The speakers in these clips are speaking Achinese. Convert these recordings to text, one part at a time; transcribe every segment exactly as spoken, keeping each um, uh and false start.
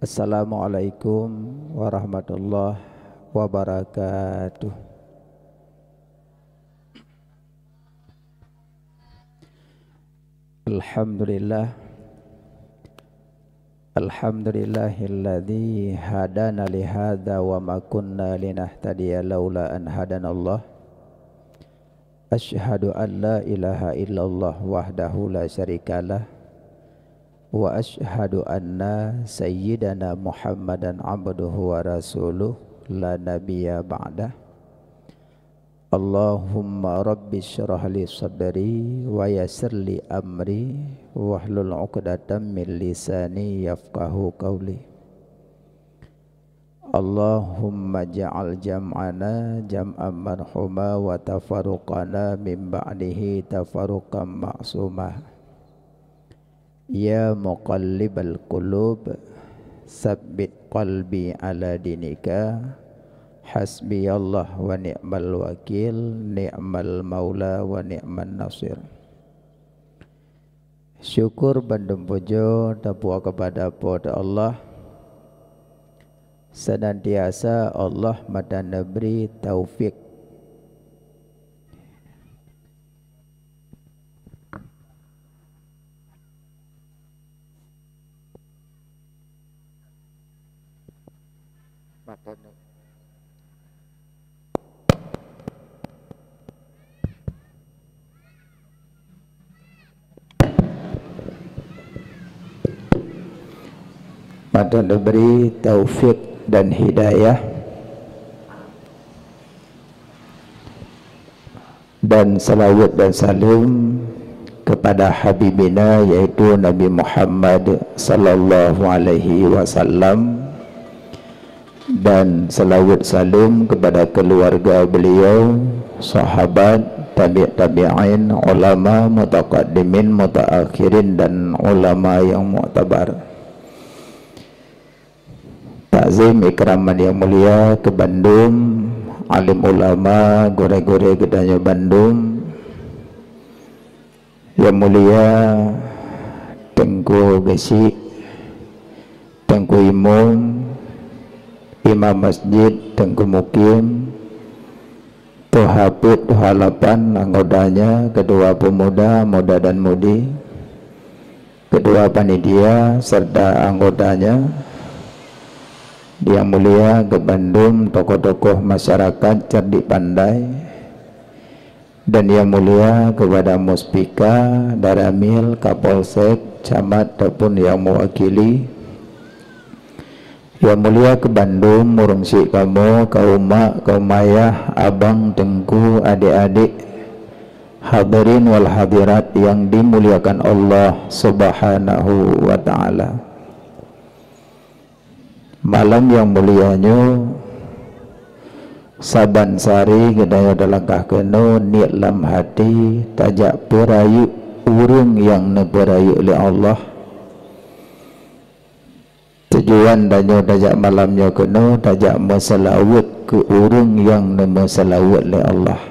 Assalamualaikum warahmatullahi wabarakatuh. Alhamdulillah. Alhamdulillahilladzi hadana lihadza wa ma kunna linahtadiya laula an hadanallah. Asyhadu an la ilaha illallah wahdahu la syarikalah. Wa asyhadu anna sayyidana Muhammadan abduhu wa rasuluh la nabiyya ba'dah. Allahumma rabbi syrah li sadri wa yassir li amri wahlul 'uqdatam min lisani yafqahu qauli. Allahumma ja'al jam'ana jam'an marhuma wa tafarruqana min ba'dihi tafarruqan ma'suma. Ya muqallibal qulub, tsabbit qalbi ala dinika. Hasbiyallah wa ni'mal wakil, ni'mal maula wa ni'man nasir. Syukur bandum pujoe tapuwoe keupada Po teu Allah, seunantiasa Allah meutanyoe bri taufik. Maka diberi taufik dan hidayah. Dan salawat dan salam kepada habibina, yaitu Nabi Muhammad sallallahu alaihi wasallam, dan salawat salam kepada keluarga beliau, sahabat, tabi' tabi'in, ulama, mutaqaddimin, mutaakhirin, dan ulama yang muktabar. Takzim ikraman yang mulia keu bandum alim ulama, gurée-gurée geutanyoe bandum. Yang mulia Teungku Geuchik, Teungku Imum, Imam Masjid, Teungku Mukim, Tuha Peuet, Tuha Lapan, anggotanya, ketua pemuda, muda dan mudi, ketua panitia serta anggotanya, yang mulia keu bandum tokoh-tokoh masyarakat cerdik pandai, dan yang mulia kepada Muspika, Danramil, Kapolsek, Camat ataupun yang mewakili, yang mulia keu bandum ureuëng syik kamoe, kaum mak, kaum ayah, abang, teungku, adik-adik, hadirin wal hadirat yang dimuliakan Allah Subhanahu wa Ta'ala. Malam yang mulia nyoe, saban sari geutanyoe talangkah keunoe niet lam hati tajak peurayeuk ureuëng nyang neupeurayeuk lé Allah. Tujuan tanyoe tajak malam nyoe keunoe tajak meuseulaweuet keu ureuëng nyang neumeuseulaweuet lé Allah.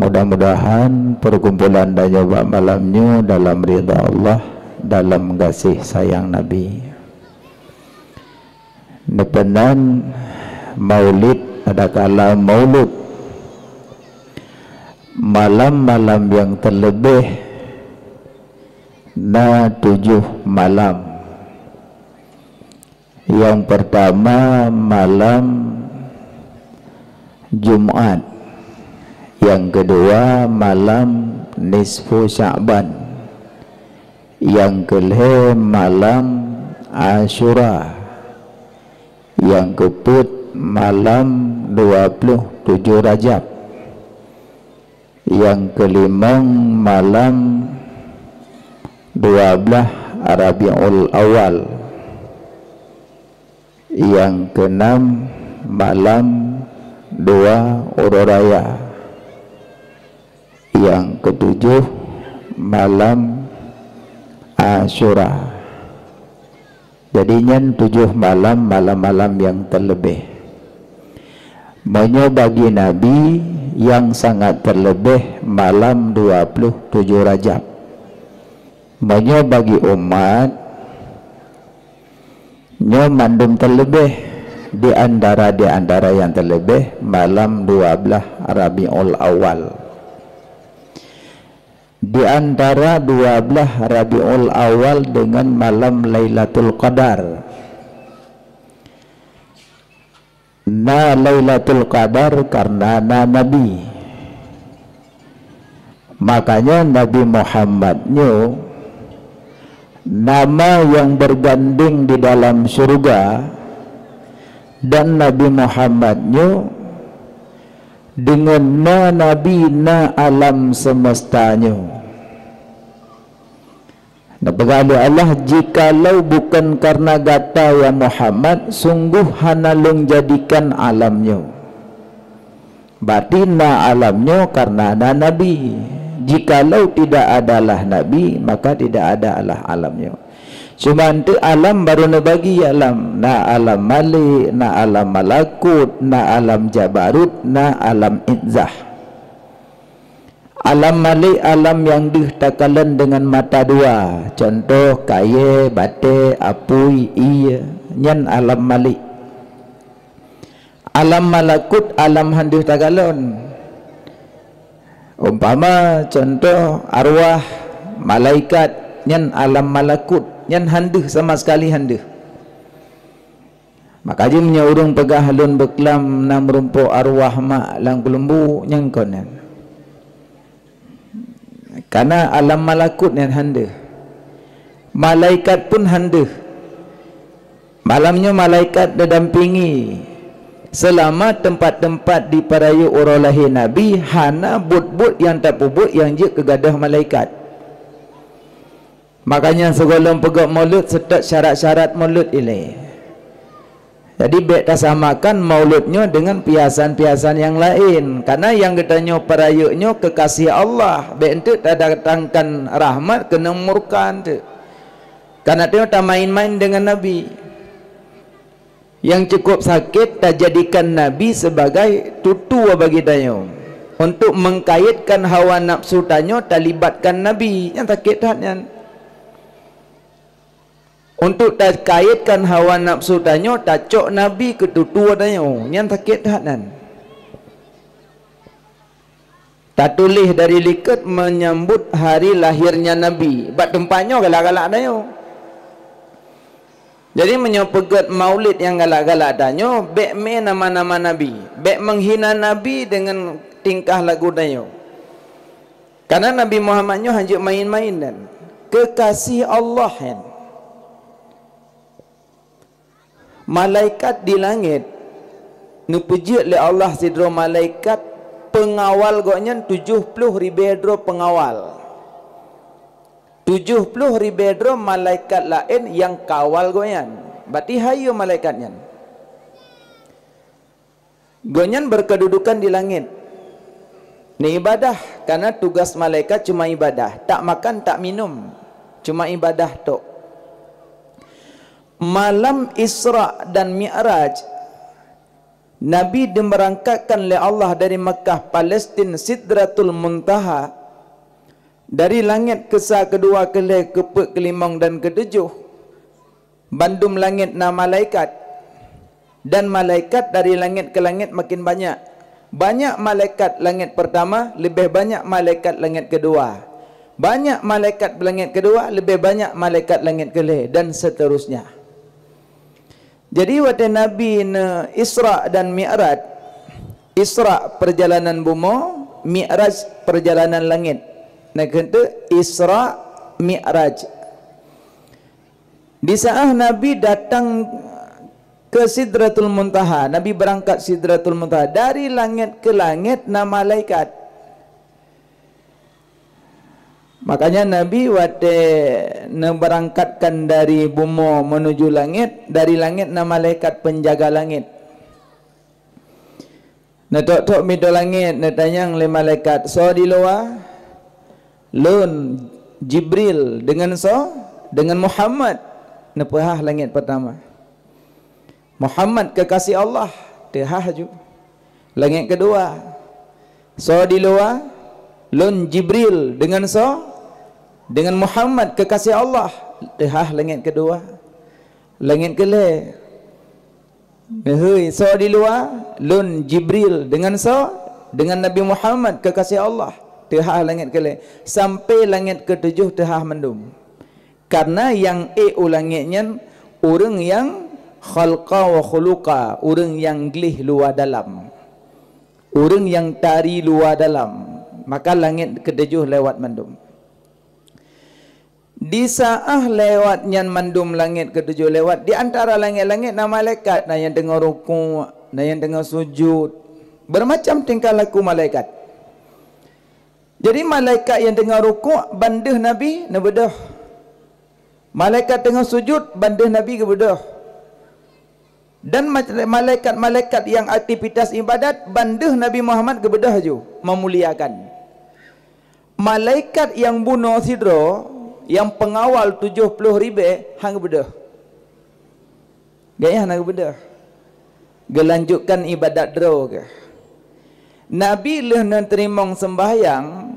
Mudah-mudahan perkumpulan tanyoe bak malam nyoe dalam ridha Allah, dalam gaséh sayang Nabi. Neupeunan Maulid, adakala Maulud, malam-malam nyang teuleubeh na tujoh malam. Nyang peurtama malam Jumat, nyang keudua malam nisfu Sya'ban, nyang keulhée malam Asyura, nyang keupeuet malam dua ploh tujoh Rajab, nyang keulimong malam dua blaih Rabiul Awal, nyang keunam malam dua Uroe Raya, nyang keutujoh malam Asyura. Jadi nyan tujoh malam, malam-malam nyang teuleubeh. Meunyoe bagi Nabi, nyang sangat teuleubeh malam dua ploh tujoh Rajab. Meunyoe bagi umat, Nyoe mandum teuleubeh di antara, di antara nyang teuleubeh malam dua belas Rabiul Awal. Di antara dua belas Rabiul Awal dengan malam Lailatul Qadar. Na Lailatul Qadar karena na Nabi. Makanya Nabi Muhammad nyoe nama yang berganding di dalam syurga, dan Nabi Muhammad nyoe deungon na Nabi na alam semesta nyoe. Neupeugah lé Allah, "Jikalau bukan karena gata, ya Muhammad, sungguh hana lôn jadikan alam nyoe." Berarti na alam nyoe karena na Nabi. Jikalau tidak adalah Nabi, maka tidak ada lah alam nyoe. Cuma enteuk alam baru neubagi alam. Na alam Malik, na alam Malakut, na alam Jabarut, na alam Izzah. Alam Malik, alam nyang deuh takalon deungon mata dua, cuntoh kayée, batée, apui, ié, nyan alam Malik. Alam Malakut, alam han deuh takalon. Umpama, cuntoh, arwah, malaikat, nyan alam Malakut, nyan han deuh, sama sekali han deuh. Maka jih meunyoe ureuëng peugah lôn beuklam na meurumpok arwah mak lam keulumbu, nyang kon nyan. Karena alam malakut nyan han deuh. Malaikat pun han deuh. Malam nyoe malaikat neudampingi seulama teumpat-teumpat di peurayeuk uroe lahé Nabi, hana buet-buet nyang tapeubuet nyang jeuet keu gadôh malaikat. Makanya sigohlom peugét mulod seutôt syarat-syarat mulod ilée. Jadi bék tasamakan mulod nyoe deungon piasan-piasan nyang laén, karena nyang geutanyoe peurayeuk nyoe keukaséh Allah, bék enteuk tadatangkan rahmat keuneuk murka enteuk. Karena tanyoe tamaén-maén deungon Nabi. Nyang cukup sakét tajadikan Nabi sebagai tutoe bagi tanyoe. Untuk mengkaitkan hawa nafsu tanyoe talibatkan Nabi, nyan sakét that nyan. Untuk takaitkan hawa nafsu tanyoe tacok Nabi keu tutoe tanyoe, nyan sakét that nyan. Tatuléh dari likot menyambut hari lahirnya Nabi. Bak teumpat nyoe galak-galak tanyoe. Jadi meunyoe peugét mulod nyang galak-galak tanyoe, bék mé nama-nama Nabi, bék meunghina Nabi deungon tingkah lagu tanyoe. Karena Nabi Muhammad nyoe hanjeuet maén-maén dan keukaséh Allah nyan. Malaikat di langét neupeujeuet lé Allah sidroe malaikat peungawal gobnyan tujoh ploh ribée droe peungawal. Tujoh ploh ribée droe malaikat laén nyang kawal gobnyan. Berarti hayeue malaikat nyan. Gobnyan berkedudukan di langét. Neuibadah, karena tugas malaikat cuma ibadah, tak makan, tak minum, cuma ibadah tok. Malam Isra dan Mi'raj, Nabi diberangkatkan lé Allah dari Makkah Palestin Sidratul Muntaha, dari langét keusa, keudua, keulhée, keupeuet, keulimong dan keutujoh. Bandum langét na malaikat, dan malaikat dari langét ke langét makin banyak. Banyak malaikat langét pertama, leubeh banyak malaikat langét keudua. Banyak malaikat langét keudua, leubeh banyak malaikat langét keulhée, dan seterusnya. Jadi watée Nabi ne Isra dan Mi'raj, Isra perjalanan bumoe, Mi'raj perjalanan langét. Nah, keutu Isra Mi'raj. Di saat Nabi datang ke Sidratul Muntaha, Nabi berangkat Sidratul Muntaha, dari langét ke langét na malaikat. Makanya Nabi watée neuberangkatkan dari bumoe menuju langét, dari langét na malaikat penjaga langét. Neutok-tok pintoe langét, neutanyong lé malaikat, "Soe di luwa?" "Lôn Jibril." "Deungon soe?" "Deungon Muhammad." Neupeuhah langét pertama. "Muhammad keukaséh Allah." Teuhah ju. Langét keudua. "Soe di luwa?" "Lôn Jibril." "Deungon soe?" "Deungon Muhammad keukaséh Allah." Teuhah langét keudua. Langét keulhèe. Neuhôi, soe di luwa? Lôn Jibril. Deungon soe? Deungon Nabi Muhammad, keukaséh Allah. Teuhah langét keulhèe. Sampoe langét keutujoh teuhah mandum. Kareuna nyang ék u langét nyan ureuëng nyang khalqa wa khuluqa, ureuëng nyang gleh luwa dalam. Ureuëng nyang tari luwa dalam. Maka langét keutujoh lewat mandum. Di saát lewat nyan mandum langét keutujoh lewat, di antara langét-langét na malaikat, na nyang teungoh rukuk, na nyang teungoh sujud. Beureumacam tingkah laku malaikat. Jadi malaikat nyang teungoh rukuk ban deuh Nabi neubeudôh. Malaikat teungoh sujud ban deuh Nabi geubeudôh. Dan ma-, malaikat-malaikat nyang aktivitas ibadat ban deuh Nabi Muhammad geubeudôh ju meumuliakan. Malaikat nyang bunoe sidroe, nyang peungawal tujoh ploh ribèe, han geubeudôh. Gobnyan hana geubeudôh. Geulanjutkan ibadat droe geuh. Nabi lheueh neuteurimong seumbahyang,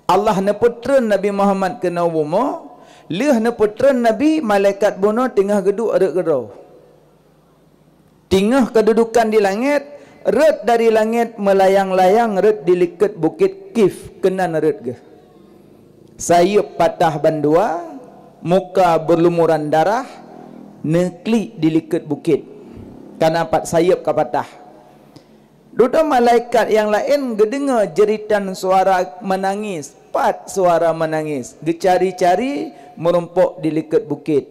Allah neupeutreun Nabi Muhammad keunoe bumoe, lheueh neupeutreun Nabi, malaikat bunoe teungoh geuduek rot keudroe. Teungoh keududukan di langét, rot dari langét meulayang-layang rot di likot bukét Kif keunan rot geuh. Sayeuep patah bandua, muka beulumuran darah, neuklik di likot bukét. Kana pat sayeuep ka patah. Dudoe malaikat nyang laén geudeungoe jeuritan suara meunangis, pat suara meunangis, geucari-cari meurumpok di likot bukét.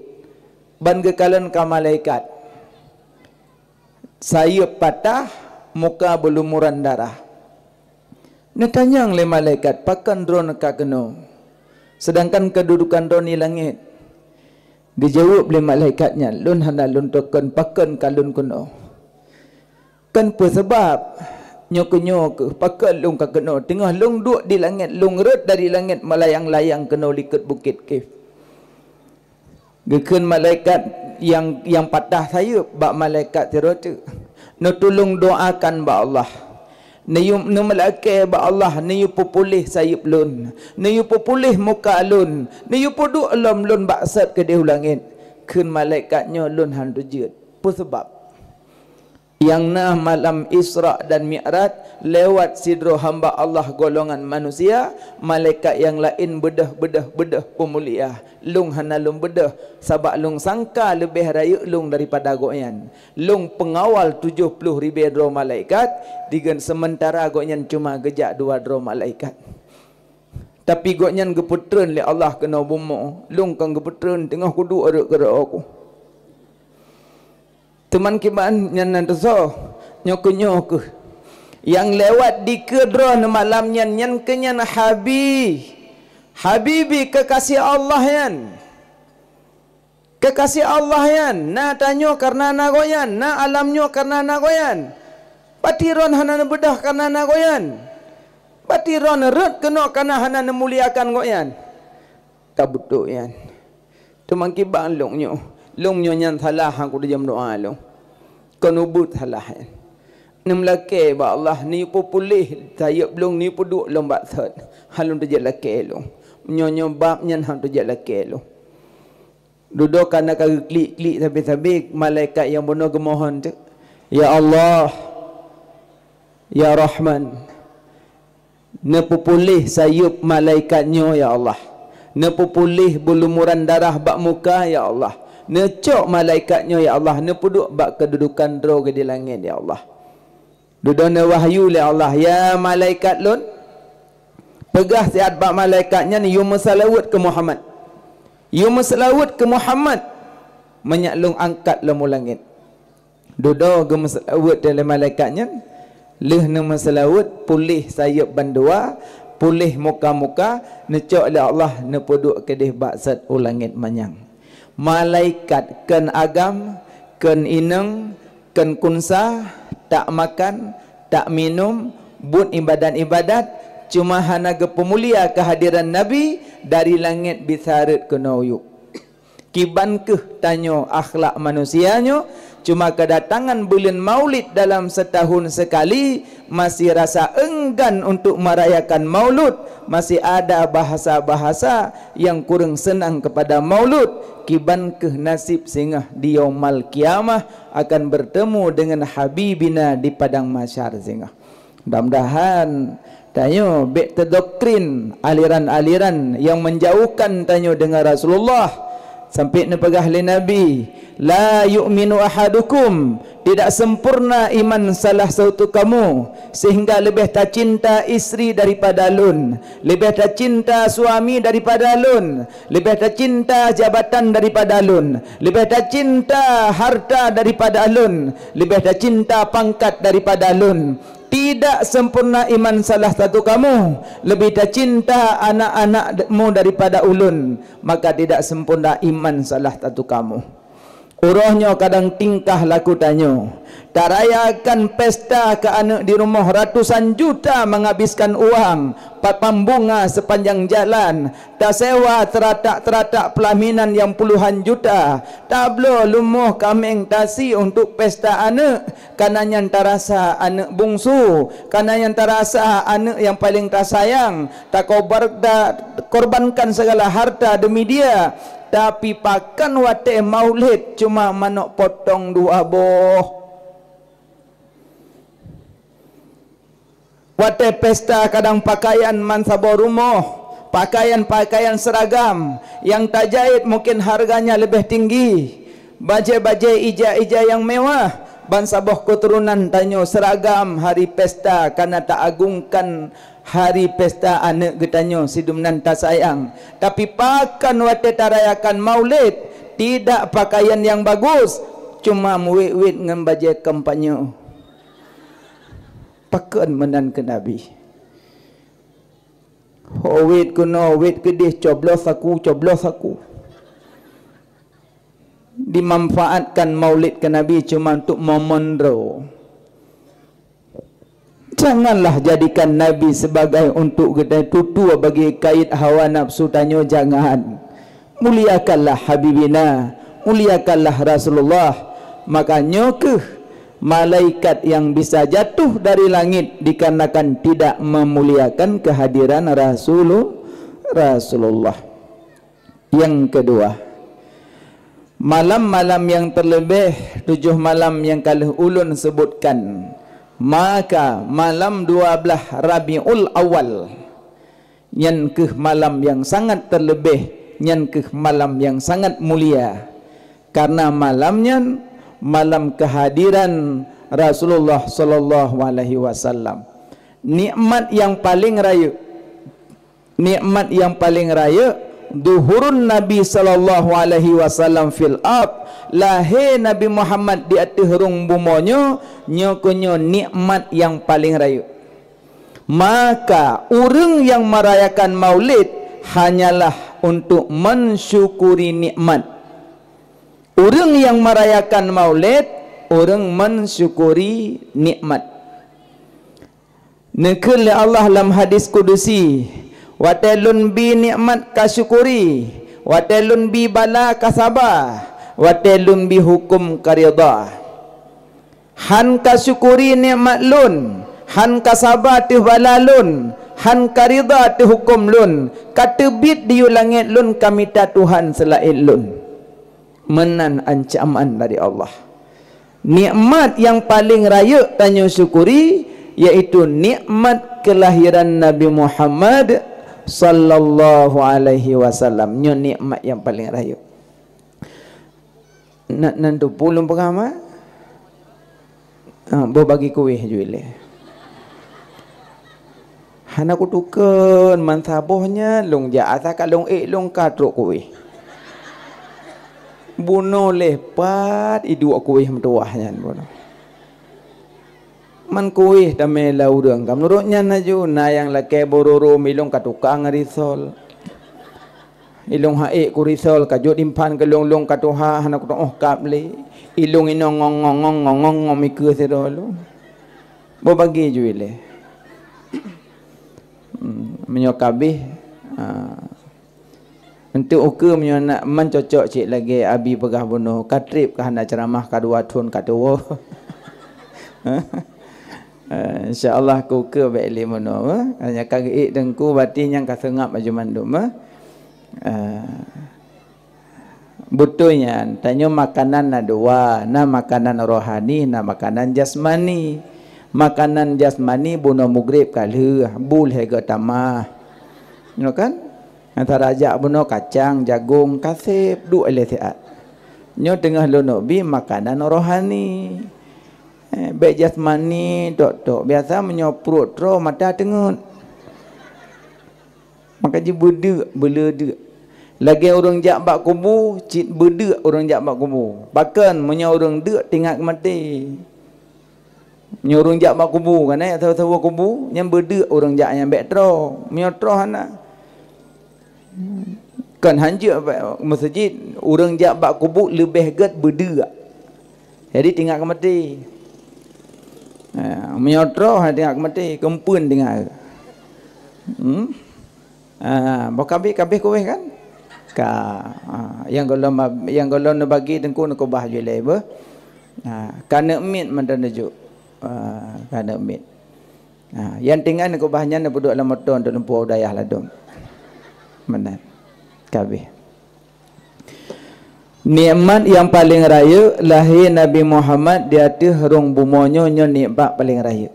Ban geukalon ka malaikat. Sayeuep patah, muka beulumuran darah. Neutanyong lé malaikat, "Pakon droeneuh ka keunoe, seudangkan keududukan droeneuh di langét?" Geujaweueb lé malaikat nyan, "Lôn hana lôn tokon pakon ka lôn keunoe. Kan peue sabab? Nyoe keuh, nyoe keuh, pakon lôn ka keunoe, teungoh lôn duek di langét, lôn rot dari langét meulayang-layang keunoe likot bukét Kif." Geukheun malaikat nyang, nyang patah sayeuep bak malaikat sidroe teuk, "Neutulông doakan bak Allah. Neuyue, neumeulakée bak Allah, neuyue peupuléh sayeuep lôn, neuyue peupuléh muka lôn, neuyue peuduek lom lôn bak sot keudeh u langét." Kheun malaikat nyoe, "Lôn han tujeuet." Peue sabab? Nyang na malam Isra dan Mi'raj, lewat sidroe hamba Allah golongan manusia, malaikat nyang laén beudôh, beudôh, beudôh peumulia. Lôn hana lôn beudôh, sabab lôn sangka leubeh rayeuk lôn daripada gobnyan. Lôn peungawal tujoh ploh ribée droe malaikat, digon seumeuntara gobnyan cuma geujak dua droe malaikat. Tapi gobnyan geupeutreun lé Allah keunoe bumoe, lôn kon geupeutreun teungoh kuduek rot keudroe ku. Teuma kiban nyan na teusoe, nyoe keuh, nyoe keuh. Nyang lewat dikeue droeneuh malam nyan, nyan keuh nyan Habi-, Habibi keukaséh Allah nyan. Keukaséh Allah nyan, na tanyoe kareuna na gobnyan, na alam nyoe kareuna na gobnyan. Pati droeneuh hana neubeudôh kareuna na gobnyan. Pati droeneuh rot keunoe kareuna hana neumuliakan gobnyan. Ka beutôi nyan. Teuma kiban lôn nyoe, lôn nyoe nyan salah han kuteurimong doa lôn. Kon ubit salah nyan. Neumeulakée bak Allah, neupeupuléh sayeuep lôn, neupeuduek lom bak sot. Han lôn teujak lakée lôn. Nyoe, nyoe bab nyan han teujak lakée lôn. Dudoe kana ka geuklik-klik sabe-sabe, malaikat nyang bunoe geumohon teuk, "Ya Allah, ya Rahman, neupeupuléh sayeuep malaikat nyoe, ya Allah. Neupeupuléh beulumuran darah bak muka, ya Allah. Neucok malaikat nyoe, ya Allah, neupeuduek bak keududukan droe geuh di langét, ya Allah." Dudoe neuwahyu lé Allah, "Ya malaikat lôn, peugah siat bak malaikat nyan, yue meuseulaweuet keu Muhammad. Yue meuseulaweuet keu Muhammad, meunyak lôn angkat lom u langét." Dudoe geumeuseulaweuet lé malaikat nyan, lheueh neumeuseulaweuet, puléh sayeuep bandua, puléh muka-muka, neucok lé Allah, neupeuduek keudeh bak sot u langét manyang. Malaikat kon agam, kon inong, kon kunsa, tak makan, tak minum, buet ibadat-ibadat, cuma hana geupeumulia keuhadiran Nabi, dari langét bisa rot keunoe u yup. Kiban kheueh tanyoe akhlak manusia nyoe, cuma kedatangan buleuen Maulid dalam setahun sekali, masih rasa enggan untuk merayakan Maulud, masih ada bahasa-bahasa yang kurang senang kepada Maulud. Kiban kheueh nasib singoh di Yaumal Qiyamah akan bertemu dengan Habibina di Padang Mahsyar singoh. Mudah-mudahan tanyoe bék teudoktrin aliran-aliran yang menjauhkan tanyoe dengan Rasulullah. Sampai neupeugah lé Nabi, "La yu'minu ahadukum," tidak sempurna iman salah satu kamu, sehingga leubeh tacinta istri daripada lôn, leubeh tacinta suami daripada lôn, leubeh tacinta jabatan daripada lôn, leubeh tacinta harta daripada lôn, leubeh tacinta pangkat daripada lôn. Tidak sempurna iman salah satu kamu, lebih tacinta anak-anakmu daripada ulôn, maka tidak sempurna iman salah satu kamu. Uroe nyoe kadang tingkah laku tanyoe. Tarayakan pesta keu aneuëk di rumoh ratusan juta menghabiskan uang, pat pambunga sepanjang jalan, tasewa teratak-teratak pelaminan yang puluhan juta, tabloe lumoh kaméng tasi untuk pesta aneuëk, kana nyan tarasa aneuëk bungsu, kana nyan tarasa aneuëk yang paling tasayang, takobar-, takorbankan segala harta demi dia. Tapi pakon watée maulid cuma manok potong dua boh. Watée pesta kadang pakaian mansaboh rumoh, pakaian-pakaian seragam yang tajait mungkin harganya leubeh tinggi, bajée-bajée ija-ija nyang mewah, ban saboh keuturonan tanyoe seragam hari pesta kana taagungkan hari pesta aneuëk geutanyoe sidum nan tasayang. Tapi pakon watée tarayakan maulid, tidak pakaian yang bagus, cuma meuwét-wét ngon bajée kampanye. Pakon meunan keu Nabi. Ho wét keunoe, wét keudeh, coblos saku, coblos saku. Dimanfaatkan maulid keu Nabi cuma untuk momen droe. Janganlah jadikan Nabi sebagai untuk geutanyoe tutoe bagi kait hawa nafsu tanyoe, jangan. Muliakanlah Habibina, muliakanlah Rasulullah. Maka nyoe kheueh malaikat yang bisa jatuh dari langit dikarenakan tidak memuliakan kehadiran Rasulu-, Rasulullah. Yang kedua, malam-malam yang terlebih tujuh malam yang ka lheueh ulôn sebutkan, maka malam dua belas Rabiul Awal, nyan kheueh malam yang sangat terlebih, nyan kheueh malam yang sangat mulia. Karena malam nyan malam kehadiran Rasulullah sallallahu alaihi wasallam. Nikmat yang paling rayeuk, nikmat yang paling rayeuk, zuhurun Nabi sallallahu alaihi wasallam fil ard, lahé Nabi Muhammad di ateueh rhueng bumoe nyoe, nyoe keuh nyoe nikmat yang paling rayeuk. Maka, ureuëng nyang merayakan maulid hanyalah untuk mensyukuri nikmat. Ureuëng nyang merayakan maulid, ureuëng mensyukuri nikmat. Neukheun lé Allah lam hadis kudusi, "Watée Lôn bi nikmat kasyukuri, watée Lôn bi bala kasaba, watée Lôn bi huköm karidha." Han kasyukuri nikmat Lôn, han kasaba ateueh bala Lôn, han karidha ateueh huköm Lôn, kateubiet diyue langét Lôn kamita Tuhan seulaén Lôn. Meunan ancaman dari Allah. Nikmat nyang paleng rayeuk tanyoe syukuri, yaitu nikmat keulahiran Nabi Muhammad sallallahu alaihi wasallam. Nyoe nikmat nyang paleng rayeuk. Nan, nan tupu lôn peugah ma? Ha, boh bagi kueh ju ilée. Hana kutukon, man saboh nyan lôn jak, asai ka lôn ék lôn ka trok kueh. Bunoe lé pat iduek kueh meutuwah nyan bunoe. Man kueh tamé lam ureuëng ka meunurot nyan laju, na nyang lakée bororo, ilong ka tukang risol. Ilong ha'ék kurisol ka jeuet impan keu lôn, lôn ka tuha hana kutuoh kab lé. Ilong inong ngong-ngong ngong-ngong ngong-ngong mikeue sidroe lôn. Boh bagi ju ilée. Hmm, meunyoe ka abéh, ah, Untuk ukeue meunyoe nak meucocok cit lagée Abi peugah bunoe, ka treb ka hana ceuramah ka dua thon ka tuwoe. Eh, insya Allah keu ukeue bék lé bunoe, eh. Hanya ka geuék teungku, bati nyang ka seungab laju mandum, eh. Eh, beutôi nyan, tanyoe makanan na dua, na makanan rohani, na makanan jasmani. Makanan jasmani bunoe mugreb ka lheueh, bu lhée geutamah. Nyoe kan? Antara jak bunoe kacang, jagong, kaseb, duek lé siat. Nyoe teungoh lôn bi makanan rohani. Eh, bék jasmani tok-tok. Biasa meunyoe pruet troe mata teungeut. Maka jibeudeuk, beuleudeuek. Lagée ureuëng jak bak kubu, cit beudeuk ureuëng jak bak kubu. Pakon meunyoe ureuëng deuk teuingat keu maté. Nyoe ureuëng jak bak kubu, kan, eh, saboh-saboh kubu, nyan beudeuk ureuëng jak nyan bék troh. Meunyoe troh hana. Kon hanjeuet bak meuseujid, ureuëng jak bak kubu leubeh gét beudeuk. Jadi teuingat keu maté. Ha, meunyoe troh, ha, teuingat keu maté, keumpeuen teuingat. Hmm? Ah, boh kabeh, kabeh kuweh kan? Ka. Ah, nyang gohlom, nyang gohlom neubagi teungku neukeubah ju lé beuh. Ah, ka neuk miet mantong neujuk. Ah, ka neuk miet. Ah, nyang tinggai neukeubah nyan neupeuduek lam moto untuk lumpoe u dayah ladom. Meunan. Kabeh. Nikmat nyang paleng rayeuk lahé Nabi Muhammad di ateueh rhueng bumoe nyoe, nyoe nikmat paleng rayeuk.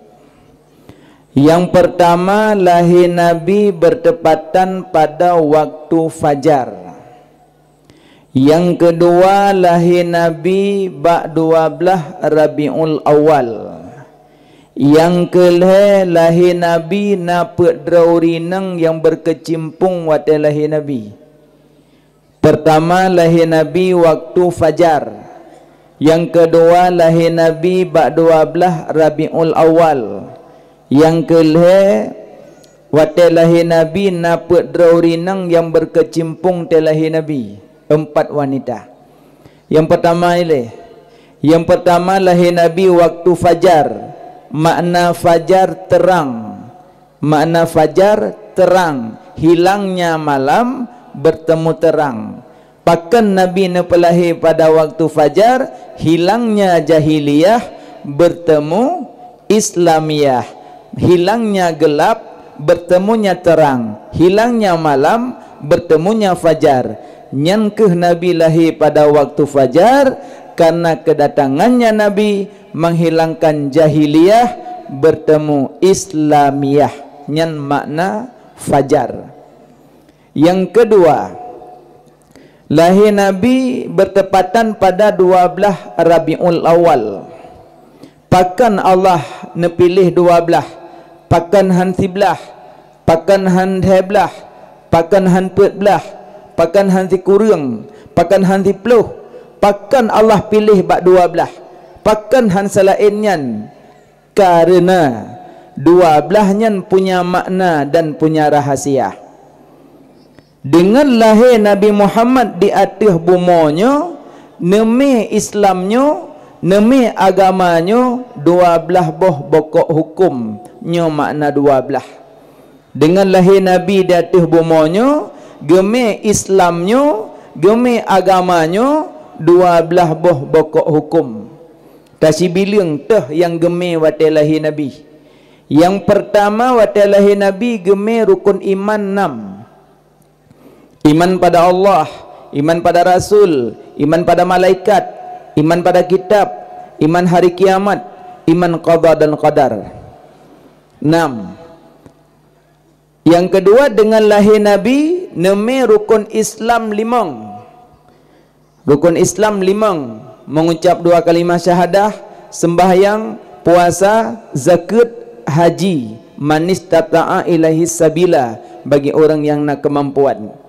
Nyang peurtama, lahé Nabi beurteupatan pada waktu fajar. Nyang keudua, lahé Nabi bak dua blaih Rabiul Awal. Nyang keulhée, lahé Nabi na peuet droe ureuëng inong nyang beurkeucimpong watée lahé Nabi. Peurtama, lahé Nabi waktu fajar. Nyang keudua, lahé Nabi bak dua blaih Rabiul Awal. Nyang keulhée, watée lahé Nabi na peuet droe ureuëng inong nyang beurkeucimpong watée lahé Nabi, empat wanita. Nyang peurtama ilée, nyang peurtama lahé Nabi waktu fajar. Makna fajar terang. Makna fajar terang, hilangnya malam, bertemu terang. Pakon Nabi neupeulahé pada waktu fajar, hilangnya jahiliyah, bertemu Islamiyah. Hilangnya gelap, bertemunya terang. Hilangnya malam, bertemunya fajar. Nyan kheueh Nabi lahé pada waktu fajar, karena kedatangannya Nabi menghilangkan jahiliyah, bertemu Islamiyah. Nyan makna fajar. Nyang keudua, lahé Nabi beurteupatan pada dua blaih Rabiul Awal. Pakon Allah neupiléh dua blaih? Pakon hán siblaih? Pakon hán lhée blaih? Pakon hán peuet blaih? Pakon hán sikureueng? Pakon hán siploh? Pakon Allah piléh bak dua blaih? Pakon hán seulaén nyan? Kareuna dua blaih nyan punya makna dan punya rahasia. Deungon lahé Nabi Muhammad di ateueh bumoe nyoe, neumé Islam nyoe, neumé agama nyoe, dua blaih boh bokok huköm, nyoe makna dua blaih. Deungon lahé Nabi di ateueh bumoe nyoe, geumé Islam nyoe, geumé agama nyoe, dua blaih boh bokok huköm. Tasibileueng teuh nyang geumé watée lahé Nabi. Nyang peurtama, watée lahé Nabi geumé rukon iman nam. Iman pada Allah, iman pada rasul, iman pada malaikat, iman pada kitab, iman hari kiamat, iman qada dan qadar. Nam. Nyang keudua, deungon lahé Nabi, neumé rukon Islam limong. Rukon Islam limong, mengucap dua kalimah syahadah, sembahyang, puasa, zakeuet, haji, manistata'a ilaihi sabila, bagi ureuëng nyang na keumampuan.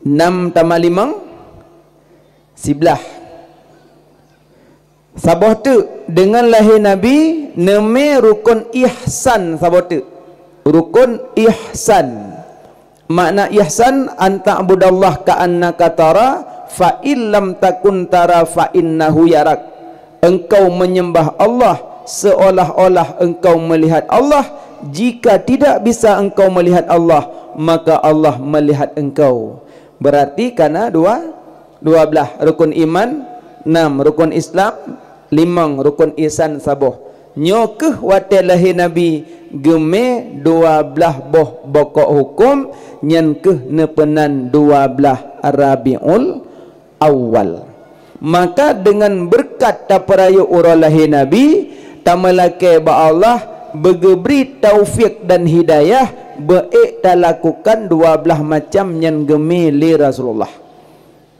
Nam tamah limong, siblaih. Saboh teuk, deungon lahé Nabi, neumé rukon ihsan saboh teuk. Rukon ihsan. Makna ihsan, an ta'budallaha ka'annaka tara, fa in lam takun tara fa innahu yarak. Engkau menyembah Allah seolah-olah engkau melihat Allah. Jika tidak bisa engkau melihat Allah, maka Allah melihat engkau. Berarti kana dua, dua blah rukun iman, nam rukun Islam, limong rukun ihsan saboh. Nyoe kheueh watée lahé Nabi geumé dua blah boh bokok huköm, nyan kheueh neupeunan dua blah Rabiul Awal. Maka deungon beureukat tapeurayeuk uroe lahé Nabi, tameulakée bak Allah beugeubri taufik dan hidayah beuék talakukan dua blah macam nyang geumé lé Rasulullah.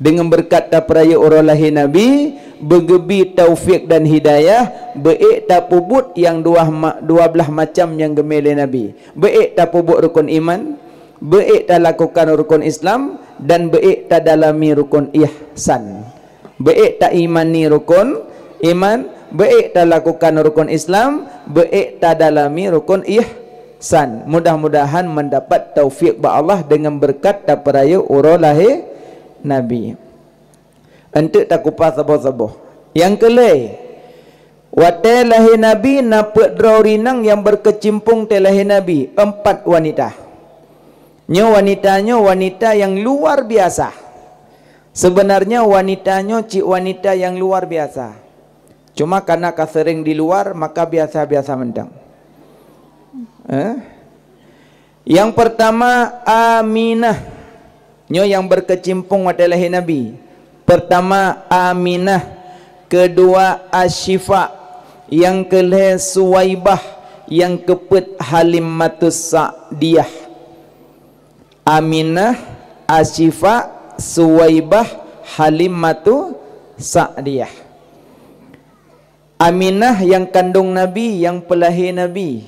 Deungon beureukat tapeurayeuk uroe lahé Nabi, beugeubri taufik dan hidayah beuék tapeubuet nyang dua ma-, dua blah macam nyang geumé lé Nabi. Beuék tapeubuet rukun iman, beuék talakukan rukun Islam, dan beuék tadalami rukun ihsan. Beuék taimani rukun iman, beuék talakukan rukun Islam, beuék tadalami rukun ihsan. Mudah-mudahan mendapat taufik bak Allah deungon beureukat tapeurayeuk uroe lahé Nabi. Eunteuk takupas saboh-saboh. Nyang keu lhée, watée lahé Nabi na peuet droe ureuëng inong nyang beurkeucimpong teuh lahé Nabi, empat wanita. Nyoe wanita nyoe wanita nyang luar biasa. Sebenarnya wanita nyoe cit wanita nyang luar biasa. Cuma karena ka sering di luar, maka biasa-biasa mantong. Eh? Yang pertama Aminah. Nyoe nyang beurkeucimpong watée lahé Nabi. Pertama Aminah, kedua Asyifa, nyang keu lhée Suwaibah, nyang keu peuet Halimmatus Sa'diyah. Aminah, Asyifa, Suwaibah, Halimatu Sa'diyah. Aminah nyang kandong Nabi, nyang peulahé Nabi.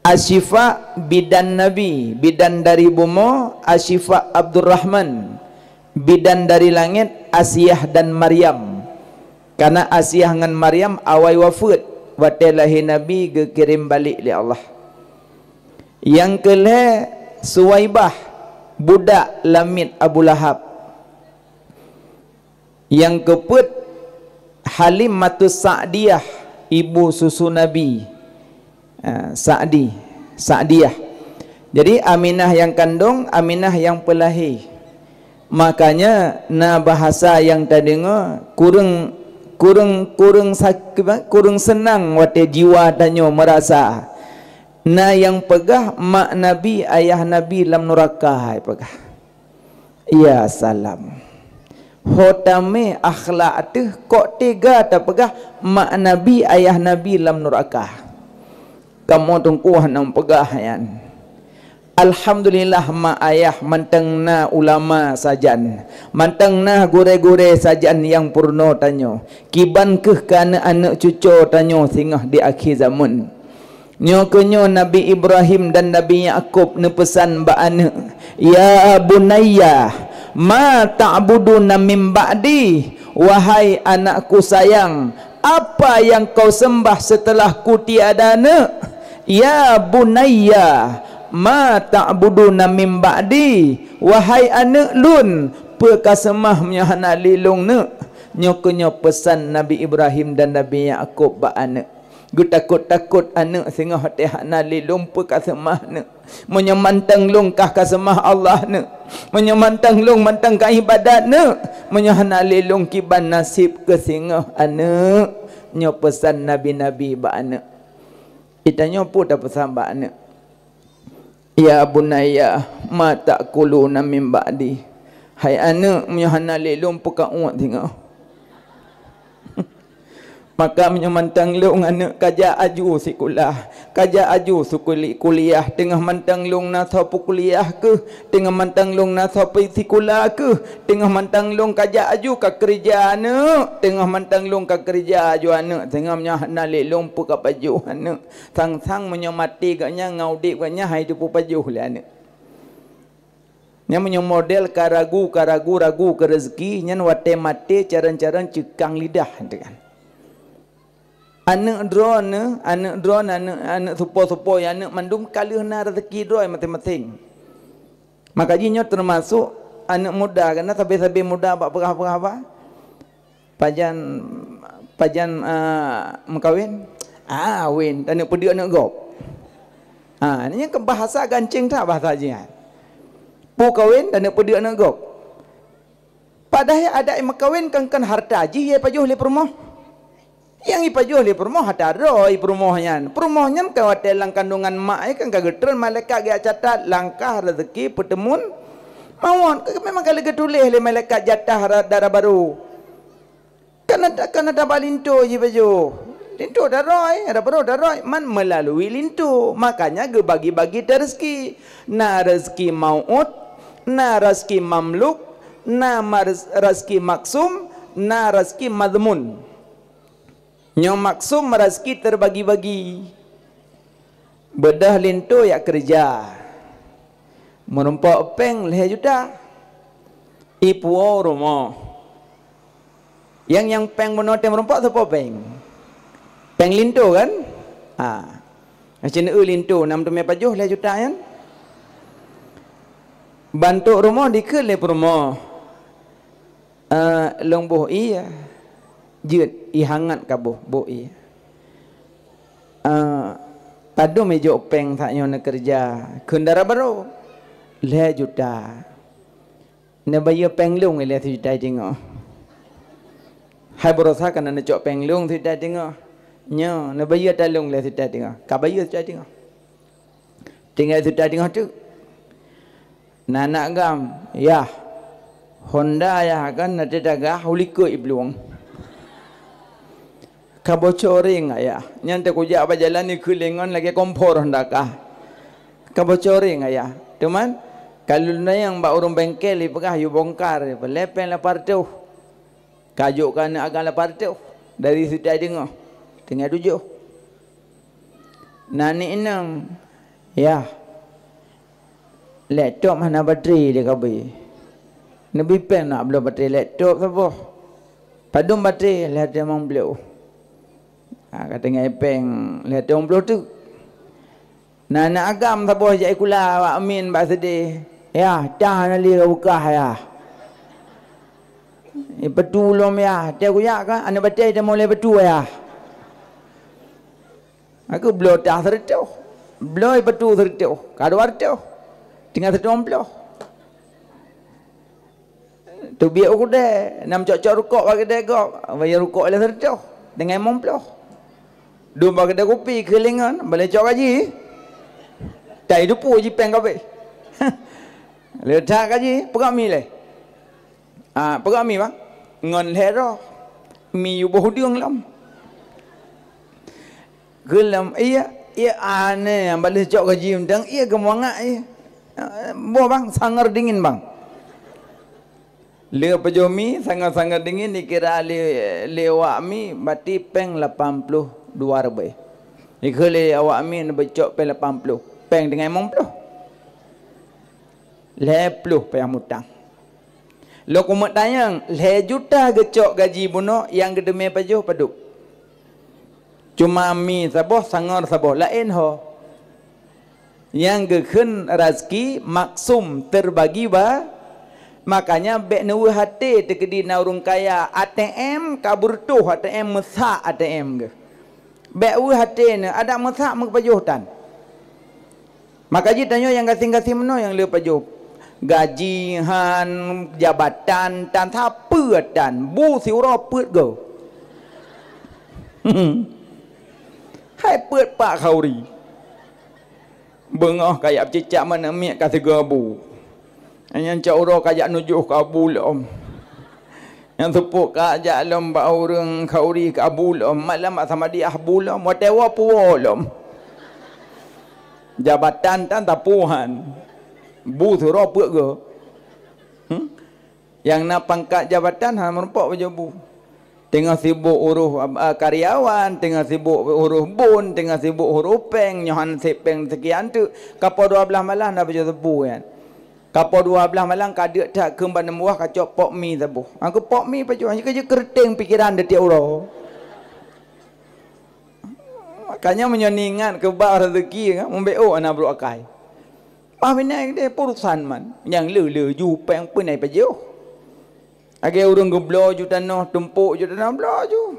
Asyifa bidan Nabi, bidan dari bumoe, Asyifa Abdurrahman, bidan dari langét, Asiah dan Maryam. Karena Asiah ngon Maryam awai wafeuet, watée lahé Nabi geukirém balek lé Allah. Nyang keu lhée Suwaibah, budak lamiet Abu Lahab. Nyang keu peuet Halimmatus Sa'diyah, ibu susu Nabi. Ah, Sa'di, Sa'diyah. Jadi Aminah nyang kandong, Aminah nyang peulahé. Makanya na bahasa nyang tadeungoe kureueng, kureueng, kureueng sak-, kureueng seunang watée jiwa tanyoe meurasa. Na nyang peugah mak Nabi, ayah Nabi lam nuraka, hai peugah. Ya salam. Ho tamé akhlak teuh kok tega tapeugah mak Nabi, ayah Nabi lam nuraka. Kamoe teungku hana peugah nyan. Alhamdulillah mak ayah mantong na ulama sajan, mantong na gurée-gurée sajan nyang peurunoe tanyoe. Kiban kheueh keu aneuëk-aneuëk cucoe tanyoe singoh di akhé zamon. Nyoe keu nyoe Nabi Ibrahim dan Nabi Yakub neupeusan bak aneuëk, "Ya bunayya, ma ta'buduna min ba'di?" Wahai anakku sayang, apa nyang kau seumbah seuteulah ku tiada, neuk? Ya bunayya, ma ta'buduna min ba'di? Wahai aneuëk lôn, peue ka seumah meunyoe hana lé lôn, neuk? Nyoe keu nyoe peusan Nabi Ibrahim dan Nabi Yakub bak aneuëk. Geutakot-takot aneuëk singoh teuh hana lé lôn peue ka seumah, neuk. Meunyoe mantong lôn kah ka seumah Allah, neuk. Meunyoe mantong lôn mantong ka iébadat, neuk. Meunyoe hana lé lôn kiban naseb keu singoh aneuëk. Nyoe peusan nabi-nabi bak aneuëk. Geutanyoe peue tapeusan bak aneuëk? Ya bunayya, ma ta'kuluna min ba'di? Hai aneuëk, meunyoe hana lé lôn peue ka uet singoh. Maka meunyoe mantong lôn aneuëk ka jak aju sikula, ka jak aju sukuli-, kuliah, teungoh mantong lôn na soe peukuliah keuh, teungoh mantong lôn na soe peusikula keuh, teungoh mantong lôn ka jak aju ka keureuja aneuëk, teungoh mantong lôn ka keureuja aju aneuëk, teungoh meunyoe hana lé lôn peue ka pajoh aneuëk. Sang-sang meunyoe maté gobnyan ngon udeb gobnyan hai teupeupajoh lé aneuëk. Nyan meunyoe model ka ragu, ka ragu, ragu keu reuzeki, nyan watée maté carông-carông ceukang lidah, tu kan. Aneuëk droeneuh, aneuëk droeneuh, aneuëk, aneuëk supo-supo, aneuëk mandum ka lheueh na reuzeki droe maséng-maséng. Maka jih nyoe teumasok aneuëk muda, karena sabe-sabe muda bak peugah-peugah haba. Pajan, pajan, ah, meukawen? Ah, awen, taneuk peuduek aneuk gob. Ah, nyan kan bahasa ganceng that bahasa jih nyan. Pu kawen dan neuk peudeuk aneuk gob. Padahai adat meukawen kan, kan harta jih ya pajoh lé peurumoh. Nyang ipajoh lé peurumoh harta droe peurumoh nyan. Peurumoh nyan ka watée lam kandungan mak, eh, kan ka geutreun malaikat geujak catat langkah, rezeki, peuteumun, mawöt. Memang ka lheueh geutuléh lé malaikat jatah ra-, dara barô. Kana ta-, kana taba linto jipajoh. Linto daroe, dara barô daroe, man meulalu linto. Makanya geubagi-bagi teu rezeki. Na rezeki mau'ud, na rezeki mamluk, na ma-, rezeki maksum, na rezeki madhmun. Nyoe maksum, raseuki teubagi-bagi. Beudôh linto jak keureuja, meurumpok péng lhée juta. Ipuwoe rumoh. Nyang, nyang péng bunoe teuh meurumpok soe po péng? Péng linto kan? Ha. Aci neueu linto nam teumé pajoh lhée juta nyan. Bantok rumoh dikeue lé peurumoh. Eh, lôn boh ié, jeuet ié hangat ka boh, boh ié. Eh, padum ijok péng sak nyoe neukeureuja, kheun dara barô, lhée juta. Neubayeue péng lôn ilée sijuta teungoh. Hai baroesa kana neucok péng lôn sijuta teungoh. Nyoe neubayeue ata lôn lhée sijuta teungoh. Ka bayeue sijuta teungoh. Tinggai sijuta teungoh teuk. Na aneuk agam, yah. Honda yah kan na teuh tagah u likot iplueng. Ka bocoring ayah. Nyan teuh kujak bak jalan ikheun lé ngon lagée kompor honda kah. Ka bocoring ayah. Teuma ka lôn nanyong bak ureuëng bengkel ipeugah yue bongkar, ipeulée péng lapan reutôh. Ka jok keu aneuk agam lapan reutôh dari sijuta teungoh. Tinggai tujoh. Na aneuk inong, yah. Laptop hana baterai lé kabe. Neubi péng nak bloe baterai laptop saboh. Padum baterai lhée reutôh limong ploh. Ha, ka tinggai péng lhée reutôh limong ploh teuk. Na aneuk agam saboh jak sikula bak min bak seudeh. Yah, tah na lé ka beukah yah. Ipeutu lom yah, teuh kujak ka aneuk batée teuh mulai peutu yah. Aku bloe tah sireutôh. Bloe ipeutu sireutôh, ka dua reutôh. Tinggai sireutôh limong ploh. Teubiet u keudée, nam cok-cok rukok bak keudée gob, bayeue rukok lhée sireutôh, tinggai limong ploh. Dum bak keudée kupi keu lingon, balée cok gaji. Tai dupu ji péng kabeh. Leutak gaji, peugah mi lé. Ah, peugah mi bang. Ngon lhée droe. Mi yue boh udeueng lom. Geulom, iya, iya aneh, baleh cok gaji mantong, iya geumangak, iya. Boh bang, sangar dingin bang. Lé pajoh mi, sangar-sangar dingin, dikira lé, lé awak mi, berarti péng lapan ploh dua ribée. Dikheun lé awak mi, neubeucok péng lapan ploh, péng tinggai limong ploh. Lhée ploh payah mutang. Lôn keumeuk tanyong, lhée juta geucok gaji bunoe nyang geuteumé pajoh padub? Cuma mi saboh, sangor saboh, laén ho. Nyang geukheun raseuki maksum teurbagi ba, makanya bék neuweueh até teukeudi na ureuëng kaya, A T M ka beureutoh A T M meusak A T M geuh. Bék weueh até neu, adak meusak meupajoh tan. Maka jih tanyoe nyang gasien-gasien meunoe nyang le pajoh. Gaji han, jabatan tan, sapeue tan, bu siuroe peuet go. Hai peuet pak khauri. Beungoh kajak cicak meuneuk miet ka sigoe bu. Nyang cok uroe kajak nujoh ka bu lom. Nyang seupôt kajak lom bak ureuëng khauri ka bu lom, malam bak samadiah bu lom, watée woe puwoe lom. Jabatan tan tapuhan. Bu siuroe peuet go. Hmm? Nyang na pangkat jabatan hana meurumpok pajoh bu. Teungoh sibok uroh, ah, karyawan, teungoh sibok uroh bon, teungoh sibok uroh péng, nyoe han sép péng seukian teuk. Kapoh dua blaih malam na pajoh bu nyan. Kapoh dua blaih malam ka deuk that keu ban buah kacok pok mi saboh. Aku pok mi pajoh, hanya keureuteng pikeran di tiep uroe. Makanya meunyoe niingat keu bak raseuki kan, mumbek oh aneuk brok akai. Bah binai deh urusan man, nyang le-le ju péng peunai pajoh. Lagée ureuëng geubloe ju tanoh, tumpok ju tanoh, bloe ju.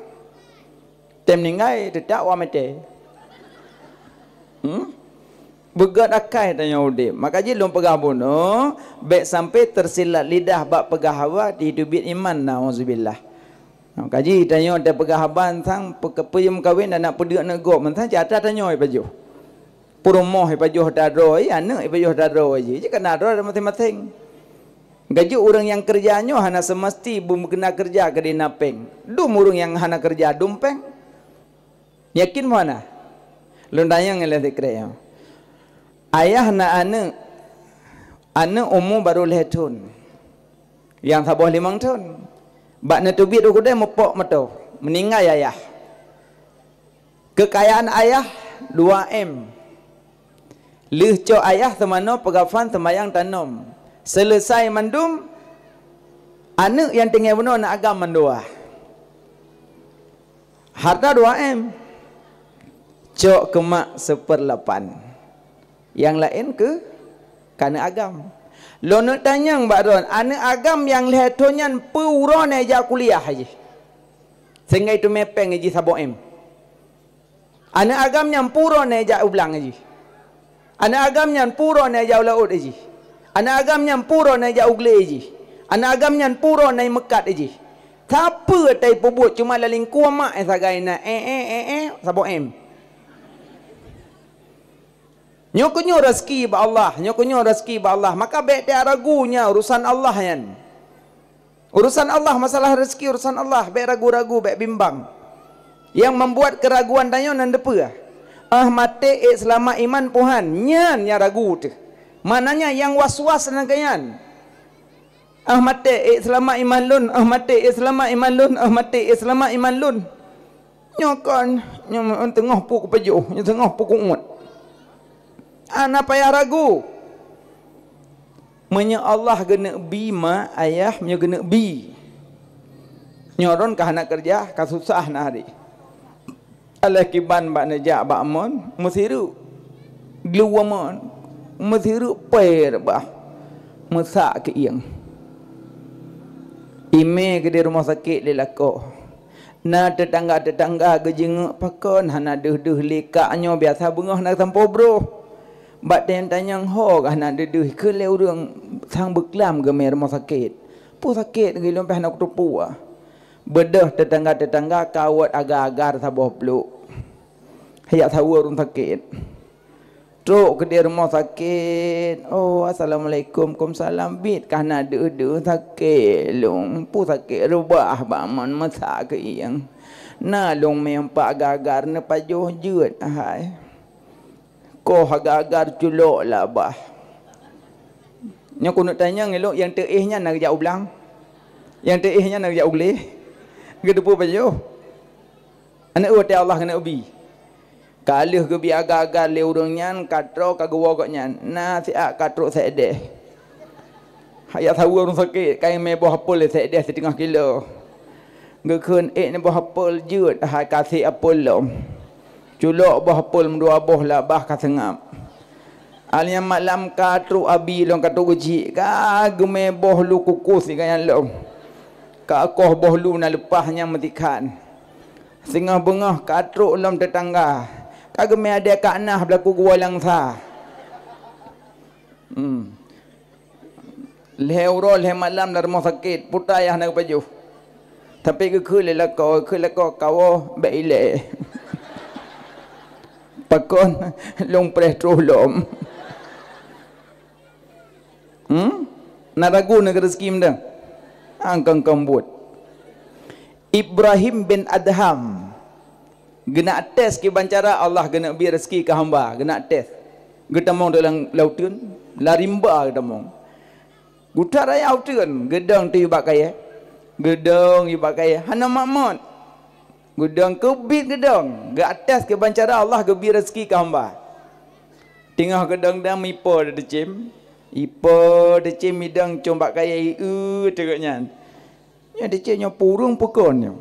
Tem ninggai, teutap wa maté. Hmm? Beugét akai tanyoe udeb. Maka jih lôn peugah bunoe, bék sampai teusilat lidah bak peugah haba, teubiet iman, nauzubillah. Maka jih tanyoe teupeugah haba sang peuke-, peuyeuem kawen dan nak peuduek aneuk gob, mantang jatah tanyoe ipajoh. Peurumoh ipajoh tadroe, aneuk ipajoh tadroe jih. Jih kana droe maséng-maséng. Gajok ureuëng nyang keureuja nyoe hana seumeusti beumeukeuna keureuja keu dina péng. Dum ureuëng nyang hana keureuja dum péng. Yakin meuhana? Lôn tanyong lé sikrek nyoe. Ayah na aneuk, aneuk umu barô lhée thon, nyang saboh limong thon. Bak neuteubiet u keudée meupok meutoe, meuninggai ayah. Keukayaan ayah dua M. Lheueh cok ayah teumanoe peugafan teumayang tanom. Seuleusai mandum, aneuk nyang tinggai bunoe na agam mandua. Harta dua M. Cok keu mak seupeurlapan. Nyang laén keu kaneuk agam. Lôn neuk tanyong bak droen, aneuk agam nyang lhée thon nyan peue uroe na ijak kuliah jih? Sehingga iteumé péng jih saboh M. Aneuk agam nyan peue uroe na ijak u blang jih? Aneuk agam nyan peue uroe na ijak u laôt jih? Aneuk agam nyan peue uroe na ijak u glé jih? Aneuk agam nyan peue uroe na imeukat jih? Sapeue tai peubuet cuma lam lingkue mak, eh, sagai na, eh, eh, eh, eh, saboh M. Nyoe keuh nyoe raseuki bak Allah, nyoe keuh nyoe raseuki bak Allah. Maka bék teuka ragu nyan, urusan Allah nyan. Urusan Allah, masalah raseuki urusan Allah, bék ragu-ragu, bék bimbang. Nyang membuat keraguan tanyoe nan deupeue? Ah maté ék seulamat iman Tuhan, nyan nyang ragu teuh. Maknanya nyang was-was nangkeuh nyan. Ah maté ék seulamat iman lôn, ah maté ék seulamat iman lôn, ah maté ék seulamat iman lôn. Nyoe kon, nyoe teungoh peue kupajoh, nyoe teungoh peue kuuet. Hana payah ragu. Meunyoe Allah geuneuk bi mak, ayah, meunyoe geuneuk bi. Nyoe droen ka hana keureuja, ka susah na hari. Alah kiban bak neujak bak mon, meusireuk. Gluwa mon, meusireuk pèe reubah. Meusak keuieng. Imé keudéh rumoh sakét lé lakoe. Na teutangga-teutangga geujeungeuk pakon hana deuh-deuh lé kak nyoe biasa beungoh na sampoe broh. Bak tanyong-tanyong ho kah na deuh-deuh keu lé ureuëng sang beuklam geumé rumoh sakét. Peue sakét geuh lôn pih hana kuteupeu. Beudôh teutangga-teutangga kawot agar-agar saboh pluek. Hayak saweue ureuëng sakét. Trok keudéh rumoh sakét. Oh, assalamualaikum, kumsalam. Bit kah na deuh-deuh sakét lôn. Peue sakét reubah bak mon meusak keuieng. Na lôn mé empat gagar neupajoh jeuet hai. Koh gagar culok labah. Nyoe keuneuk tanyong ilok nyang teuéh nyan na geujak u blang. Nyang teuéh nyan na geujak u glé. Geuteupeue pajoh. Aneuk watée Allah keuneuk bi. Ka lheueh geubi aga-aga lé ureuëng nyan, ka troh ka geuwoe gobnyan, na siat ka trok seudeh. Hayak saweue ureuëng sakét, ka imé boh apel lé seudeh siteungoh kilo. Geukheun ék nibak boh apel jeuet, hai ka sép apel lom. Culok boh apel meudua boh labah ka seungab. Alinyan malam ka trok abi lom ka trok geuchik, ka geumé boh lu kukus sigoe nyan lom. Ka koh boh lu na leupah nyang meutikhan. Singoh beungoh ka trok lom teutangga, ka geumé adé kak nah beulaku geuwoe langsa. Hmm. Lhée uroe lhée malam lam rumoh sakét, puta yah na geupajoh. Tapi geukheun lé lakoe, kheun lakoe kawoe bék ilée. Pakon lôn preh troh lom. Hmm? Na ragu na keu rezeki meudan? Angkang-kang buet. Ibrahim bin Adham geunak tes kiban cara Allah geuneuk bi rezeki keu hamba, geunak tes. Geutamong dalam lauteun, lam rimba geutamong. Geutat raya uteuen, geudong teuh bak kayée. Geudong bak kayée, hana mat-mat. Geudong keubiet geudong, geuates kiban cara Allah geubi rezeki keu hamba. Teungoh geudong dang mipo deucém. Ipo deucém idong com bak kayée ieu teuk nyan. Nyoe deucém nyoe purung pukon nyoe.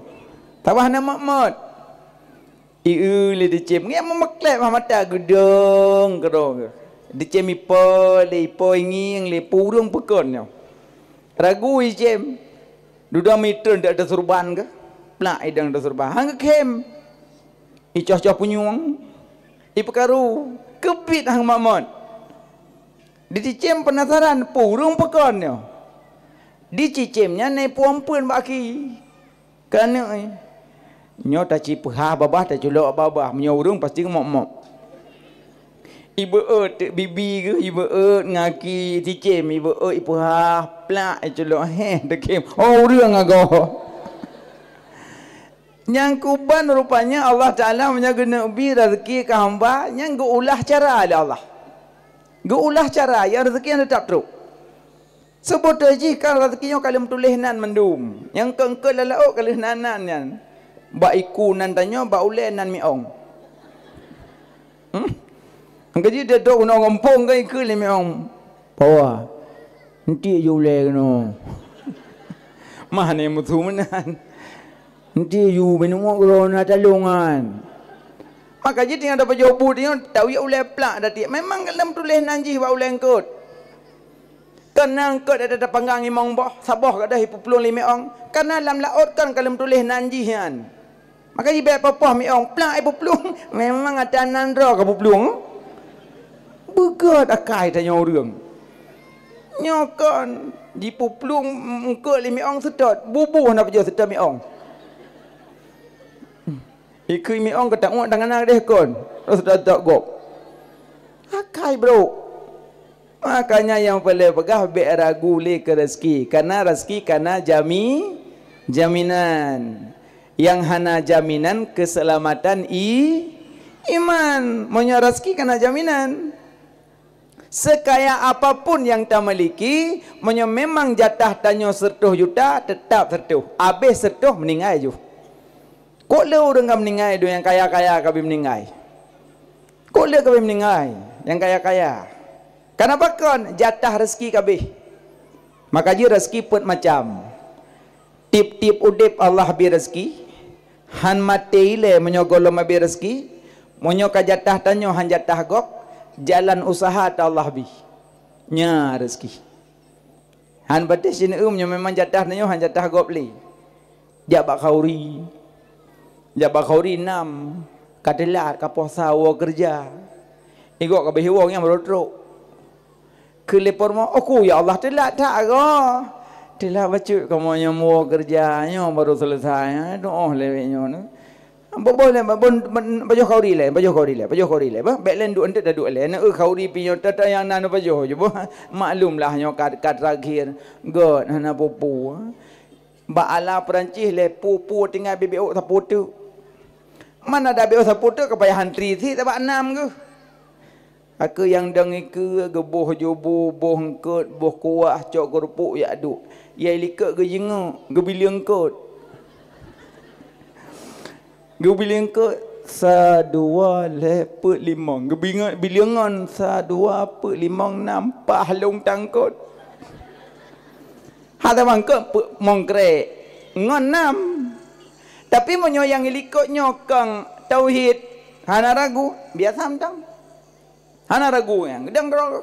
Tabah na mat-mat. Ieu lé deucém, ngieng meumeuklek bak mata geudong keudong. Deucém ipo lé ipo ingieng lé purung pukon nyoe. Ragu icém. Dudoe mitreun dak teusurban keuh. Plak idong teusurban. Han geukhem. Icoh-coh punyueng. Ipeukaru, keubiet hang mat-mat. Dicicém penasaran, peue ureuëng pakon nyoe. Dicicém nyan na ipuon-puon bak aki. Ka aneuk, eh. Nyoe tacipeuhah babah, taculok babah. Meunyoe ureuëng pasti mok-mok. Ibeuet teuk bibi geuh, ibeuet ngon aki cicém, ibeuet ipeuhah, plak, iculok, heh, teukem. Oh, ureuëng agoe. Nyang kuban rupanya Allah Taala meunyoe geuneuk bi rezeki keu hamba, nyang geuulah cara lé Allah. Geuulah cara, nyang rezeki nyang teutap trok. Seubeutoe jih kan rezeki nyoe ka lheueh tuléh nan mandum. Nyang keu-keu lam laôt ka lheueh nan-nan nyan. Bak iku nan tanyoe, bak ulée nan miong. Hmm? Nyang keujih dia dok ngon gampông kan iku lé miong. Pawa. Enti ju ulée keunoe. Mah ni musu meunan. Enti ju bineueng uroe na talongan. Maka jih tinggai tapajoh bu nyoe, tawiek ulée plak dati. Memang lom tuléh nan jih bak ulée eungkot. Keunan eungkot ada tapanggang limong boh, saboh gadôh ipeuplueng lé miong. Karena lam laôt kan ka lom tuléh nan jih nyan. Maka jih bék poh-poh miong, plak ipeuplueng. Memang ata nan droe ka peuplueng. Beugét akai tanyoe ureuëng. Nyoe kon jipeuplueng eungkot lé miong seutôt, buboh na pajoh seutôt miong. Ikui miong ka tauek tangan na deh kon, terus seutôt gob. Akai brok. Makanya nyang peureulée peugah bék ragu lé keu rezeki, karena rezeki kana jami-, jaminan. Nyang hana jaminan keuseulamatan i-, iman. Meunyoe rezeki kana jaminan. Seukaya apapun nyang tamiliki, meunyoe memang jatah tanyoe seureutôh juta, teutap seureutôh. Abéh seureutôh, meuninggai ju. Kok le ureuëng ka meuninggai, dua nyang kaya-kaya ka bi meuninggai? Kok le ka bi meuninggai, nyang kaya-kaya? Kana pakon jatah rezeki ka abéh. Maka jih rezeki peuet macam. Tieb-tieb udeb Allah bi rezeki, han maté ilée meunyoe gohlom abéh rezeki, meunyoe ka jatah tanyoe han jatah gob, jalan useuha ta Allah bi. Nya rezeki. Han patéh sineue meunyoe memang jatah tanyoe han jatah gob lé. Jak bak khauri. Jak bak khauri nam, ka teulat, ka puasa, woe keureuja. Igoe ka beuhiwong nyang baru trok. Keu lé peurumoh, "Oku, ya Allah, teulat that agoe." "Teulat bacut kamoe nyang woe keureuja nyoe baru selesai, ha, tuoh lé nyoe." Boh-boh lé, bon, bon, pajoh khauri lé, pajoh khauri lé, pajoh khauri lé. Bah, bék lé duek eunteuk taduek lé. Neu khauri pih nyoe tata nyang na neupajoh ju boh. Maklumlah nyoe ka, ka terakhir. Göt hana peue-peue. Bak ala Peurancih lé peue-peue tinggai bibit ôk sapeue teuk. Man ada bibit ôk sapeue teuk ka payah antri sit bak nam geuh. Aku nyang dong ikeue geuboh jubu, boh eungkot, boh kuah, cok keureupuk jak duek. Yai likot geujeungeuk, geubileung eungkot. Geubileung eungkot sa dua lhée peuet limong. Geubileung ngon sa dua peuet limong nam paih lôn tangkot. Hana mangkot peuet mongkrek ngon nam. Tapi meunyoe nyang likot nyoe kong tauhid, hana ragu, biasa mantong. Hana ragu nyang geudang droe.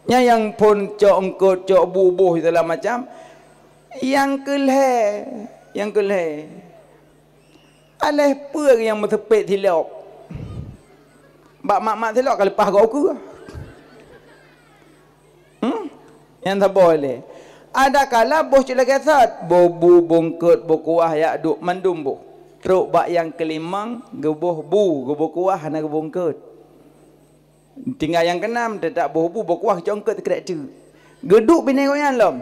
Nyan nyang phon cok eungkot, cok bu boh segala macam. Nyang keu lhée, nyang keu lhée. Aléh peue nyang meuseupet silop. Bak mak-mak silop ka leupah gob keue. Hmm? Nyang saboh lé. Adakala boh cit lagée sot, boh bu, boh eungkot, boh kuah jak duek mandum boh. Trok bak nyang keulimong, geuboh bu, geuboh kuah, hana geuboh eungkot. Tinggai nyang keunam, teutap boh bu, boh kuah, cok eungkot teukrek teuk. Geuduek binéh gobnyan lom.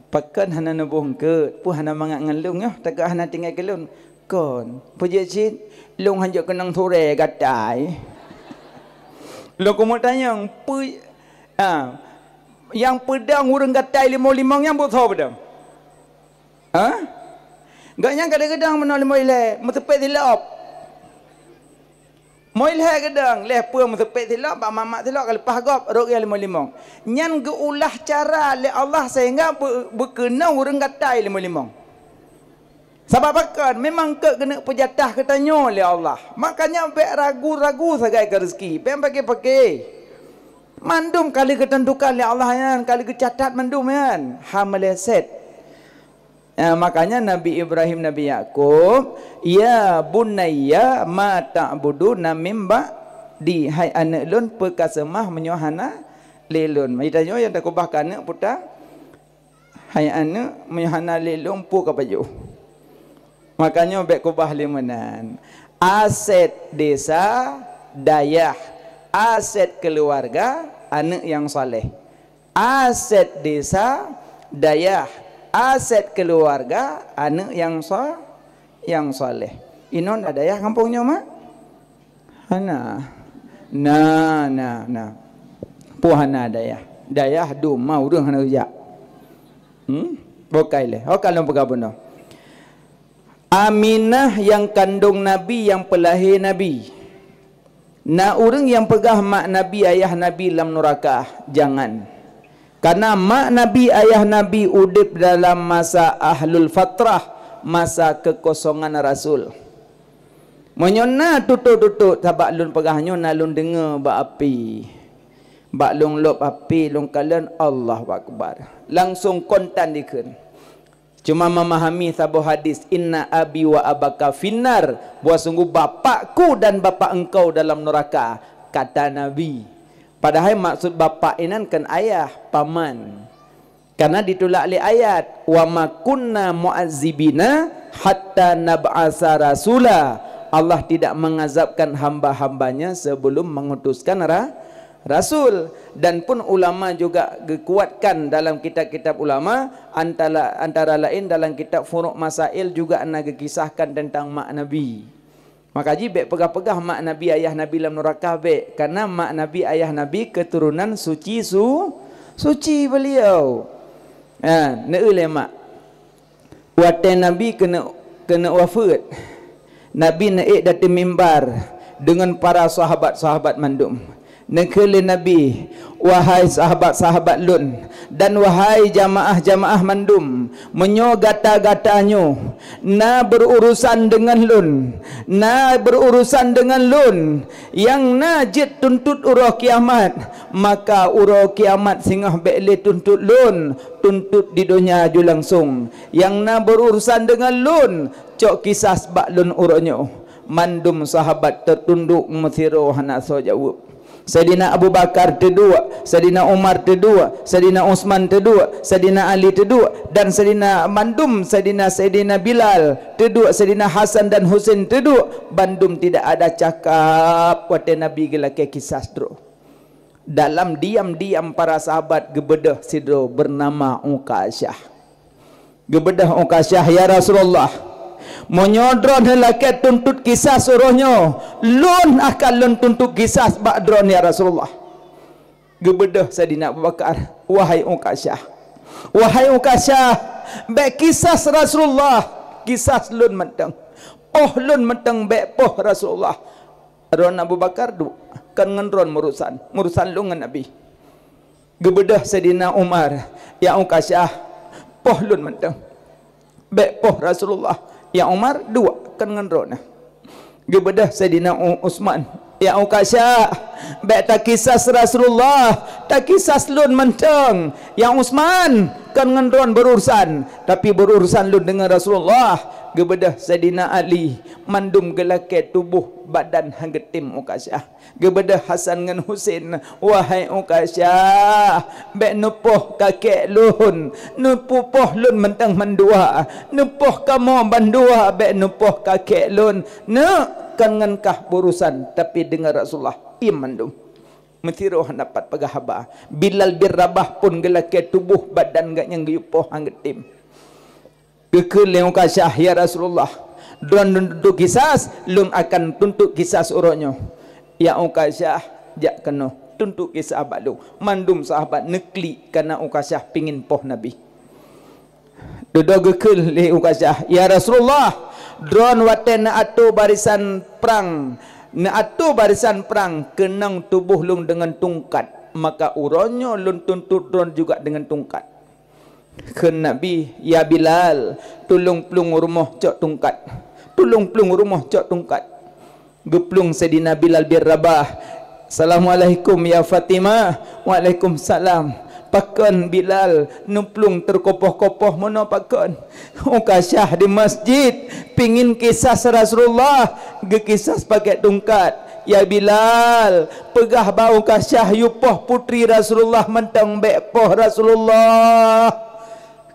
Pakon hana neuboh eungkot, peue hana mangat ngon lôn nyoe, takot hana tinggai keu lôn. Kon, peujeuet cit, lôn hanjeuet keunong surée gatai. Lôn keumeung tanyong, peue, ah, nyang peudong ureuëng gatai limong-limong nyan buet soe peudong? Ha? Gobnyan ka lheueh geudong meunoe limong ilée, meuseupet silop. Moi lhée geudong, lhée peue meuseupet silop, bak mak-mak silop ka leupah gob, rot geuh limong-limong. Nyan geuulah cara lé Allah sehingga beu-, beukeunong ureuëng gatai limong-limong. Sabab pakon? Memang keu geuneuk peujatah geutanyoe lé Allah. Makanya bék ragu-ragu sagai keu rezeki, bék paké-paké. Mandum ka lheueh geuteuntukan lé Allah nyan, ka lheueh geucatat mandum nyan. Ha meuleset. Ah, makanya Nabi Ibrahim, Nabi Yakub, "Ya bunayya ma ta'buduna mim ba'di?" Hai aneuk lôn, peue kaseumah meunyoe hana lé lôn? Mita nyoe nyang takubah keu aneuk puta, "Hai aneuk, meunyoe hana lé lôn, peue kapajoh?" Makanya bék kubah lé meunan. Aset desa, dayah. Aset keuluwarga, aneuk nyang saleh. Aset desa, dayah. Aset keuluwarga, aneuk nyang sa-, nyang saleh. Inoe na dayah gampông nyoe, mak? Hana. Na, na, na. Peue hana dayah? Dayah dum ma ureuëng hana geujak. Hmm? Bukai lé. Ho ka lôn peugah bunoe. Aminah nyang kandong Nabi, nyang peulahé Nabi. Na ureuëng nyang peugah mak Nabi, ayah Nabi lam nuraka. Jangan. Karena mak Nabi, ayah Nabi udeb dalam masa ahlul fatrah, masa keukosongan Rasul. Meunyoe na tutoe-tutoe, sabab lôn peugah nyoe na lôn deungoe bak api. Bak lôn lôb api, lôn kalon, Allahu Akbar. Langsung kontan dikheun. Cuma memahami saboh hadis, "Inna abi wa abaka finnar," bahwa sungguh bapakku dan bapak engkau dalam neraka, kata Nabi. Padahai maksud bapak inan kan ayah, paman. Karena ditulak lé ayat, "Wa ma kunna mu'azzibina hatta nab'asa rasula." Allah tidak mengazabkan hamba-hambanya sebelum mengutuskan ra-, rasul. Dan pun ulama juga geukuatkan dalam kitab-kitab ulama, antara, antara lain dalam kitab Furu' Masail juga na geukisahkan tentang mak Nabi. Maka jih bék peugah-peugah mak Nabi, ayah Nabi lam nuraka bék, karena mak Nabi, ayah Nabi keturunan suci su-, suci beliau. Ha, neueu lé mak. Watée Nabi keuneuk, keuneuk wafeuet, Nabi neuék di ateueh mimbar deungon para sahabat-sahabat mandum. Neukheun lé Nabi, "Wahai sahabat-sahabat lôn dan wahai jamaah-jamaah mandum, meunyoe gata-gata nyoe na berurusan deungon lôn, na berurusan deungon lôn, nyang na jeuet tuntot uroe kiamat, maka uroe kiamat singoh bék lé tuntot lôn, tuntot di donya ju langsung. Nyang na berurusan deungon lôn, cok kisas bak lôn uroe nyoe." Mandum sahabat teutundok meusidroe hana soe jaweueb. Saidina Abu Bakar teuduek, Saidina Umar teuduek, Saidina Utsman teuduek, Saidina Ali teuduek, dan Saidina mandum, Saidina, Saidina Bilal teuduek, Saidina Hasan dan Husein teuduek, bandum tidak ada cakap watée Nabi geulakée kisas droe. Dalam diam-diam para sahabat geubeudôh sidroe bernama Ukasyah. Geubeudôh Ukasyah, "Ya Rasulullah, meunyoe droeneuh lakée tuntot kisas uroe nyoe, lôn akan lôn tuntot kisas bak droeneuh, ya Rasulullah." Geubeudôh Saidina Abu Bakar, "Wahai Ukasyah, wahai Ukasyah, bék kisas Rasulullah, kisas lôn mantong. Poh lôn mantong bék poh Rasulullah." Droen Abu Bakar duek, "Kon ngon droen meurusan, meurusan lôn ngon Nabi." Geubeudôh Saidina Umar, "Ya Ukasyah, poh lôn mantong. Bék poh Rasulullah." Ya Umar, "Duek, kon ngon droeneuh." Geubeudôh Saidina U-, Utsman, "Ya Ukasyah, bék takisas Rasulullah, takisas lôn mantong. Ya Utsman, kon ngon droen berurusan, tapi berurusan lôn deungon Rasulullah." Geubeudôh Saidina Ali, mandum geulakée tuboh badan han geutem Ukasyah. Geubeudôh Hasan ngon Husein, "Wahai Ukasyah, bék neupoh kakée lôn, neupoh lôn mantong mandua, neupoh kamoe bandua, bék neupoh kakée lôn. Neuk, kon ngon kah berurusan, tapi deungon Rasulullah." Iem mandum. Meusidroe hana pat peugah haba. Bilal bin Rabah pun geulakée tuboh badan gobnyan geuyue poh han geutem. Geukheun lé Ukasyah, "Ya Rasulullah, droen lôn tuntot kisas, lôn akan tuntot kisas uroe nyoe." "Ya Ukasyah, jak keunoe, tuntot kisas bak lôn." Mandum sahabat neuklik kana Ukasyah pingin poh Nabi. Dudoe geukheun lé Ukasyah, "Ya Rasulullah, droen watée neuatoe barisan prang, neuatoe barisan prang keunong tuboh lôn deungon tungkat, maka uroe nyoe lôn tuntot droen juga deungon tungkat." Kheun Nabi, "Ya Bilal, tulông plueng rumoh cok tungkat. Tulông plueng rumoh cok tungkat." Geuplueng Saidina Bilal bin Rabah, "Assalamualaikum ya Fatimah." "Waalaikumsalam." Pakon Bilal neuplueng teukopoh-kopoh meunoe pakon? Ukasyah di masjid, pingin kisas Rasulullah, geukisas pakai tungkat. "Ya Bilal, peugah bak Ukasyah yue poh putri Rasulullah mantong bèk poh Rasulullah."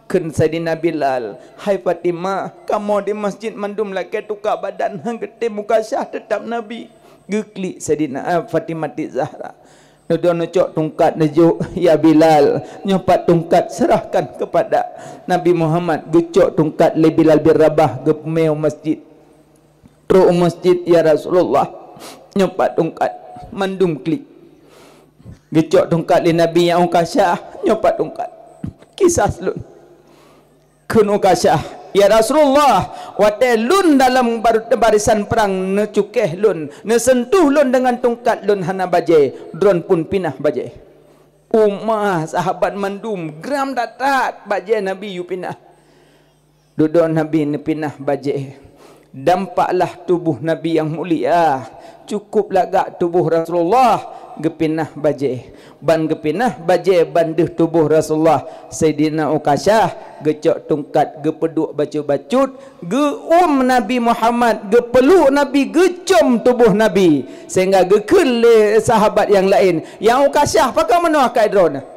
Kheun Saidina Bilal, "Hai Fatimah, kamoe di masjid mandum lakèe tuka badan, han geutem Ukasyah, teutap Nabi." Geuklik Saidina, eh, Fatimah Zahra. Neudoe neucok tungkat neujok, "Ya Bilal, nyoe pat tungkat, serahkan kepada Nabi Muhammad." Geucok tungkat lé Bilal bin Rabah, geupeumè u masjid. Trok u masjid, "Ya Rasulullah, nyoe pat tungkat." Mandum klik. Geucok tungkat lé Nabi, "Ya Ukasyah, nyoe pat tungkat. Kisas lôn." Kheun Ukasyah, "Ya Rasulullah, watèe lôn dalam bar-, barisan prang neucukéh lôn, neuseuntuh lôn deungon tungkat lôn hana bajèe, droeneuh pun pinah bajèe." Ummah sahabat mandum gram that-that bajèe Nabi yue pinah. Dudoe Nabi neupinah bajèe. Dampaklah tuboh Nabi nyang mulia. Cukôp lagak tuboh Rasulullah, geupinah bajèe. Ban geupinah bajèe ban deuh tuboh Rasulullah, Saidina Ukasyah geucok tungkat, geupeuduek bacut-bacut, geuuem Nabi Muhammad, geupeuluk Nabi, geucom tuboh Nabi. Sehingga geukheun lé sahabat nyang laén, "Ya Ukasyah, pakon meunoe akai droeneuh?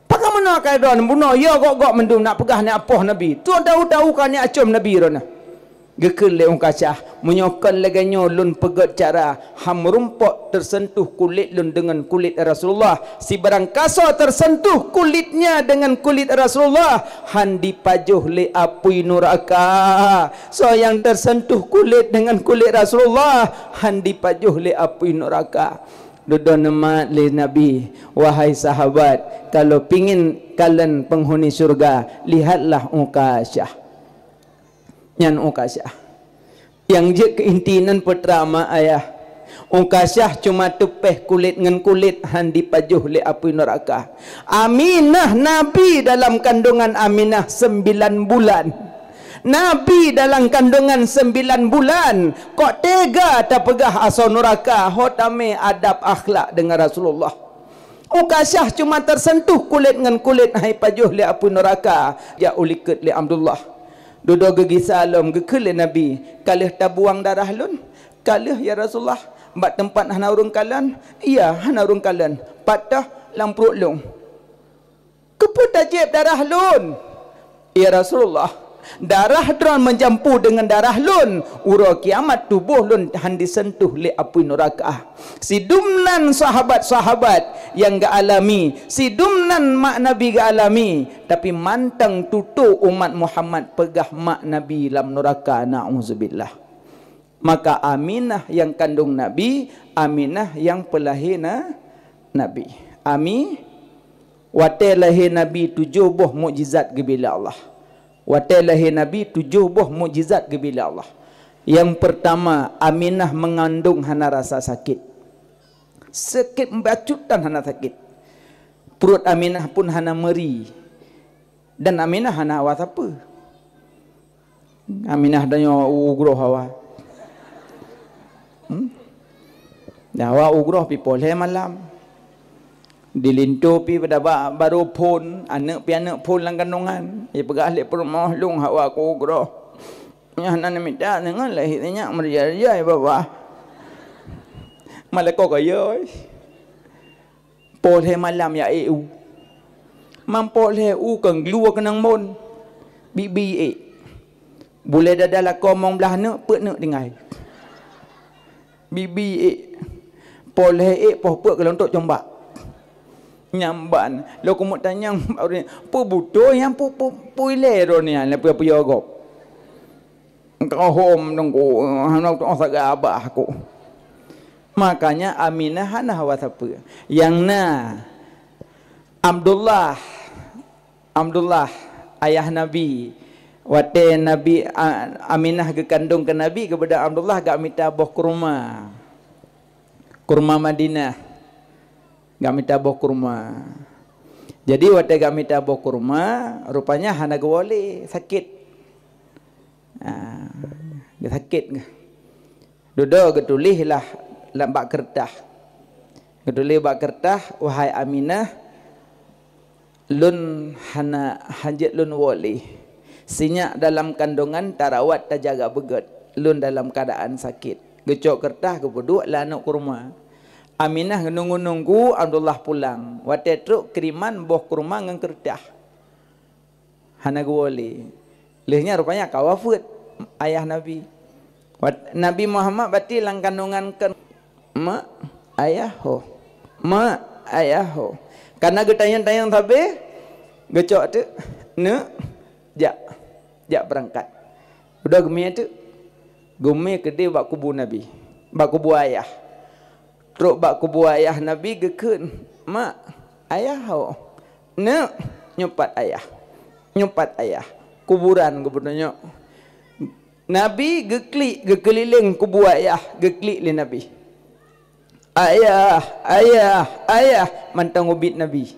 Pakon meunoe akai droeneuh bunoe, yo gok-gok mandum nak peugah nak poh Nabi. Tuan tahu-tahu ka nak acom Nabi droeneuh." Geukheun lé Ukasyah, "Meunyoe kon lagèe nyoe lôn peugöt cara, han meurumpok teuseuntuh kulét lôn deungon kulét Rasulullah, sibarang kasoe teuseuntuh kulitnya deungon kulét Rasulullah, han dipajoh lé apui nuraka. Soe nyang teuseuntuh kulét deungon kulét Rasulullah, han dipajoh lé apui nuraka." Dudoe neumat lé Nabi, "Wahai sahabat, kalau pingin kalon peunghuni syeuruga, lihatlah Ukasyah." Nyan Ukasyah. Nyang jeuet keu inti nan putra mak ayah. Ukasyah cuma teupeh kulét ngon kulét, han dipajoh lé apui nuraka. Aminah, Nabi dalam kandungan Aminah sembilan bulan. Nabi dalam kandungan sembilan bulan, kok tega tapeugah asoe nuraka, ho tamè adab akhlak deungon Rasulullah. Ukasyah cuma teuseuntuh kulét ngon kulét, han dipajoh lé apui nuraka, jak u likot lé Abdullah. Dudoe geugisa lom, geukheun lé Nabi, "Ka lheueh tabuang darah lôn?" "Ka lheueh, ya Rasulullah." "Bak teumpat hana ureueng kalon?" "Iya, hana ureueng kalon." "Pat toh?" "Lam pruet lôn." "Keupeue tajieb darah lôn?" "Ya Rasulullah, darah droe meujampu deungon darah lôn, uroe kiamat tuboh lôn han diseuntuh lé apui nuraka." Sidum nan sahabat-sahabat nyang geualami, sidum nan mak Nabi geualami, tapi mantong tutoe umat Muhammad peugah mak Nabi lam nuraka, na'uzubillah. Maka Aminah nyang kandong Nabi, Aminah nyang peulahé na-, Nabi. Ami-, watèe lahé Nabi tujoh boh mukjizat geubri lé Allah. Watèe lahé Nabi tujoh boh mukjizat geubri lé Allah. Nyang peurtama, Aminah meungandong hana rasa sakét. Sakét bacut tan hana sakét. Pruet Aminah pun hana meuri. Dan Aminah hana hawa sapeue. Aminah tanyoe u groh hawa. Hmm? Nyan hawa u groh pih poh lhèe malam. Di linto pih pada ba-, barô phôn, aneuk pih aneuk phôn lam kandongan. Jipeugah lé peurumoh, "Lôn hawa u groh." Nyan hana mita deungon lahé nyak meurajai-rajai babah. Malaikat kaya. Poh lhèe malam jak ék u. Man poh lhèe u kon glue keunong mon. Bibi ék. Bulèe dada lakoe mong blah neuk, peuet neuk tinggai. Bibi ék. Poh lhèe ék, poh peuet geulontok combak. Nyan ban. Lôn keumeung tanyong, "Peue beutôi nyang pu-, pu-, peuilèe droeneuh nyan, peue-peue gob?" Ka hom teungku, hana teuoh sagai abah ku. Makanya Aminah hana hawa sapeue. Nyang na Abdullah, Abdullah ayah Nabi. Watèe Nabi, a-, Aminah geukandong keu Nabi, geubeudôh Abdullah geumita boh kurma. Kurma Madinah. Geumita boh kurma. Jadi watèe geumita boh kurma, rupanya hana geuwoe lé, sakét. Ah, sakét. Dudoe geutuléh lah lam bak keureutah. Geutuléh bak keureutah, "Wahai Aminah, Lôn hana hanjeuet lôn woe lé. Sinyak dalam kandongan tarawat tajaga beugét. Lôn dalam keuadaan sakét. Geucok keureutah geupeuduek lam aneuk kurma. Aminah geununggu-nunggu Abdullah pulang. Watée trok keuriman boh kurma ngon keureutah. Hana geuwoe lé. Lheueh nyan rupanya ka wafeuet ayah Nabi. Wat-, Nabi Muhammad bati lam kandongan keu mak ayah ho. Mak ayah ho. Karena geutanyong-tanyong sabe, geucok teuk, "Neuk, jak. Jak beurangkat." Udah geumé teuk. Geumé keudeh bak kubu Nabi. Bak kubu ayah. Trok bak kubu ayah Nabi geukheun, "Mak, ayah ho." "Neuk, nyoe pat ayah. Nyoe pat ayah." Kuburan geubunoe nyoe. Nabi geuklik, geukeulileng kubu ayah, geuklik lé Nabi. "Ayah, ayah, ayah," mantong ubit Nabi.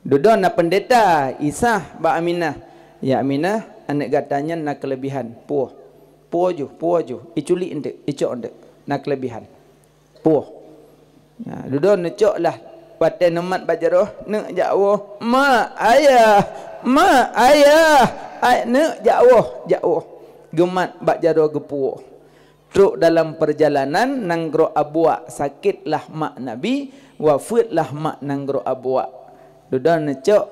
Dudoe na peundeta Isa bak Aminah, "Ya Aminah, aneuk gata nyan na keuleubihan. Puwoe. Puwoe ju, puwoe ju. Iculik eunteuk, icok eunteuk. Na keuleubihan. Puwoe." Nah, dudoe neucok lah. Watée neumat bak jaroe, "Neuk jak woe." "Mak, ayah, mak, ayah. Ai, neuk jak woe, jak woe." Geumat bak jaroe geupuwoe. Trok dalam peurjalanan nanggroe Abuak, sakét lah mak Nabi, wafeuet lah mak nanggroe Abuak. Dudoe neucok,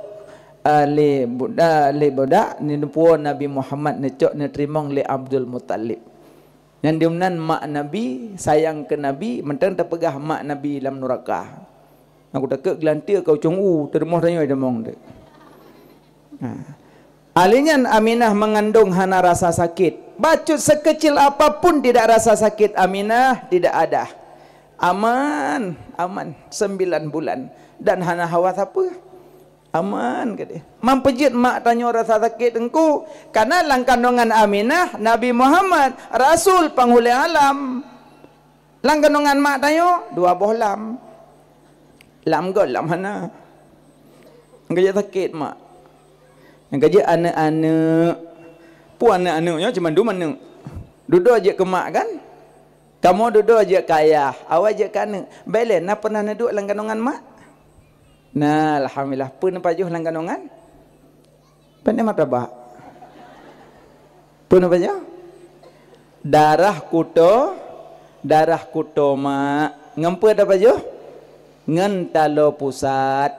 ah, lé buda-, lé budak, neupuwoe Nabi Muhammad, neucok neuteurimong lé Abdul Muthalib. Nyan dimeunan mak Nabi, sayang keu Nabi, mantong tapeugah mak Nabi lam nuraka. Aku takot geulanteue keu ucong u, teurumoh tanyoe tamong tu. Ha. Ahli nyan Aminah mengandung hana rasa sakit. Bacut sekecil apapun tidak rasa sakit Aminah, tidak ada. Aman, aman, sembilan bulan. Dan hana hawa sapeue. Aman keudeh. Mampeujeuet mak tanyoe rasa sakét teungku, karena lam kandongan Aminah, Nabi Muhammad, Rasul Panghulée Alam. Lam kandongan mak tanyoe, dua boh lam. Lam göt, lam hana. Nyang ka jeuet sakét mak. Nyang ka jeuet aneuk-aneuk. Peue aneuk-aneuk nyoe, cuma dum aneuk. Dudoe jeuet keu mak kan? Kamoe dudoe jeuet keu ayah, awai jeuet keu aneuk. Bèk lé, na pernah neuduek lam kandongan mak? Na, alhamdulillah. Peue neupajoh lam kandongan? Pane martabak. Peue neupajoh? Darah kuto, darah kuto mak. Ngon peue tapajoh? Ngon taloe pusat.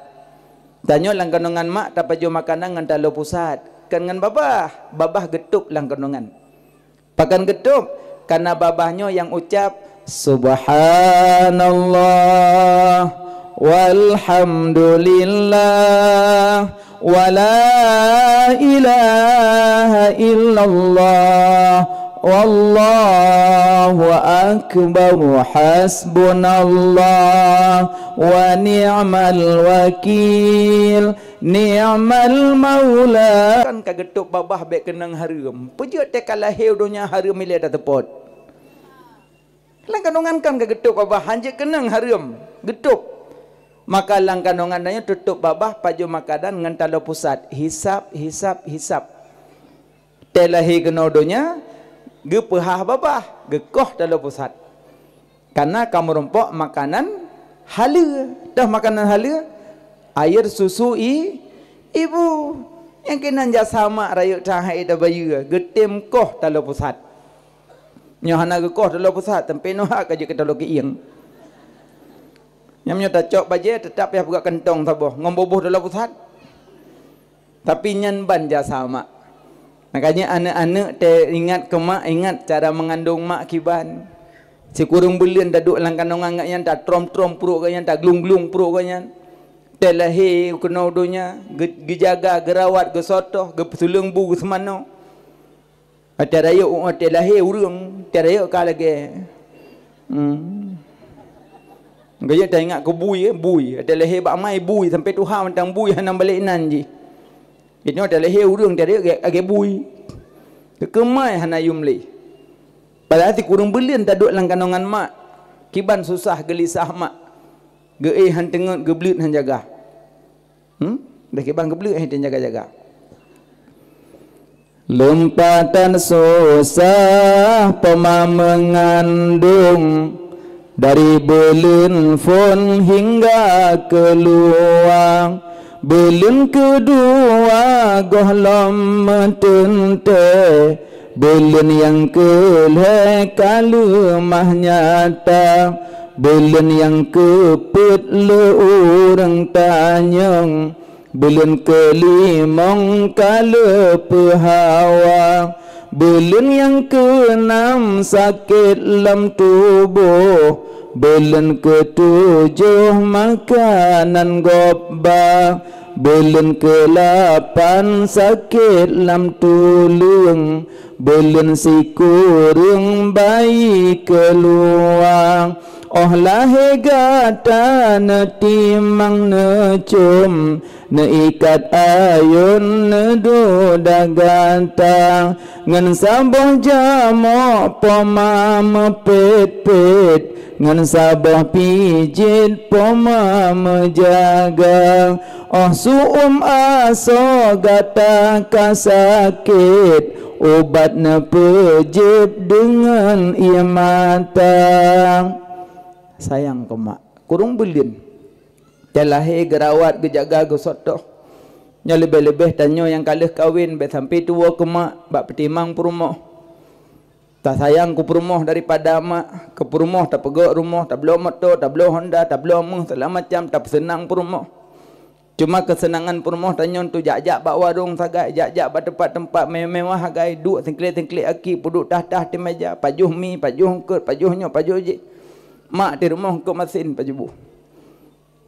Tanyoe lam kandongan mak tapajoh makanan ngon taloe pusat. Kon ngon babah. Babah geutôb lam kandongan. Pakon geutôb? Karena babah nyoe nyang ucap, "Subhanallah, walhamdulillah, wa la ilaha illallah, wallahu akbar, hasbunallah, wa ni'mal wakil." Ni'mal maula. Kan ka geutôb babah bèk keunong hareuem. Peue jeuet teuka lahé u donya hareuem ilèe tateupot? Lam kandongan kan ka geutôb babah, hanjeuet keunong hareuem. Geutôb. Maka lam kandongan tanyoe teutôb babah, pajoh makanan ngon taloe pusat. Hisab, hisab, hisab. Teuh lahé keunoe donya, geupeuhah babah, geukoh taloe pusat. Karena ka meurumpok makanan haleue. Toh makanan haleue? Air susu i-, ibu. Nyang keunan jasa mak rayeuk that hai tabayeue, geutém koh taloe pusat. Nyoe hana geukoh taloe pusat, sampoe nyoe ka jeuet keu taloe keuieng. Nyang meunyoe tacok bajèe, teutap yah peugah kantong saboh, ngon boh-boh taloe pusat. Tapi nyan ban jasa mak. Makanya aneuk-aneuk teuingat keu mak, ingat cara mengandung mak kiban. Sikureueng buleuen taduek lam kandongan geuh nyan, tatrom-trom pruet geuh nyan, taglung-glung pruet geuh nyan. Teuh lahé keunoe donya, geu-, geujaga, geurawat, geusotoh, geupeusuleueng bu, geuseumanoe. Watèe rayeuk, watèe lahé ureueng, watèe rayeuk ka lagèe. Hmm. Gaya teuingat keu bui, eh, bui. Watèe lahé bak amai bui, sampoe tuha mantong bui hana balek inan jih. Jinoe watèe lahé ureueng, watèe rayeuk lagèe, lagèe bui. Keu amai hana yum lé. Padahai sikureueng buleuen taduek lam kandongan mak. Kiban susah geulisah mak. Geuéh han teungeut, geubleuet han jaga. Hmm? Dah kiban geubleuet, eh, dan jaga-jaga. Lompatan susah poma mengandung, dari buleuen phon hingga keuluwa. Buleuen keudua gohlom meuteuntée, buleuen nyang keulhée ka leumah nyata, buleuen nyang keupeuet lé ureuëng tanyong, buleuen keulimong ka leupeu hawa, buleuen nyang keunam sakét lam tuboh, buleuen keutujoh makanan gob ba, buleuen keulapan sakét lam tuleueng, buleuen sikureueng bayi keuluwa. Óh lahé gata neutimang neucom, neuikat ayôn neuduek gata, ngon saboh jamok poma meupet-pet, ngon saboh pijet poma meujaga. Óh siuem asoe gata ka sakét, ubat neupeujieb deungon ié mata. Sayang keu mak, kureueng buleuen. Talahé geurawat, geujaga, geusotoh. Nyoe leubeh-leubeh tanyoe nyang ka lheueh kawen, bék sampoe tuwoe keu mak, bak peutimang peurumoh. Tasayang keu peurumoh daripada mak, keu peurumoh tapeugöt rumoh, tabloe moto, tabloe honda, tabloe méuh, segala macam, tapeuseunang peurumoh. Cuma keuseunangan peurumoh tanyoe tu jak-jak bak warong sagai, jak-jak bak teumpat-teumpat mewah-mewah sagai, duek singklik-singklik aki, peuduek tah-tah di meja, pajoh mi, pajoh eungkot, pajoh nyoe, pajoh jih. Mak di rumoh eungkot masin pajoh boh.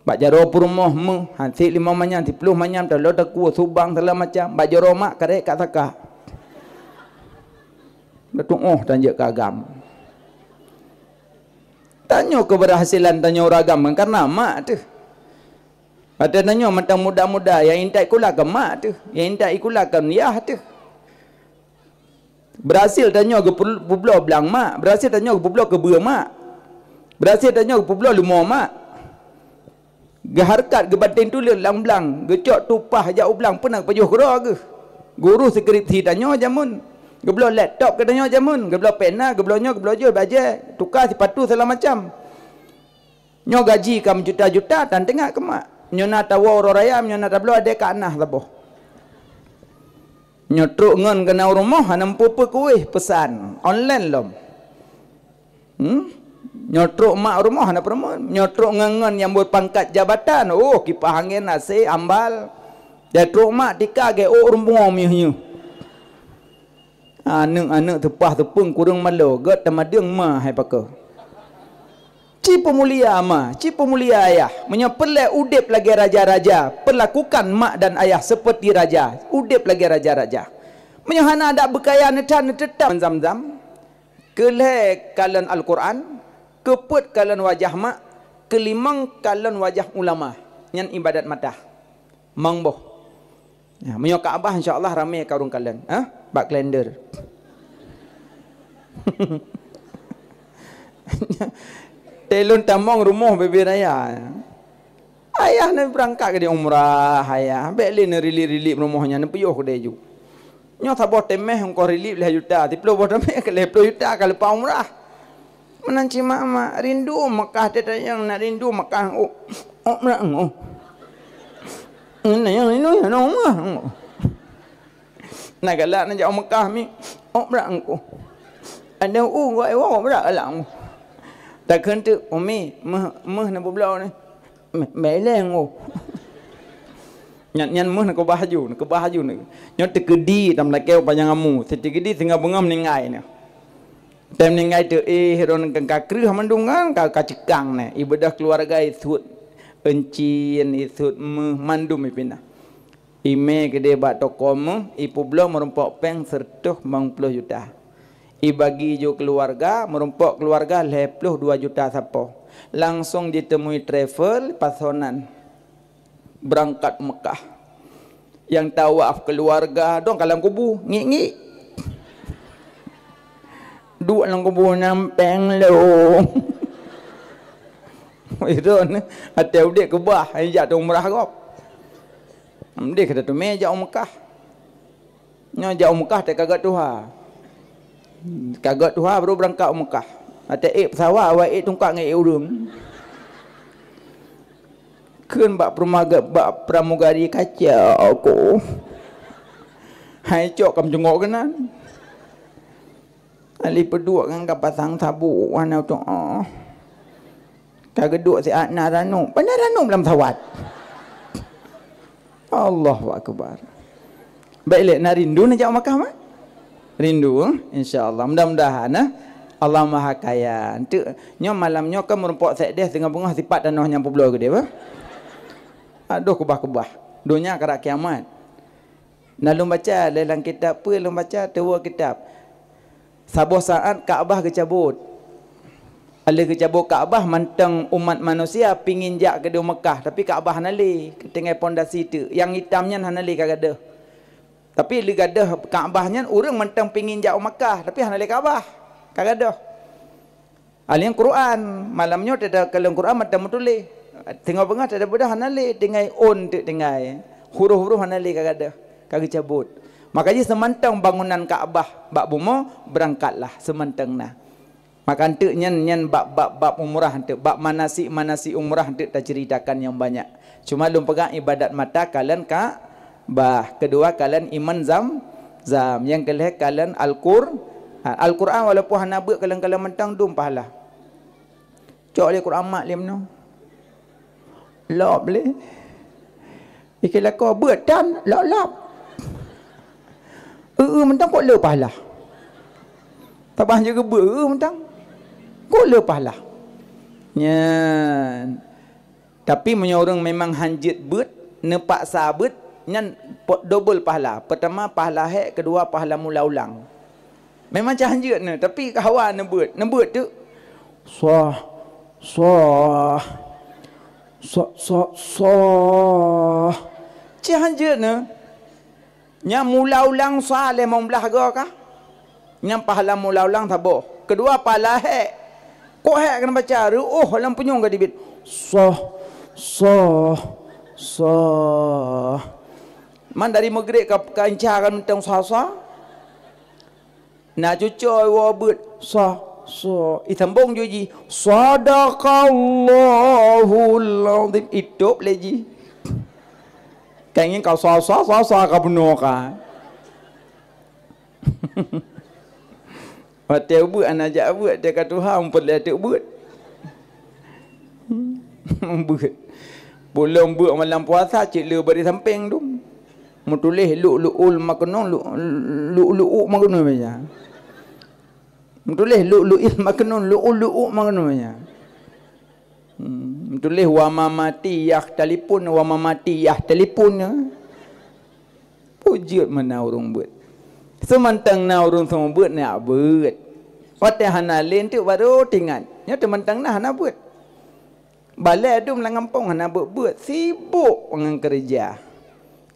Bak jaroe peurumoh méuh, han sép limong manyam, siplôh manyam, taloe takue, subang, segala macam. Bak jaroe mak karét ka saka. Dah tuoh tan jeuet keu agam. Tanyoe keberhasilan tanyoe ureueng agam kan karena mak teuh. Watèe tanyoe mantong muda-muda, nyang intat sikula kan mak teuh, nyang intat sikula kan yah teuh. Beurhasil tanyoe geupeu-, geupubloe blang mak, beurhasil tanyoe geupubloe keubeue mak, beurhasil tanyoe geupubloe leumo mak. Geuhareukat geubanting tuleueng lam blang, geucok tupah jak u blang peunan geupajoh keudroe geuh. Geuurôh skripsi tanyoe jameun, geubloe laptop keu tanyoe jameun, geubloe pena, geubloe nyoe, geubloe jih, bajèe, tuka sipatu segala macam. Nyoe gaji ka meujuta-juta tan teuingat keu mak. Nyoe na tawoe uroe raya, nyoe na tabloe adak ka na saboh. Nyoe trok ngon keunoe u rumoh hana meupeue-peue kuéh peusan online lom. Hmm? Nyoe trok mak u rumoh hana peureumeun. Nyoe trok ngon-ngon nyang buet pangkat jabatan, oh kipah angén, AC, ambal. Dan trok mak tika geuôk rumoh miyuh-miyuh. Aneuk-aneuk teupah teupeueng kureueng malo, gét teumadeueng ma hai pakoe. Ci peumulia ma, ci peumulia ayah. Meunyoe peureulée udeb lagée raja-raja, perlakukan mak dan ayah seperti raja, udeb lagée raja-raja. Meunyoe hana adak beukaya neutan neuteutap zam-zam, keulhée kalon Al-Quran, keupeuet kalon wajah mak, keulimong kalon wajah ulama, nyan ibadat mata. Mang boh. Ya, meunyoe Ka'bah insya Allah ramé ka ureueng kalon, ha? Bak kalender. Telon tamong rumoh bebe raya. Ayah na beurangkat keu di umrah, ayah. Bék lé neurilik-rilik rumoh nyan, neupiôh keudeh ju. Nyoe saboh teumeh engkau rilik lhée juta, siplôh boh teumeh keu lhée plôh juta ka leupah umrah. Meunan cit mak-mak, rindu Mekah teuh tanyong, nak rindu Mekah, oh, oh, meunan, oh. Nyan nyang rindu, ya, nong mah, oh. Nak galak nak jak Mekah mi, oh, brat engku. Ada u gua ewa brat galak engku. Takheun teuk, Umi, meuh, meuh na peubloe ni. Meh, meh leng, oh. Nyan, nyan meuh na keubah aju, na keubah aju na. Nyoe teukeudi tam lakée panyang amu, teukeudi singoh beungoh meuninggai na. Tem meuninggai teu éh, ron ka, ka kreueh mandum kan, ka, ka ceukang neh. Ibeudôh keuluwarga isut euncien, isut meuh, mandum ipinah. Imé keudeh bak toko meuh, ipeubloe meurumpok péng seureutôh limong ploh juta. Ibagi ju keuluwarga, meurumpok keuluwarga lhée ploh dua juta sapoe. Langsong jiteumui travel, pasonan. Beurangkat Mekah. Nyang tawaf keuluwarga, dong ka lam kubu, ngik-ngik. Duek lam kubu nyan péng lom. Wah, itu ni, até udeb keubah, jak tu umrah gob. Mdeh ka teumé jak u Mekah. Nyoe jak u Mekah teuh ka gét tuha. Ka gét tuha baru beurangkat u Mekah. Até ék peusawat, awai ék tungkat ngon ék ureueng. Kheun bak pramugari, bak pramugari kacau ku. Hai cok kam jengok keunan. Ali peuduek ngon ka pasang sabuk hana tu, oh. Ka geuduek siat na ranub. Pana ranub lam sawat. Allahu Akbar. Baik lé, na rindu neujak Makkah, Mak? Rindu, eh? Insya Allah. Mudah-mudahan, eh? Allah Maha Kaya. Enteuk nyoe malam nyoe kan meurumpok sekdes singoh beungoh sipat tanoh nyang peubloe geude, bah? Aduh, keubah-keubah. Donya karab kiamat. Na lôn baca lé lam kitab, peue lôn baca, teuwoe kitab. Saboh saat Ka'bah geucabot. Lheueh geucabot Ka'bah, mantong umat manusia pingin jak keudeh Mekah, tapi Ka'bah hana lé, tinggai pondasi teuk. Nyang itam nyan hana lé ka gadôh. Tapi lheueh gadôh Ka'bah nyan, ureuëng mantong pingin jak u Mekah, tapi hana lé Ka'bah, ka gadôh. Alheuh Quran, malam nyoe teuda kalon Quran mantong meutuléh. Teungoh beungoh teuda beudôh hana lé, tinggai ôn teuk tinggai. Huruf-huruf hana lé ka gadôh, ka geucabot. Maka jih seumantong bangunan Ka'bah bak bumoe, beurangkatlah seumantong na. Maka enteuk nyan, nyan bab, bab, bab umrah enteuk, bab manasik-manasik umrah enteuk taceuritakan nyang banyak. Cuma lôn peugah ibadat mata kalon Ka'bah, keudua kalon iman Zam, Zam, nyang keulhèe kalon Al-Qur-, Al-Quran walaupun hana beuet kalon-kalon mantong dum pahala. Cok lé Quran mak lé meunoe. Lop lé. Ikeu lakoe beuet tan lop-lop. Eu-eu mantong kok le pahala. Tabah je geubeuet eu-eu mantong. Kok le pahala. Nyan. Tapi meunyoe ureuëng memang hanjeuet beuet, neupaksa beuet, nyan po-, dobel pahala. Peutama pahala hék, keudua pahala mula ulang. Memang cah hanjeuet neu, tapi hawa neubeuet. Neubeuet tu, sah, sah, sah, sah, sah. Cah hanjeuet neu. Nyang mula ulang sa lé limong blaih goe kah? Nyang pahala mula ulang saboh. Keudua pahala hék. Kok hék keuneuk baca, reuôh lam punyueng ka teubiet. Soh, soh, soh. Man dari Maghrib ka, ka inca ka mantong sa-sa. Na cucoe woe beuet, sa, sa, itambong ju jih, "Sadaqallahul azim." Itôb lé jih. Ka ingin ka sa, sa, sa, sa ka bunoe ka. Watée beuet hana jak beuet, watée ka tuha muphom lé teuk beuet. Beuet. Pulang beuet malam puasa cit le bari sampéng tu. Meutuléh lu'lu'ul maknun, lu-, lu'lu'u maknun baca. Meutuléh lu'lu'il maknun, lu'lu'u maknun baca. Hmm, meutuléh wa ma mati yah talipun, wa ma mati yah talipun. Peue jeuet meunan ureuëng beuet. Seumantong na ureuëng seumeubeuet na beuet. Watée hana lé teuk baru teuingat. Nyoe teumantong na hana beuet. Balée dum lam gampông hana beuet-beuet, sibok ngon keureuja.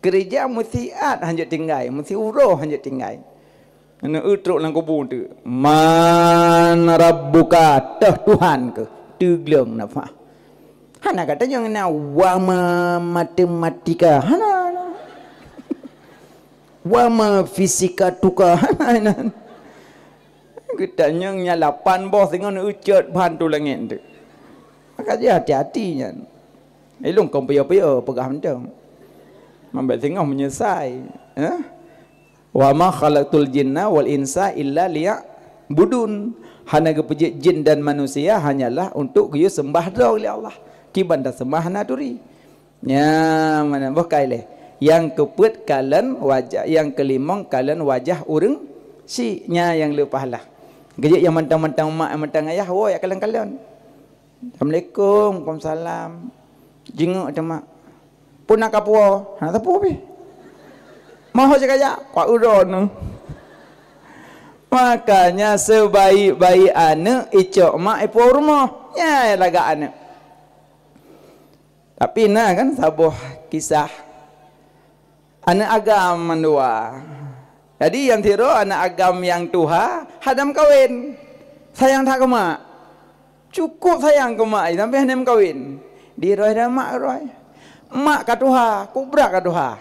Keureuja meusiat hanjeuet tinggai, meusiuroe hanjeuet tinggai. Neu eu trok lam kubu teuk, "Man rabbuka?" Toh Tuhan keuh, teugleueng nafah. Hana ka tanyong na wa ma matematika, hana, hana. Wa ma fisikatuka, hana, hana. Geutanyong nyan lapan boh singoh neucot ban tu langét tu. Maka jih hati-hati nyan. Ilong kong piyo-piyo peugah mantong. Mambet singoh meunyeusai. Eh? "Wa ma khalaqtul jinna wal insa illa liya'budun." Hana geupeujeuet jin dan manusia hanyalah untuk geuyue seumbah droe lé Allah. Kiban taseumah hana turi. Nya, mana boh kai lé. Nyang keupeuet kalon wajah, nyang keulimong kalon wajah ureuëng syiek, nya nyang le pahala. Geujeuet nyang mantong-mantong mak, nyang mantong ayah, woe jak kalon-kalon. "Assalamualaikum." "Waalaikumsalam." Jingok teuma. "Peue na kapuwoe?" "Hana sapeue pih." "Moho sikajak?" "Kuat uroe neu." Makanya sebaik-baik aneuëk icok mak ipuwoe rumoh. Nya lagak aneuëk. Tapi na kan saboh kisah. Aneuëk agam mandua. Jadi nyang sidroe aneuëk agam nyang tuha hana meukawen. Sayang that keu mak. Cukup sayang keu mak jih sampai hana meukawen. Diroh-roh mak roh. Mak ka tuha, kubra ka tuha.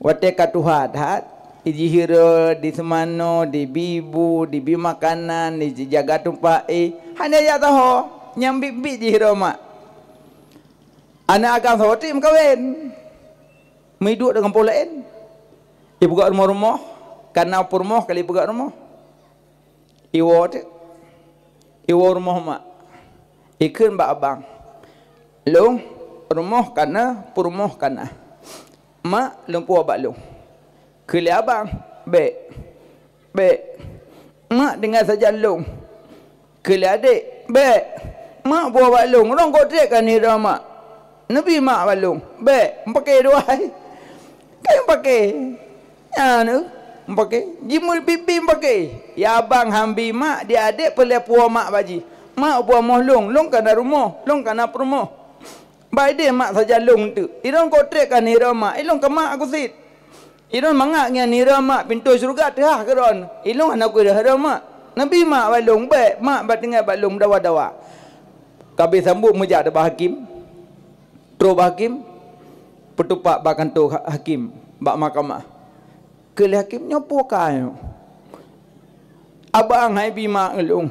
Watée ka tuha that, jihiro diseumanoe, dibi bu, dibi makanan, dijaga teumpat éh. Hana jak saho, nyang biet-biet jihiro mak. Aneuk agam saboh teuk meukawen. Meuduek deungon po laén. Ipeugöt rumoh-rumoh, kana peurumoh kali ipeugöt rumoh. Iwoe teuk. Iwoe rumoh mak. Ikheun bak abang, "Lôn, rumoh kana, peurumoh kana. Mak, lôn puwoe bak lôn." Kheun lé abang, "Bèk. Bèk. Mak tinggai sajan lôn." Kheun lé adék, "Bèk. Mak puwoe bak lôn. Lôn kotrek ka nireu mak. Neubi mak bak lôn. Bèk. Meupaké dua hai." Ka meupaké. Nyan, eh, meupaké. Jimeupipi meupaké. Ya abang han bi mak, di adék peureulèe puwoe mak bak jih. "Mak puwoe moh lôn. Lôn kana rumoh. Lôn kana peurumoh." Bak idéh mak sajan lôn teuk. Ilôn kotrek ka nireu mak. Ilôn ka mak aku sit. Ilôn mangat ngieng nireu mak pintoe syeuruga teuhah keudroe. Ilôn hana kueh nireu mak. Neubi mak bak lôn, bèk mak bak tinggai bak lôn dawa-dawa. Ka abéh sambot meujak bak hakém. Trok bak hakém, peutupat bak kantô ha-, hakém, bak mahkamah. Kheun lé hakém, "Nyoe peue ka nyoe? Abang han ibi mak lôn."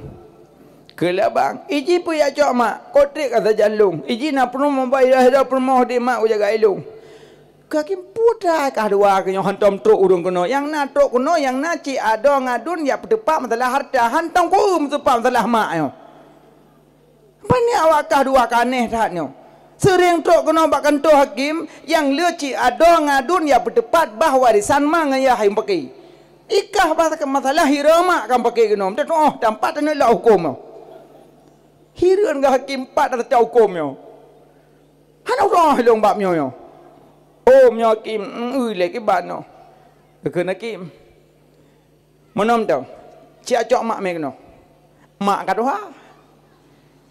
Kheun lé abang, "Iji peue jak cok mak? Kotrek ka sajan lôn. Iji na peurumoh, bak idéh peurumoh di mak kujaga ilôn." Kheun hakém, "Peue teuma kah dua keuh nyoe hantom trok ureueng keunoe? Nyang na trok keunoe, nyang na cit adoe ngon aduen jak peutupat masalah hareuta, hantom ku-eu meutupat masalah mak nyoe. Pane awak kah dua ka aneh that nyoe? Seuring trok keunoe bak kantô hakém, nyang le cit adoe ngon aduen jak peutupat bah warésan ma ngon yah hai meupaké. Ikah bah masalah hireu mak ka meupaké keunoe, meututoh tampat taneuk lok hukôm nyoe." Hireuen geuh hakém pat rata hukôm nyoe. Hana uroe lôn bak meunyoe nyoe. Oh, meunyoe hakém, eu lé kiban nyoe. Geukheun hakém, "Meunan mantong, ci acok mak mé keunoe. Mak ka tuha."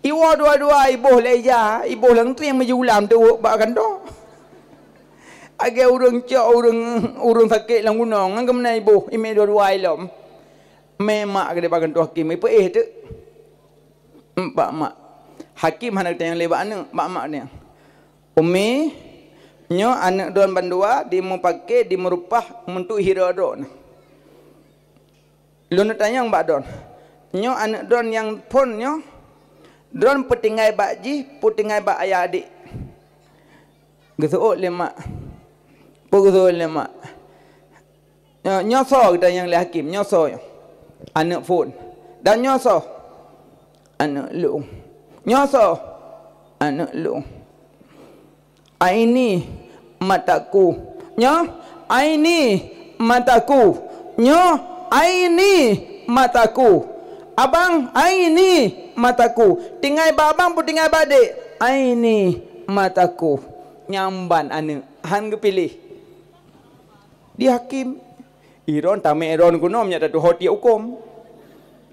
Iwoe dua-dua, iboh lé ija, iboh lam trieng meujulam teuwok bak kantô. Lagèe ureueng cok ureueng, ureueng sakét lam gunong, ngon keumeunang iboh, imé dua-dua ilom. Mé mak keudeh bak kantô hakém, ipeuéh teuk. Bak mak. Hakém hana geutanyong lé bak aneuk, bak mak geutanyoe. "Umi, nyoe aneuk droen bandua dimeupaké, dimeureupah meuntuek hireu droen. Lôn neutanyong bak droen, nyoe aneuk droen nyang phôn nyoe, droen peutinggai bak jih, peutinggai bak ayah adék?" Geuseuôt lé mak. Peue geuseuôt lé mak? "Nyoe, nyoe soe?" geutanyong lé hakém. "Nyoe soe?" "Aneuk phôn." "Dan nyoe soe?" "Aneuk lôn." "Nyoe soe?" "Aneuk lôn." "Aini mataku." "Nyoe?" "Aini mataku." "Nyoe?" "Aini mataku." "Abang, aini mataku." "Tinggai bak abang, peutinggai bak adék?" "Aini mataku." Nyan ban aneuk, han geupiléh. Di hakém, "Iron tamé iron keunoe nyak tatuho tiek hukôm.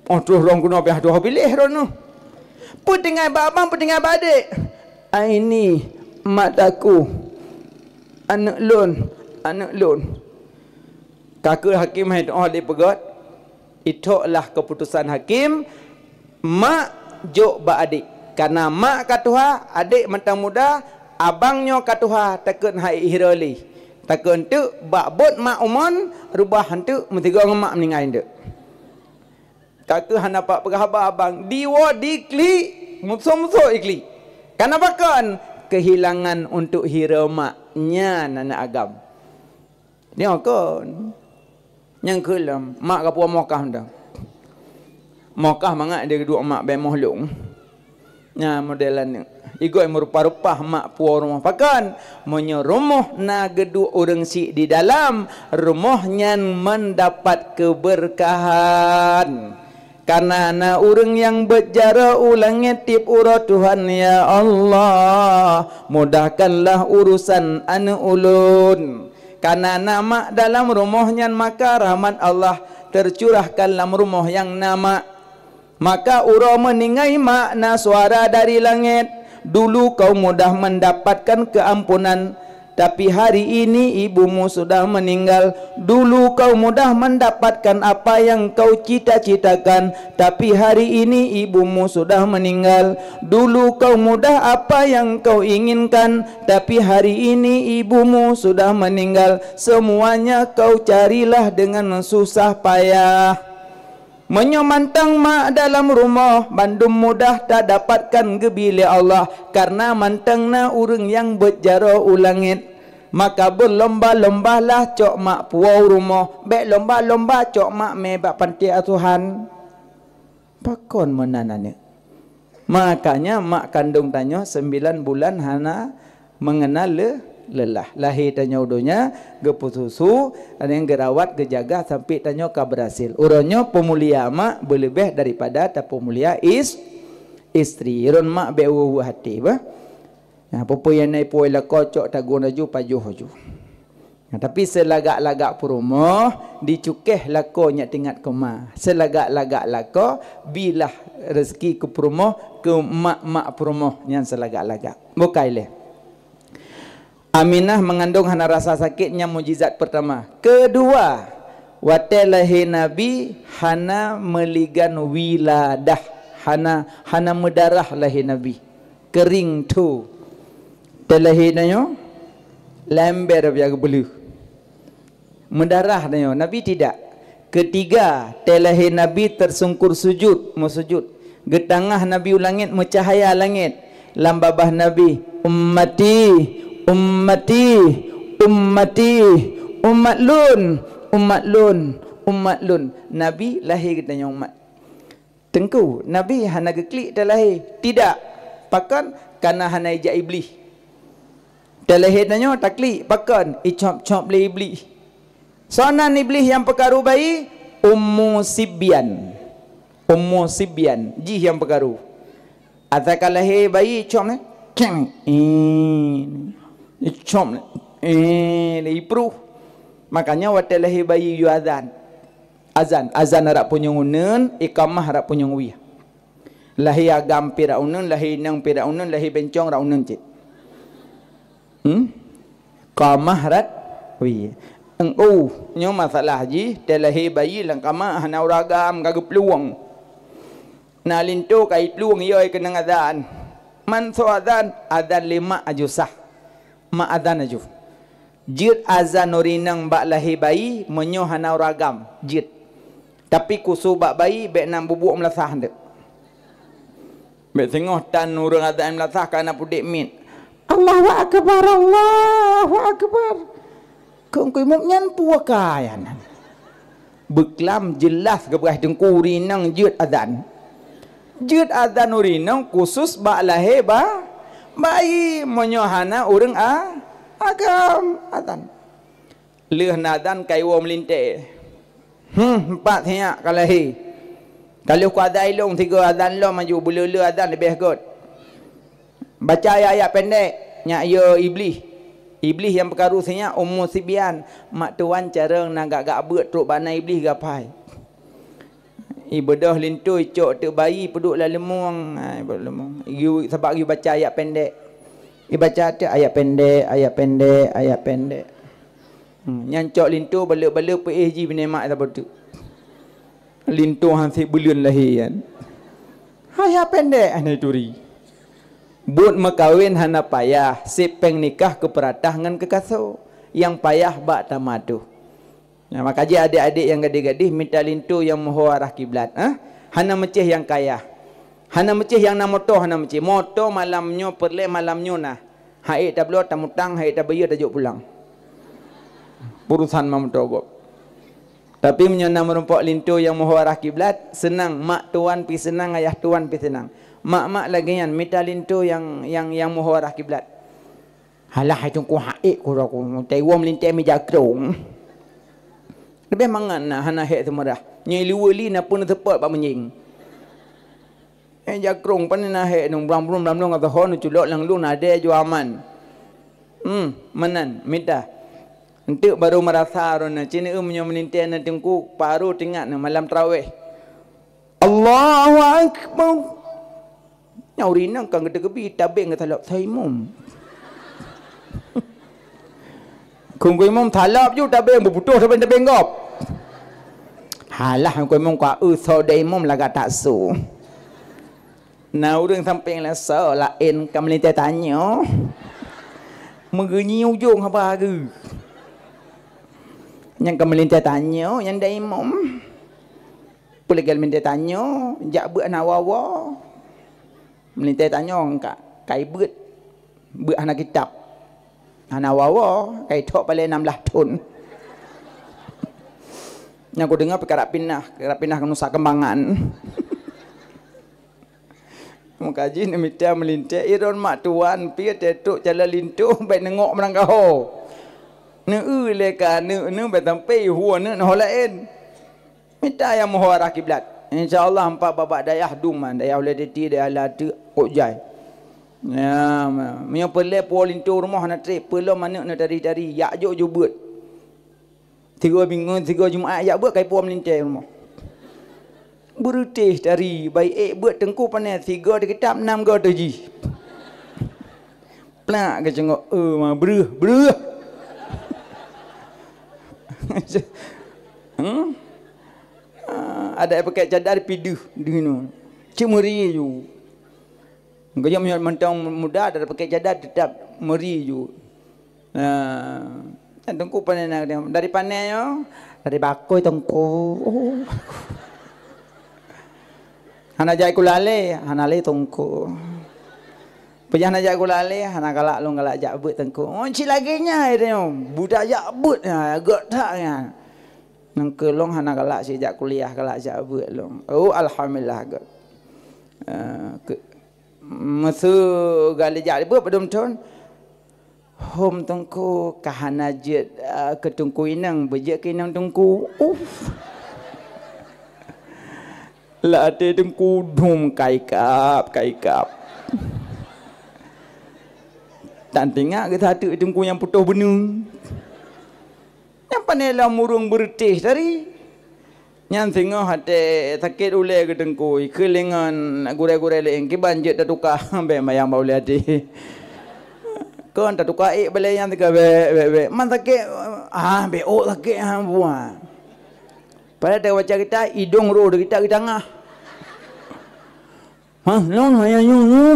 Oh, troh ron keunoe pih tuho piléh ron nyoe. Peutinggai bak abang, peutinggai bak adék?" "Aini mataku." "Aneuk lôn, aneuk lôn." Ka keuh hakém hai tuho dipeugöt, ithoklah keuputosan hakém, mak jok bak adék. Kareuna mak ka tuha, adék mantong muda, abang nyoe ka tuha, takheun hai ihireu lé. Takheun teuk bak bot mak umon, reubah teuk meusigoe ngon mak meuninggai teuk. Ka keuh hana pat peugah haba abang, diwoe diklik, musoh-musoh iklik. Kareuna pakon? Keuhilangan untuk hireu mak, nyan aneuk agam. Nyoe kon. Nyang keu lom, mak ka puwoe mokah mantong. Mokah mangat dia duek mak bèk moh lôn. Nyan model aneuk. Igoe meurupa-rupa mak puwoe rumoh. Pakon? Meunyoe rumoh na geuduek ureueng syiek di dalam, rumoh nyan mendapat keberkahan. Kareuna na ureueng nyang beuet jaroe u langét tiep uroe, "Tuhan, ya Allah, mudahkanlah urusan aneuk ulôn." Kareuna na mak dalam rumoh nyan, maka rahmat Allah teucurahkan lam rumoh nyang na mak. Maka uroe meuninggai mak na suara dari langét, "Dulu kau mudah mendapatkan keampunan, tapi hari ini ibumu sudah meninggal. Dulu kau mudah mendapatkan apa yang kau cita-citakan, tapi hari ini ibumu sudah meninggal. Dulu kau mudah apa yang kau inginkan, tapi hari ini ibumu sudah meninggal. Semuanya kau carilah dengan susah payah." Meunyoe mantong mak dalam rumoh, bandum mudah tadapatkan geubi lé Allah, kareuna mantong na ureuëng nyang beuet jaroe u langét. Maka beulomba-lombalah cok mak puwoe u rumoh, bék lomba-lomba cok mak mé bak panti asuhan. Pakon meunan aneuëk? Makanya mak kandong tanyoe sembilan bulan hana mengenal le-, lelah. Lahé tanyoe u donya, geupeususu, nyang geurawat, geujaga sampai tanyoe ka berhasil. Uroe nyoe peumulia mak beuleubeh daripada tapeumulia is-, istri. Ron mak bék weueh-weueh até bah. Nah, peue-peue nyang na ipuwoe lakoe cok tagun laju, pajoh laju. Nah, tapi seulagak-lagak peurumoh dicukéh lakoe nyak teuingat keu ma. Seulagak-lagak lakoe bilah rezeki keu peurumoh, keu mak-mak peurumoh nyan seulagak-lagak. Bukai lé. Aminah mengandung hana rasa sakit, nyan mukjizat pertama. Kedua, watée lahé Nabi hana meuligan wiladah, hana, hana meudarah lahé Nabi. Kering tho. Teulahé tanyoe lembér biar geubeuleuh. Meudarah tanyoe, Nabi tidak. Ketiga, teulahé Nabi tersungkur sujud, meusujud. Geutangah Nabi u langét, meucahaya langét. Lam babah Nabi, "Ummati, ummati, ummati, umat lôn, umat lôn, umat lôn." Nabi lahé geutanyoe umat. Teungku, Nabi hana geuklik teulahé? Tidak. Pakon? Kana hana ijak Iblih. Teulahé tanyoe taklik, pakon? Icop-cop lé Iblih. Soe nan Iblih nyang peukaru bayi? Ummu Sibyan. Ummu Sibyan, jih nyang peukaru. Asai ka lahé bayi, icop lé. Ceng. Eh. Icop lé. Eh, lé ipruh. Makanya watée lahé bayi yue azan. Azan, azan arak punyueng uneuen, iqamah arak punyueng wie. Lahé agam pih arak uneuen, lahé inong pih arak uneuen, lahé bencong arak uneuen cit. Hmm? Iqamah arak wie. Engku, nyoe masalah jih, teulahé bayi lam kama hana ureueng agam ka geuplueng. Na linto ka iplueng yoi keunong azan. Man soe azan, azan lé mak aju sah. Mak azan aju. Jeuet azan ureueng inong bak lahé bayi meunyoe hana ureueng agam, jeuet. Tapi khusos bak bayi bék na bubuek meulasah nteuk. Bék singoh tan ureueng azan meulasah ka na pudek miet. "Allahu akbar, Allahu akbar." Keu engku imum nyan peue kaya nan? Beuklam jeulaih geupeugah teungku ureueng inong jeuet azan. Jeuet azan ureueng inong khusos bak lahé ba-, bayi, meunyoe hana ureueng a-, agam azan. Lheueh na azan ka iwoe meulintée. Hmm, empat siyak ka lahé. Ka lheueh kuazan ilong sigoe azan lom aju, beuleu-leu azan leubeh göt. Baca ayat-ayat pendek, nyak yo Iblih. Iblih nyang peukaru sinyak Ummu Sibyan, mak tuan carông na gak-gak beuet trok bak na Iblih gapai. Ibeudôh linto icok teuk bayi peuduek lam leumueng, ha, peuduek lam leumueng. Geuyue, sabab geuyue baca ayat pendek. Ibaca teuk ayat pendek, ayat pendek, ayat pendek. Hmm, nyan cok linto baleu-baleu peuéh jih binéh mak saboh teuk. Linto han sép buleuen lahé nyan. Ayat pendek hana turi. Buet meukawen hana payah, sép péng nikah keu peuratah ngon keu kaso. Nyang payah bak tamatuh. Nah, maka jih adék-adék nyang gadih-gadih mita linto nyang meuho arah kiblat, eh? Hana meucéh nyang kaya. Hana meucéh nyang na moto, hana meucéh. Moto malam nyoe peureulée malam nyoe na. Haék tabloe tamutang, haék tabayeue tajok pulang. Urusan ma moto gob. Tapi meunyoe na meurumpok linto nyang meuho arah kiblat, seunang, mak tuan pih seunang, ayah tuan pih seunang. Mak-mak lagée nyan mita linto nyang, nyang, nyang meuho arah kiblat. Halah, hai teungku, haék ku droe ku, taiwoe meulintée meujakrong. Leubeh mangat na hana hék seumeurah. Nyang luweue li na peuneuseupat bak meunjing. Eh, jakrong pane na hék nung brang-brung, brang-brung ateueh ho neuculok lam lueng na adée jua aman. Hmm, meunan, mita. Enteuk baru meurasa droe na, ci neueu meunyoe meulintée na teungku, baru teuingat na malam tarawéh. Allahu Akbar. Nyan ureueng inong ka geuteukeubie tabeng geutalop, "Soe imum?" Kungku imum talop ju tabeng, beuputôh tabeng-tabeng gob. Halah, kungku imum ka eu soe deh imum lagak taksu. Na ureueng sampéng laén, "Soe laén ka meulintée tanyoe." Meugeunyi ujong haba geuh. Nyang ka meulintée tanyoe, nyan deh imum. Peuleueh meulintèe tanyoe, jak beuet hana woe-woe. Meulintèe tanyoe ka, ka ibeuet, beuet hana kitab. Hana woe-woe, ka ithok paleng nam blaih thon. Nyang kudeungoe pih karap pinah, karap pinah keu Nusa Kembangan. Meukaji neumita meulintèe, i droen mak tuan, pih teuh trok jalan linto, bèk neungok meurangkaho. Neu-eu lé ka, neu-, neu-, bèk sampai ihue neu-, neuho laén. Mita nyang meuho arah kiblat. Insya Allah, empat babak dayah dum, dayah Ulèe Titi, dayah Lateuk, kok jai. Ya, ma-, meunyoe peureulèe puwoe linto rumoh hana trép, peulom aneuk neutari-tari, yak jok jubeuet. Tiga minggu, tiga Jumat jak beuet, kai puwoe meulintèe rumoh. Beureutéh tari, bayi ék beuet teungku pané, tiga di kitab, nam go teuji. Plak keuceungok, "Eh, ma, breuh, breuh." Hmm? Ah, ada pakèk cadar pih deuh, deuh nyoe. Cit meuri ju. Geujak meunyoe mantong muda, ada pakèk cadar teutap meuri ju. Nah, teungku pané na, dari pané nyoe, dari bakoi teungku. Oh. Hana jak kulalé, hana lé teungku. Peue nyang hana jak kulalé, hana galak lôn galak jak beuet teungku. Oh, cit lagèe nyan, budak jak beuet nyan, gèt that nyan. Nangkeu lôn hana galak sijak kuliah, galak jak beuet lôn. Oh, alhamdulillah gèt. Eh, keu-, meuseu galak jak beuet padum thon. Hom teungku ka hana jeuet, eh, keu teungku inong, beujeuet keu inong teungku. Uff. Lam até teungku dum kaikap, kaikap. Tan teuingat geuh sateuk teungku nyang putôh beuneung. Nyang pané lom ureueng beureutéh tari. Nyan singoh até sakét ulèe geuh teungku, ikheun lé ngon gurèe-gurèe laén, "Kiban jeuet tatuka bèk mayang bak ulèe até." Kon tatuka ék balèe nyan teuka bèk, bèk, bèk. Man sakét, ah, bèk ôk sakét, ah, buah. Padahai tabaca kitab, idong roh di kitab geutanggah. Hah, lôn hana nyoe, nyoe.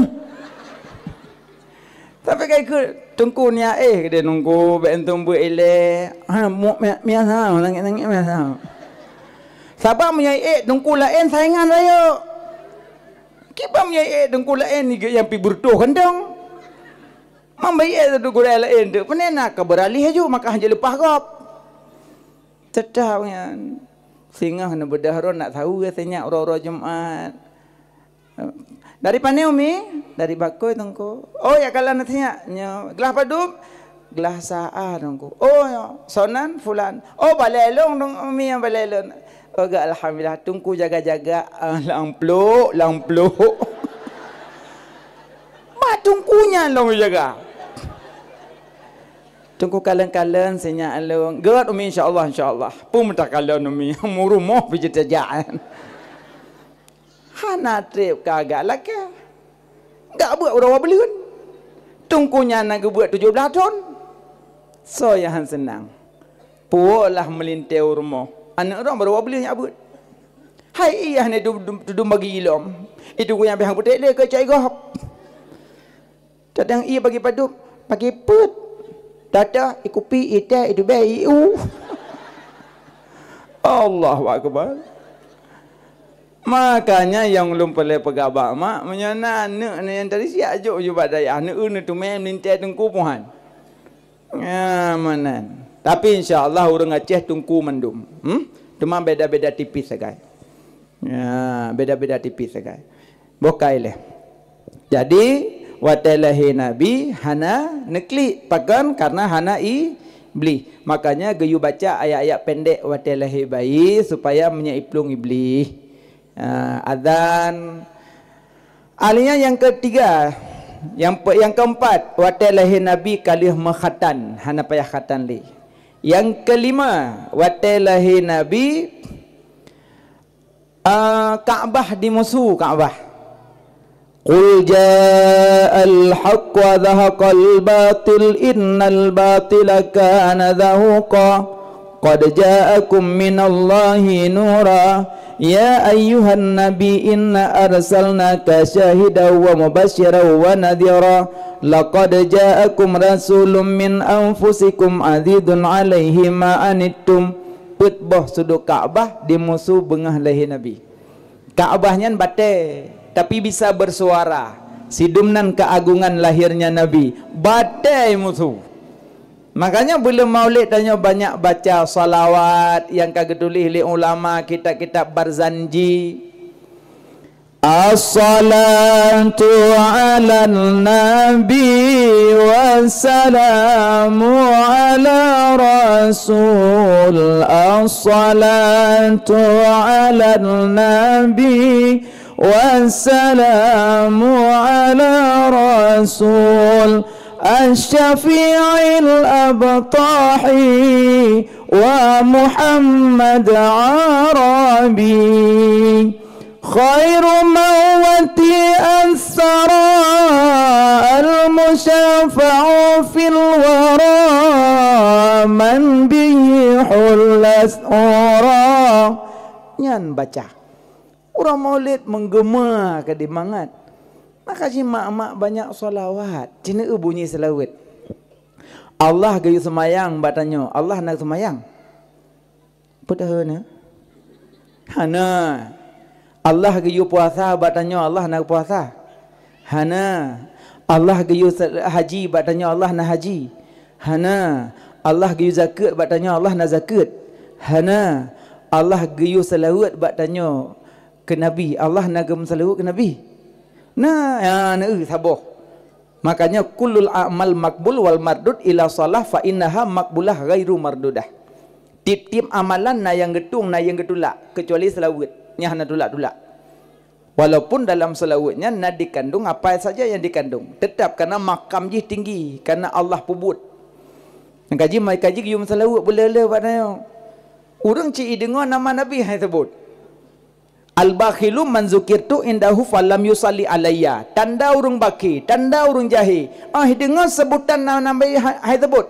Tapi ka ikheun teungku nyan, eh, geude teungku, bèk antom beuet ilèe. Ha, mu-, mi-, miasa, nangis-nangis miasa. Sabab meunyoe ék teungku laén saingan rayeuk. Kiban meunyoe ék teungku laén, nyang pi beureutoh kantong. Mam bayeue teungku laén tu, peue na ka beuralih aju, maka hana leupah gob. Teutap nyan. Singoh neubeudôh droe nak saweue sinyak uroe-uroe Jumat. Dari pane, Umi? Dari bakoi, Teungku. Oh, ya, kalon sinyak. Nyoe, glah padub? Glah sa-a, Teungku. Oh, soe nan? Fulan. Oh, balèe lôn, Teungku, Umi, nyang balèe lôn. Oh, gèt, alhamdulillah, Teungku jaga-jaga. Ah, lam pluek, lam pluek. Mak Teungku nyan lôn jaga. Teungku kalon-kalon sinyak lôn. Gèt, Umi, insya Allah, insya Allah. Peue meuta kalon, Umi? Mu rumoh pih jeuet tajak. Hana trép ka gèt lakèe. Gèt beuet uroe dua buleuen. Teungku nyan na geubeuet tujoh blah thon. Soe nyang han seunang? Puwoe lah meulintèe u rumoh. Aneuk droe barô dua buleuen jak beuet. Hai, iya hana tudum bagi ilom. Itu ku nyang pih han kuték lé keu cai gob. Kadang ie bagi padub, bagi peuet. Dada, ikupi, itèe, itubèe, iu. Allahu Akbar. Makanya nyang lôn peureulèe peugah bak mak, meunyoe na aneuk nyang tadi siat jok ju bak dayah, aneuk eu neuteumé meulintèe teungku puhan. Ya, meunan. Tapi insya Allah ureueng Aceh teungku mandum. Hmm? Teuma beda-beda tipis sagai. Ya, beda-beda tipis sagai. Boh ka ilèe. Jadi, watèe lahé Nabi hana neuklik, pakon? Karena hana Iblih. Makanya geuyue baca ayat-ayat pendek watèe lahé bayi supaya meunyoe iplueng Iblih. Ah, azan. Akhirnya yang ketiga, yang pe-, yang keempat, watèe lahé Nabi ka lheueh meukhatan, hana payah khatan lé. Yang kelima, watèe lahé Nabi Ah, Ka'bah dimusu, Ka'bah. Qul ja'al haqq wa zahaqal batil innal batila kana zahuqa. Qad ja'akum minallahi nura. Ya ayyuhan nabi inna arsalnaka syahidan wa mubasyiran wa nadhira. Laqad ja'akum rasulun min anfusikum azizun alaihi ma anittum Peuet boh sudok Ka'bah dimusu beungoh lahé Nabi. Ka'bah nyan batée, tapi bisa bersuara. Sidum nan keuagongan lahirnya Nabi. Batée musu. Makanya buleuen Maulid tanyoe banyak baca salawat nyang ka geutuléh lé ulama, kitab-kitab Barzanji. As-salatu 'alan nabi, wassalamu 'ala rasul. As-salatu 'alan nabi, wassalamu 'ala rasul. Asy-syafi'il abtahi wa Muhammad Arabi. Khairu man wati asara, al-musyafa'u fil wara, man bihi hullas ura. Nyan baca. Uroe Maulid meugeuma keu dimangat. Maka jih mak-mak banyak sholawat. Ceuneue bunyi seulaweuet. Allah geuyue seumayang bak tanyoe. Allah na seumayang? Peue tahu na? Hana. Allah geuyue puasa bak tanyoe, Allah na puasa? Hana. Allah geuyue se-, haji bak tanyoe, Allah na haji? Hana. Allah geuyue zakeuet bak tanyoe, Allah na zakeuet? Hana. Allah geuyue seulaweuet bak tanyoe keu Nabi, Allah na geumeuseulaweuet keu Nabi? Na, ya, na, eh, saboh. Makanya, kullul a'mal maqbul wal mardud ila shalah fa innaha maqbulah ghairu mardudah. Tiep-tiep amalan na nyang geutueng, na nyang geutulak, keucuali seulaweuet, nyan hana tulak-tulak. Walaupun dalam seulaweuet nyan na dikandung apa saja nyang dikandung, teutap kareuna makam jih tinggi, kareuna Allah peubuet. Nyang kaji, mai kaji geuyue meuseulaweuet beuleu-leu bak tanyoe. Ureueng cit ideungoe nama Nabi hai seubut. Al-bakhilu man zukirtu indahu falam yusalli alayya. Tanda ureueng bakhi, tanda ureueng jahé. Ah, deungoe seubutan nama Nabi ha-, hai seubut.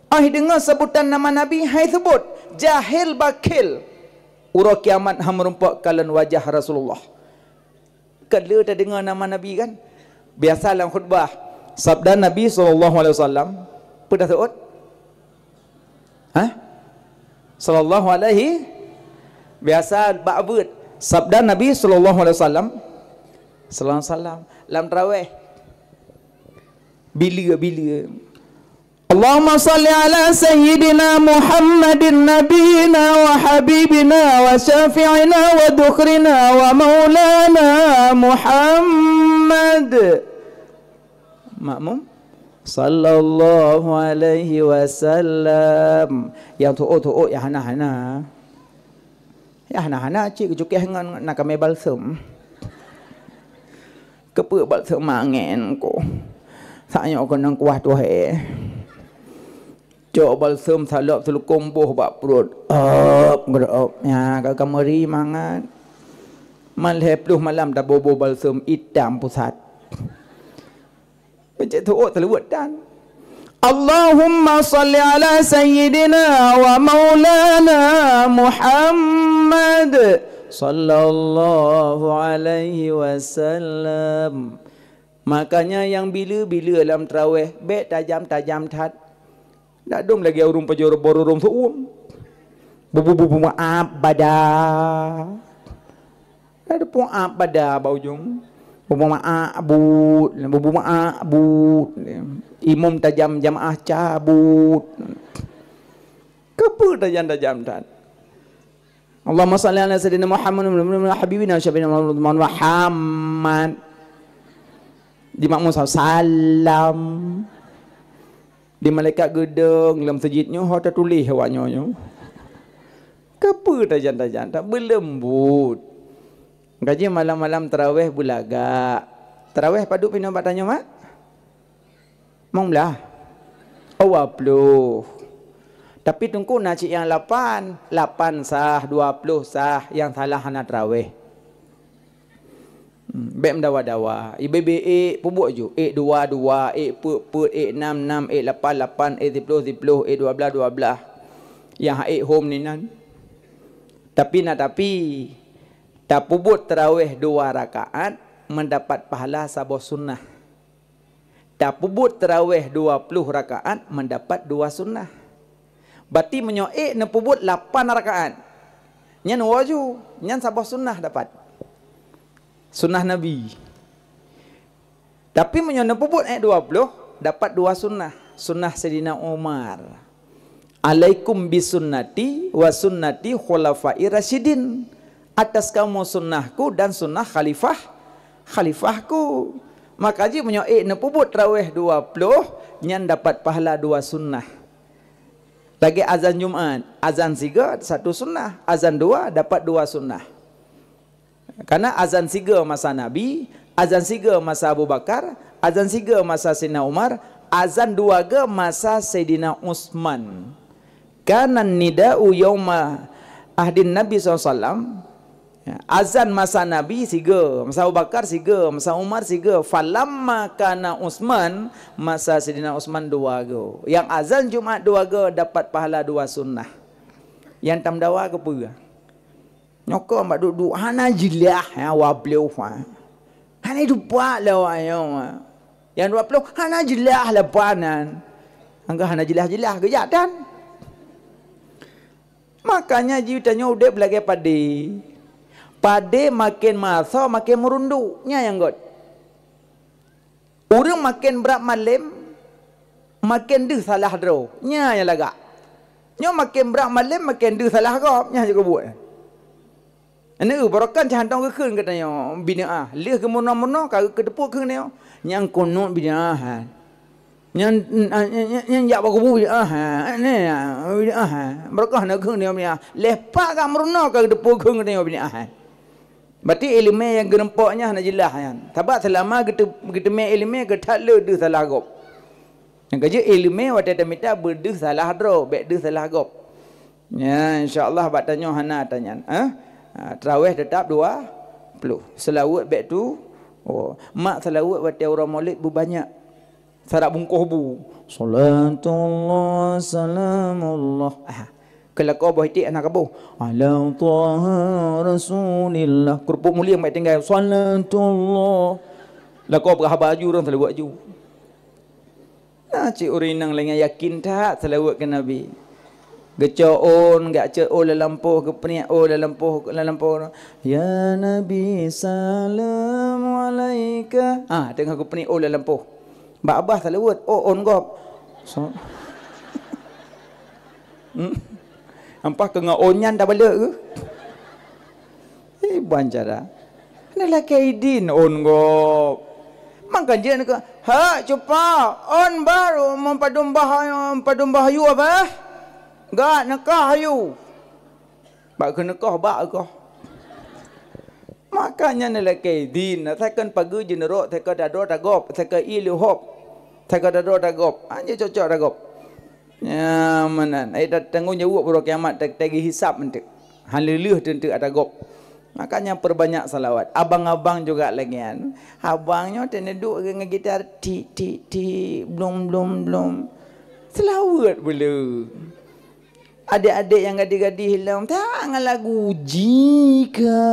Ah, deungoe seubutan nama Nabi hai seubut. Jahil bakhil. Uroe kiamat han meurumpok kalon wajah Rasulullah. Ka lheueh tadeungoe nama Nabi kan? Biasa lam khutbah, sabda Nabi sallallahu alaihi wasallam, peue taseuôt? Hah? Sallallahu alaihi, biasa bak beuet. Sabda Nabi sallallahu alaihi wasallam, sallallahu alaihi wasallam, lam taraweh. Bila, bila. Allahumma shalli ala sayyidina Muhammadin nabiyina wa habibina wa syafi'ina wa dhukhrina wa maulana Muhammad. Makmum, sallallahu alaihi wasallam. Nyang tu'oh-tu'oh nyang hana-hana. Nyang hana-hana cit geucukeh ngon na kamé balsem. Keupeue balsem angén ko? Sak nyoe keunong kuah tuhe. Cok balsem salop seulukong boh bak pruet. Op, geurop. Nya, ka, ka meuri mangat. Man lhèe ploh malam taboh-boh balsem itam pusat. Peucit tu'oh teuleubot dan. Allahumma shalli ala sayyidina wa maulana Muhammad sallallahu alaihi wasallam. Makanya nyang bila-bila lam taraweh, bèk tajam-tajam that. Dak dum lagèe ureueng pajoh bororong seuuem. Bubu-bubu maaf bada. Ada pu'ab bada bak ujong. Bubu maaf but, bubu maaf but. Imum tajam jamaah cabut. Keupeue tajam-tajam that? Allahumma shalli ala sayyidina Muhammad wa ala habibina wa syafi'ina Muhammad. Di makmum sa-, salam. Di malaikat geudong lam seujid nyoe ho tatuléh awak nyoe nyoe. Keupeue tajam-tajam that beuleumbot. Gaji malam-malam taraweh beulagak. Taraweh padub pih nyoe bak tanyoe, Mak? Limong blah? Oh, dua ploh. Tapi teungku na cit nyang lapan. Lapan sah, dua ploh sah, nyang salah hana taraweh. Hmm, bèk meudawa-dawa. Ibèe-bèe ék, peubuet ju. Ék dua, dua, ék peuet, peuet, ék nam, nam, ék lapan, lapan, ék siploh, siploh, ék dua blah, dua blah. Nyang hak ék hom ni nan. Tapi na tapi, tapeubuet taraweh dua rakaat, mendapat pahala saboh sunnah. Tapeubuet taraweh dua ploh rakaat, mendapat dua sunnah. Berarti meunyoe ék neupeubuet lapan rakaat, nyan woe ju, nyan saboh sunnah dapat. Sunnah Nabi. Tapi meunyoe neupeubuet ék dua ploh, dapat dua sunnah. Sunnah Saidina Umar. "Alaikum bisunnati wa sunnati khulafair rasyidin." Atas kamu sunnahku dan sunnah khalifah, khalifahku. Maka jih meunyoe ék neupeubuet tarawih dua ploh, nyan dapat pahala dua sunnah. Lagée azan Jumat, azan siga satu sunnah, azan dua dapat dua sunnah. Karena azan siga masa Nabi, azan siga masa Abu Bakar, azan siga masa Saidina Umar, azan dua ga masa Saidina Utsman. Kana nida'u yauma ahdin Nabi sallallahu alaihi wasallam. Ya, azan masa Nabi siga, masa Abu Bakar siga, masa Umar siga. Falamma kana Utsman, masa Saidina Utsman dua ga. Yang azan Jumat dua ga dapat pahala dua sunnah. Nyang tameudawa keupeue? Nyoe kon bak duek-duek hana jeulaih, ya, dua ploh, ha. Hana jitupat lé awak nyoe, ha. Nyang dua ploh hana jeulaih lapan nyan. Angka hana jeulaih-jeulaih geujak tan. Makanya jih tanyoe udeb lagée padé. Padé maken masa maken meurunduk. Nyan nyang göt. Ureuëng maken brat malem, maken deuh salah droe. Nyan nyang lagak. Nyoe maken brat malem, maken deuh salah gob. Nyan nyang geubuet. Aneuk, barokan cah hantong geukheun geutanyoe bine'ah. Lheueh geumeurunoe-meurunoe ka geuteupeue kheun geutanyoe. Nyang kunot bine'ah, ha. Nyang, nyang, nyang, nyang jak bak kubu bine'ah, ha. Nyan, bine'ah, ha. Barokan na kheun geutanyoe bine'ah. Lheueh pat ka meurunoe ka geuteupeue kheun geutanyoe bine'ah, ha. Berarti iéleumé nyang geurumpok nyan hana jeulaih nyan. Sabab seulama geute-, geuteumé iéleumé geuthat le deuh salah gob. Nyang keujeuet iéleumé watée tamita beudeuh salah droe, bék deuh salah gob. Ya, insya Allah bak tanyoe hana tanyan, eh? Ha, tarawih teutap dua ploh. Seulaweuet bék tu, oh, mak seulaweuet watée uroe Maulid beubanyak. Sarak bungkôh bu. Salatullah, salamullah. Ah, keu lakoe boh iték hana kaboh. Ala Taha Rasulillah. Keurupuk mulieng bék tinggai. Salatullah. Lakoe peugah haba aju, ureuëng seulaweuet aju. Na cit ureuëng inong lagée nyan yakin that seulaweuet keu Nabi. Geucok ôn, gak cok ôn lam lampôh, geupeunie ôn lam lampôh, lam lampôh. Ya Nabi, salamu alaika. Ah, teungoh geupeunie ôn lam lampôh. Bak babah seulaweuet, oh, ôn gob. So-, hmm. Ampah keu ngon ôn nyan tabalek keuh. Eh, ban cara. Hana lakée idin ôn gob. Mangka jeuet keu, "Hak cupa, ôn baru meupadum bah-, padum bahayu abah? Gak neukah hayu." Bak keuneukah bak goh. Makanya neulakée idin, asai kon pageue jeuneurok, asai kon tadroe tagob, asai kon ié leuhop, asai kon tadroe tagob. Hana cocok tagob. Nyan meunan, ai ta-, tanggong jaweueb uroe kiamat, ta-, tageuhisab eunteuk. Han lheueh-lheueh teunteuk ata gob. Makanya perbanyak salawat. Abang-abang juga lagée nyan. Abang nyoe teuneuduek ngon gitar, tik, tik, tik, blum, blum, blum. Seulaweuet beu le. Adék-adék nyang gadih-gadih lom, tak ngon lagu, "Jika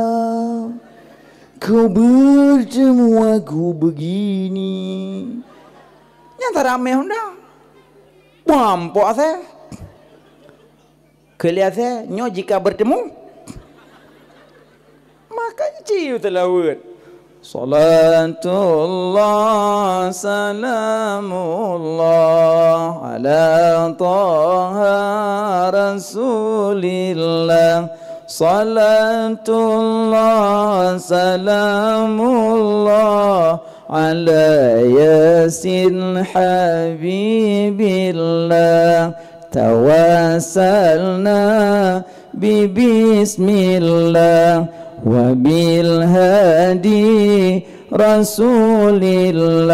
kau bertemu aku begini." Nyan taramé honda. Mampok asai. Keu lheueh asai, nyoe jika bertemu. Maka ciu seulaweuet. Salatullah, salamullah, ala Taha Rasulillah. Salatullah, salamullah, ala Yasin Habibillah. Tawassalna bi bismillah wa bil hadi Rasulillah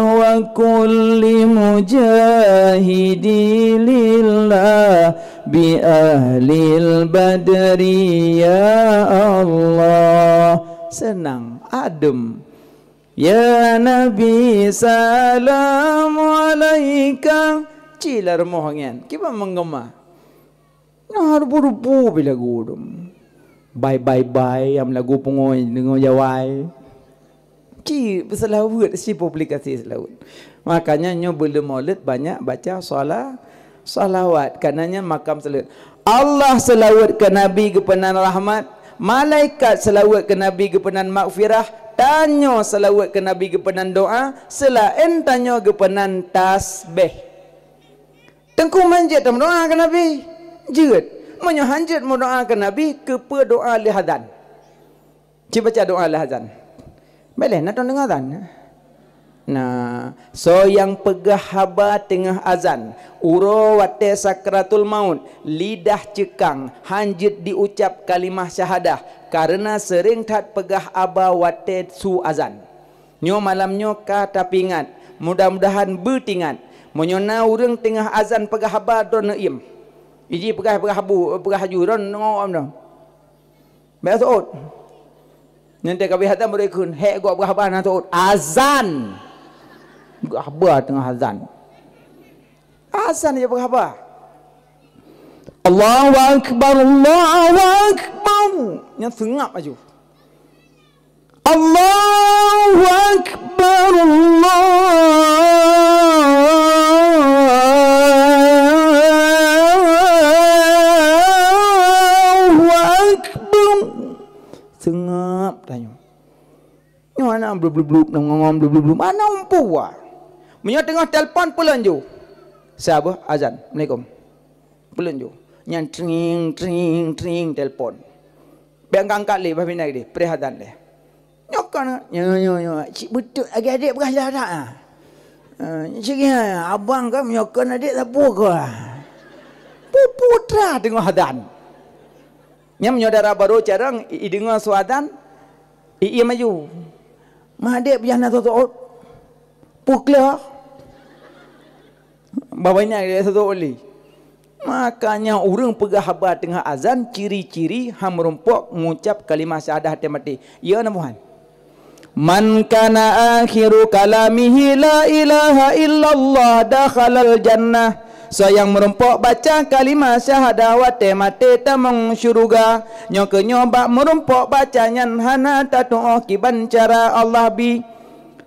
wa kulli mujahidi lillah bi ahlil badri ya Allah. Seunang, adem. Ya Nabi, salamu alaika. Ci lam rumoh nyan. Kiban meugeumah. Nah, rupu-rupu pi lagu tu. Bye, bye, bye, nyang lagu pungo deungoe jawai. Ci peuseulaweuet, ci publikasi seulaweuet. Makanya nyoe buleuen Maulid banyak baca sala-, Salawat, karenanya makam salawat. Allah seulaweuet keu Nabi geupeunan rahmat, malaikat seulaweuet keu Nabi geupeunan maghfirah, tanyoe seulaweuet keu Nabi geupeunan doa, seulaén tanyoe geupeunan tasbeh. Teungku, manjeuet tameudoa keu Nabi? Jeuet. Meunyoe hanjeuet meudoa keu Nabi, keupeue doa lheueh azan? Ci baca doa lheueh azan. Bék lé na teudeungoe azan. Nah, soe nyang peugah haba teungoh azan, uroe watée sakratul maut, lidah ceukang, hanjeuet diucab kalimah syahadah, kareuna seuréng that peugah haba watée su azan. Nyoe malam nyoe ka tapeuingat, mudah-mudahan beuteuingat. Meunyoe na ureuëng teungoh azan peugah haba droeneuh iem. Iji peugah, peugah habu, peugah haju droeneuh deungoe. Bék seuôt. Nyan teuka bri azan baru ikheun, hék gob peugah haba na seuôt. Azan! Peugah haba teungoh azan. Azan aja peugah haba. Allahu Akbar, Allahu Akbar. Nyan seungab aju. Allahu Akbar, Allahu Akbar. Seungab tanyoe. Nyoe hana blub-blub-blub, ngon blub-blub-blub. Hana umpu wa. Meunyoe teungoh telepon, peulon ju. Saboh azan. Assalamualaikum. Peulon ju. Nyan tring, tring, tring telepon. Bék angkat lé, bah pinai deh, preh azan deh. Nyoe kon, nyoe, nyoe, nyoe. Cit beutôi, adik-adik peugah dah, dah. Ah, cit nyan, abang kan nyoe kon adik sapeue kah? Pupu tra teungoh azan. Nyan meunyoe dara barô carông, i, i deungoe su azan, i, i maju. Madék peujah na sosot. Puklah. Babah nyan dia sosot li. Makanya ureuëng peugah haba teungoh azan, ciri-ciri han meurumpok ngucab kalimah syahadah teuh maté. Ya na buhan? Man kana akhiru kalamihi la ilaha illallah dakhalal jannah. Soe nyang meurumpok baca kalimah syahadah watée maté tamong syeuruga. Nyoe keuh nyoe bak meurumpok baca nyan hana tatuoh kiban cara Allah bi.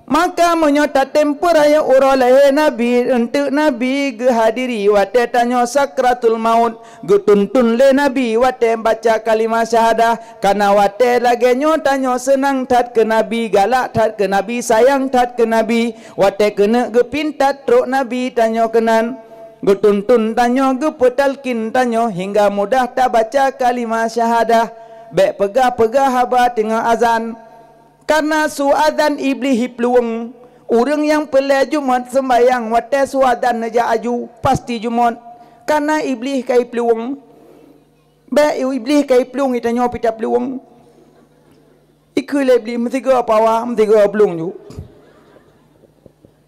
Maka meunyoe tatem peurayeuk uroe lahé Nabi, eunteuk Nabi geuhadiri watée tanyoe sakratul maut, geutuntun lé Nabi watée baca kalimah syahadah, kana watée lagée nyoe tanyoe seunang that keu Nabi, galak that keu Nabi, sayang that keu Nabi, watée keuneuk geupintat trok Nabi tanyoe keunan, geutuntun tanyoe, geupeutalkin tanyoe hingga mudah tabaca kalimah syahadah. Bék peugah-peugah haba teungoh azan. Kareuna su azan Iblih iplueng. Ureuëng nyang peureulée Jumat seumbahyang watée su azan neujak aju, pasti Jumat. Kareuna Iblih ka iplueng. Bék Iblih ka iplueng, geutanyoe pih taplueng. Ikheun lé Iblih, meusigoe pawa, meusigoe plueng ju.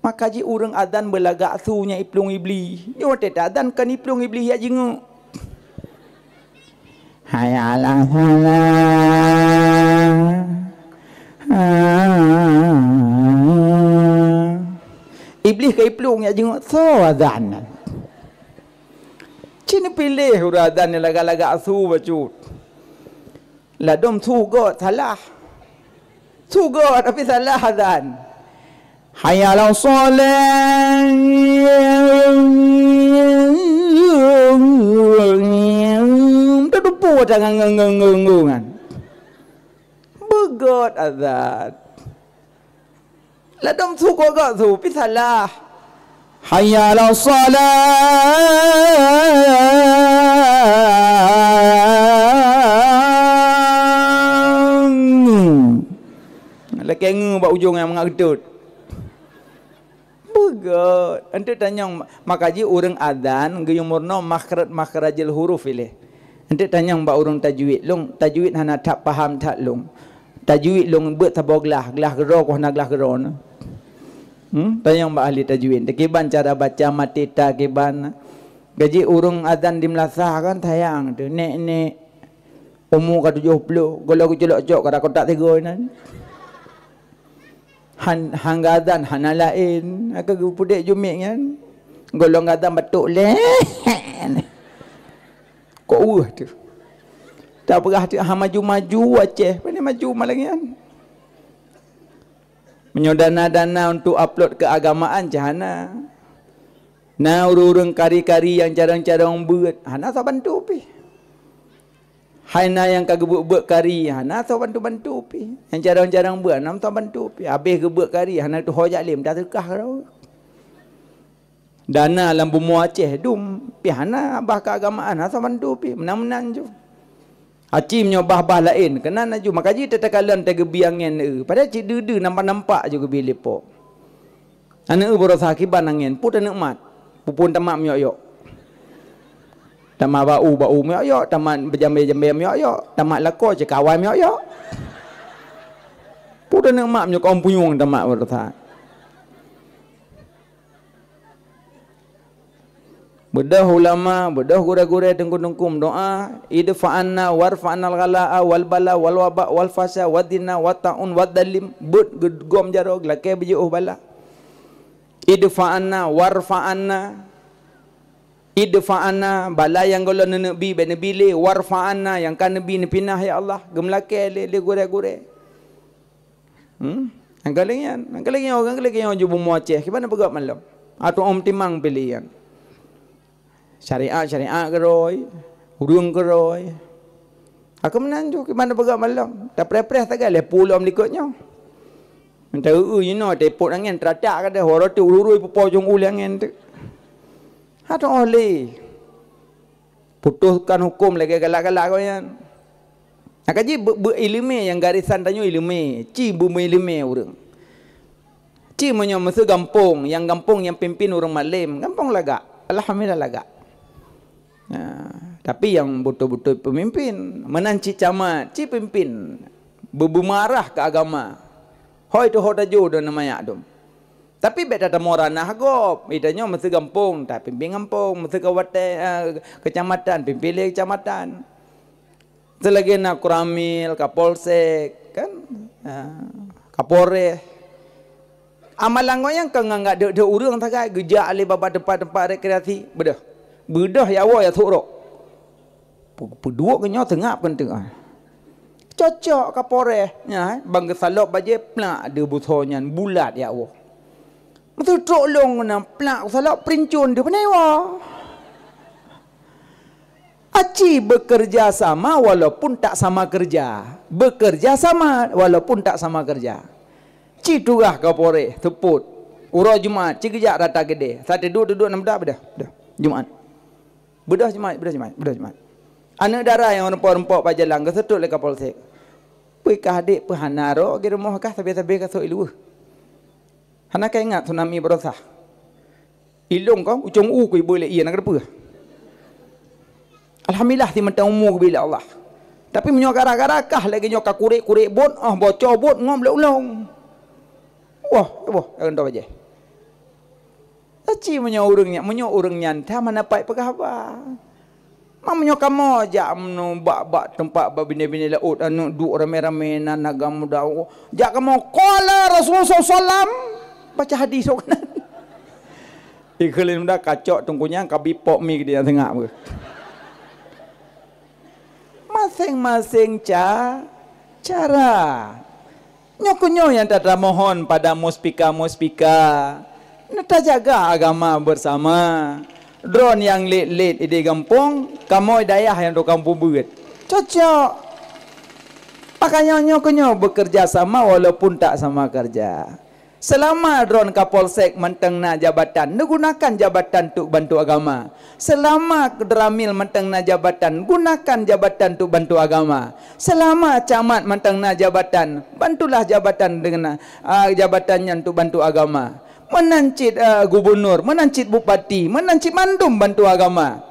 Maka jih ureuëng azan beulagak su nyang iplueng Iblih. Nyoe watée taazan kon iplueng Iblih jak jingeuk. Hayya 'alas shalah. Iblih ka iplueng jak jingeuk, soe azan nyan. Ci neupiléh ureuëng azan nyang lagak-lagak su bacut. Ladom su göt salah. Su göt tapi salah azan. Hayya 'alas shalah. Teutupu ata ngon, ngon, ngon, ngon, ngon. Beugöt azan. Ladom su göt-göt su, pi salah. Hayya 'alas shalah. Lakée ngeue bak ujong nyang mangat geutot. Beugöt. Eunteuk tanyong, maka jih ureuëng azan geuyue meurunoe makhraj-, makhrajul huruf ilée. Eunteuk tanyong bak ureuëng tajwid, lôn tajwid hana that paham that lôn. Tajwid lôn beuet saboh glah, glah keudroe ku hana glah keudroe na. Hmm? Tanyong bak ahli tajwid. Teukiban cara baca maté ta kiban. Gaji ureuëng azan di meulasah kan sayang tu. Nek-nek umu ka tujoh ploh, gohlom geuculok cok ka kotak tiga inan. Han, han geuazan hana laén, ka geupudek jumiek nyan. Gohlom geuazan batuk lé. Kok weueh tu. Tak peugah tu ha maju-maju Aceh, pane maju malam nyan. Meunyoe dana-dana untuk upload keagamaan cahana. Na ureuëng-ureuëng kari-kari nyang carông-carông beuet, hana soe bantu pih. Hai na nyang ka geubeuet-beuet kari, hana soe bantu-bantu pih. Nyang carông-carông beuet, hana soe bantu pih. Habéh geubeuet kari, hana tuho jak lé, meutateuka keudroe. Dana lam bumoe Aceh dum, pih hana bah keuagamaan, hana soe bantu pih. Meunan-meunan ju. Aci meunyoe bah-bah laén, keunan laju. Maka jih teuka lom teugeubri angén, eu, padahai cit deue-deue nampak-nampak ju geubri lé Po. Aneuk eu baroesa kiban angén, peue taneuk mat. Peue-peue tamat meuyok-yok. Tamat bak u, bak u meuyok-yok, tamat beujambé-jambé meuyok-yok, tamat lakoe ceukawan meuyok-yok. Peue taneuk mat meunyoe kawom punyueng tamat baroesa. Beudôh ulama, beudôh gurée-gurée, teungku-teungku meudoá, "Idfa 'anna warfa 'annal ghalaa wal bala wal waba wal fasa wad dina wat ta'un wad dalim." Beuet geugom jaroe, geulakée beujiôh bala. "Idfa 'anna warfa 'anna." Idfa 'anna, bala nyang gohlom neuneuk bi, bék neubi lé, warfa 'anna, nyang ka neubi neupinah, ya Allah. Geumeulakée lé, lé gurée-gurée. Hmm? Nyang ka lagée nyan, nyang ka lagée nyoe, nyang ka lagée nyoe ju bumoe Aceh, kiban na peugah malam. Ateueh om timang piléh nyan. Syariat-syariat keudroe, ureuëng keudroe. Aku meunan ju, kiban na peugah malam. Tapreh-preh sagai lhée puluh likot nyoe. Entah eu-eu inoe teupot angén teratak ka deh, waroe teuh urui-urui pupo jong ulée angén teuh. Hatoh lé. Putuskan huköm lagée galak-galak gobnyan. Nyang ka jih beu-, beu-iéleumé nyang garésan tanyoe iéleumé, ci beumeuiéleumé ureuëng. Ci meunyoe miseue gampông, nyang gampông nyang pimpin ureuëng malém, gampông lagak. Alhamdulillah lagak. Nah, tapi nyang beutôi-beutôi peumimpin, meunan cit camat, ci pimpin, beu-, beumarah keu agama. Hôi teuh ho tajôh dum na manyak dum. Tapi bék tatamong ranah gob. Geutanyoe miseue gampông, tapimpin gampông, miseue kawatée, eh, keucamatan, pimpin lé keucamatan. Seulagée na Koramil, Kapolsek, kan? Ah, Kapolres. Amalan gobnyan ka ngon gak deuek-deuek ureuëng sagai geujak lé babah teumpat-teumpat rekreasi. Beudôh. Beudôh ya woe ya sôk rok. Pe-, peuduek nyoe seungab keuneuk. Cocok Kapolres nyan, eh, ban geusalop bajée plak deuh beusoe nyan bulat ya woe. Meuteutôk lôn keunan plak salok peuruncon deuh peunewa. Aci bekerja sama walaupun tak sama kerja. Bekerja sama walaupun tak sama kerja. Ci tugaih Kapolres seupôt. Uroe Jumat, ci geujak rata keudè. Sateudôk-teudôk nam dak beudôh. Beudôh. Jumat. Beudôh Jumat, beudôh Jumat, beudôh Jumat. Aneuk dara nyang reumpok-reumpok bak jalan geuseutôt lé Kapolsek. Peue kah adék, peue hana rok geurumoh kah, sabe-sabe ka sôk i luweuh. Hana ka ingat tsunami baroesa. Ilong kong ucong u kui boleh iya na keudeupeue. Alhamdulillah, si mantong umu geubri lé Allah. Tapi meunyoe gara-gara kah lagée nyoe ka kurek-kurek bot, oh, bocor bot, ngom lé ulong. Wah, wah, jangan tahu aja. Aci meunyoe ureuëng nyan, meunyoe ureuëng nyan that hana pai peugah haba. Ma meunyoe kamoe jak meunubak bak teumpat bak binéh-binéh laôt, aneuk duek ramé-ramé nan agam muda, jak kamoe, "Qala Rasulullah sallallahu alaihi wasallam," baca hadis awak nan. Ikheun muda kacok teungku nyan ka bipok mi geude nyang seungab. Maséng-maséng ca-, cara. Nyoe keuh nyoe nyang tatamohon pada muspika-muspika, neutajaga agama beusama. Droeneuh nyang lét-lét idéh gampông, kamoe dayah nyang tukang peubeuet. Cocok. Makanya nyoe keuh nyoe bekerja sama walaupun tak sama kerja. Seulama droeneuh Kapolsek mantong na jabatan, neugunakan jabatan untuk bantu agama. Seulama Koramil mantong na jabatan, gunakan jabatan untuk bantu agama. Seulama camat mantong na jabatan, bantulah jabatan dengan, ah, jabatan nyan untuk bantu agama. Meunan cit, ah, gubunur, meunan cit bupati, meunan cit mandum bantu agama.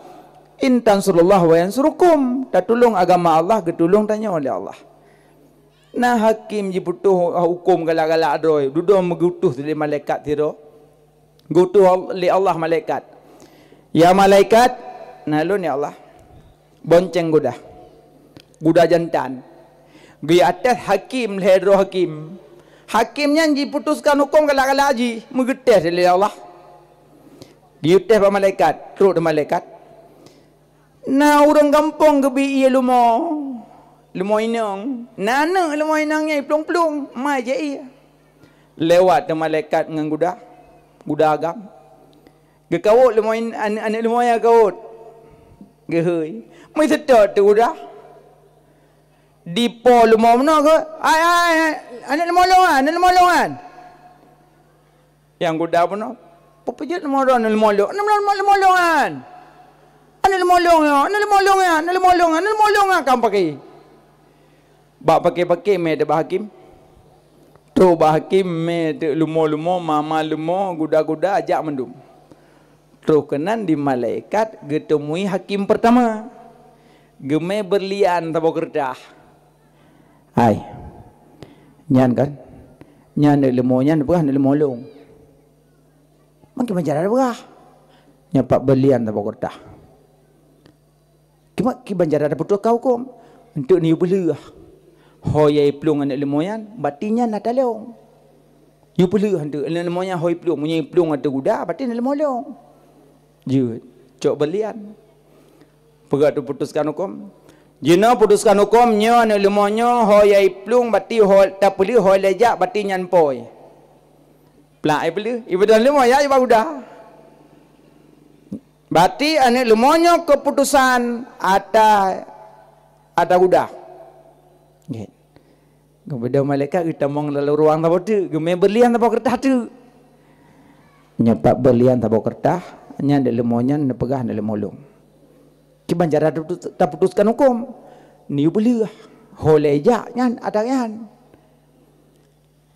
In tansurullah wa yansurukum, tatulông agama Allah, geutulông tanyoe lé Allah. Na hakém jiputoh huköm galak-galak droe, dudoe meugutoh lé malaikat sidroe. Geutuh lé Allah malaikat. "Ya malaikat," "Na lôn ya Allah." Bonceng guda. Guda jantan. Geuateueh hakém lhée droe hakém. Hakém nyan jiputuskan huköm galak-galak jih, meugeuteueh lé Allah. Geuteueh bak malaikat, trok di malaikat. Na ureuëng gampông geubri ié leumo, leumo inong. Na aneuk leumo inong nyan iplueng-plueng, mai jai ié. Lewat teuh malaikat ngon guda, guda agam. Geukawot leumo in-, an-, aneuk leumo nyan geukawot. Geuhôi. Meuseutôt teuh udah. Dipo leumo meunoe keu, "Ai, ai, ai, aneuk leumo lôn nyan, aneuk leumo lôn nyan." Nyang guda bunoe, "Peue jeuet leumo droe aneuk leumo lôn? Aneuk leumo, leumo lôn nyan. Aneuk leumo lôn nyoe, aneuk leumo lôn nyan, aneuk leumo lôn nyan, aneuk leumo lôn nyan," ka paké. Bak paké-paké mé teuk bak hakém. Trok bak hakém mé teuk leumo-leumo, mama leumo, guda-guda, jak mandum. Troh keunan di malaikat geuteumui hakém peurtama. Geumé beurlian saboh keureutah. Hai. Nyan kan? Nyan aneuk leumo nyan peugah aneuk leumo lôn. Mangke banjara peugah. Nyan pat beurlian saboh keureutah. Kiban, kiban cara taputoska huköm? Enteuk neuyue peuleueh. Ho nyang iplueng aneuk leumo nyan, berarti nyan ata lôn. Yue peuleueh enteuk, aneuk leumo nyan ho iplueng, meunyoe iplueng ateueh guda, berarti aneuk leumo lôn. Jeuet, cok beurlian. Peugah teuputuskan huköm. Jinoe putuskan huköm, nyoe aneuk leumo nyoe ho nyang iplueng, berarti ho tapeuleueh, ho lheueh jak, berarti nyan po. Plak ipeuleueh, ipeudong leumo, ya, iba guda. Berarti aneuk leumo nyoe keuputusan ata, ata guda. Nggih. Geubeudôh malaikat geutamong lam ruang saboh teuk, geumé beurlian saboh keureutah teuk. Nyoe pat beurlian saboh keureutah, nyan aneuk leumo nyan neupeugah aneuk leumo lôn. Kiban cara taputus-, taputuskan huköm? Neuyue peuleueh. Ho lheueh jak nyan, ata nyan.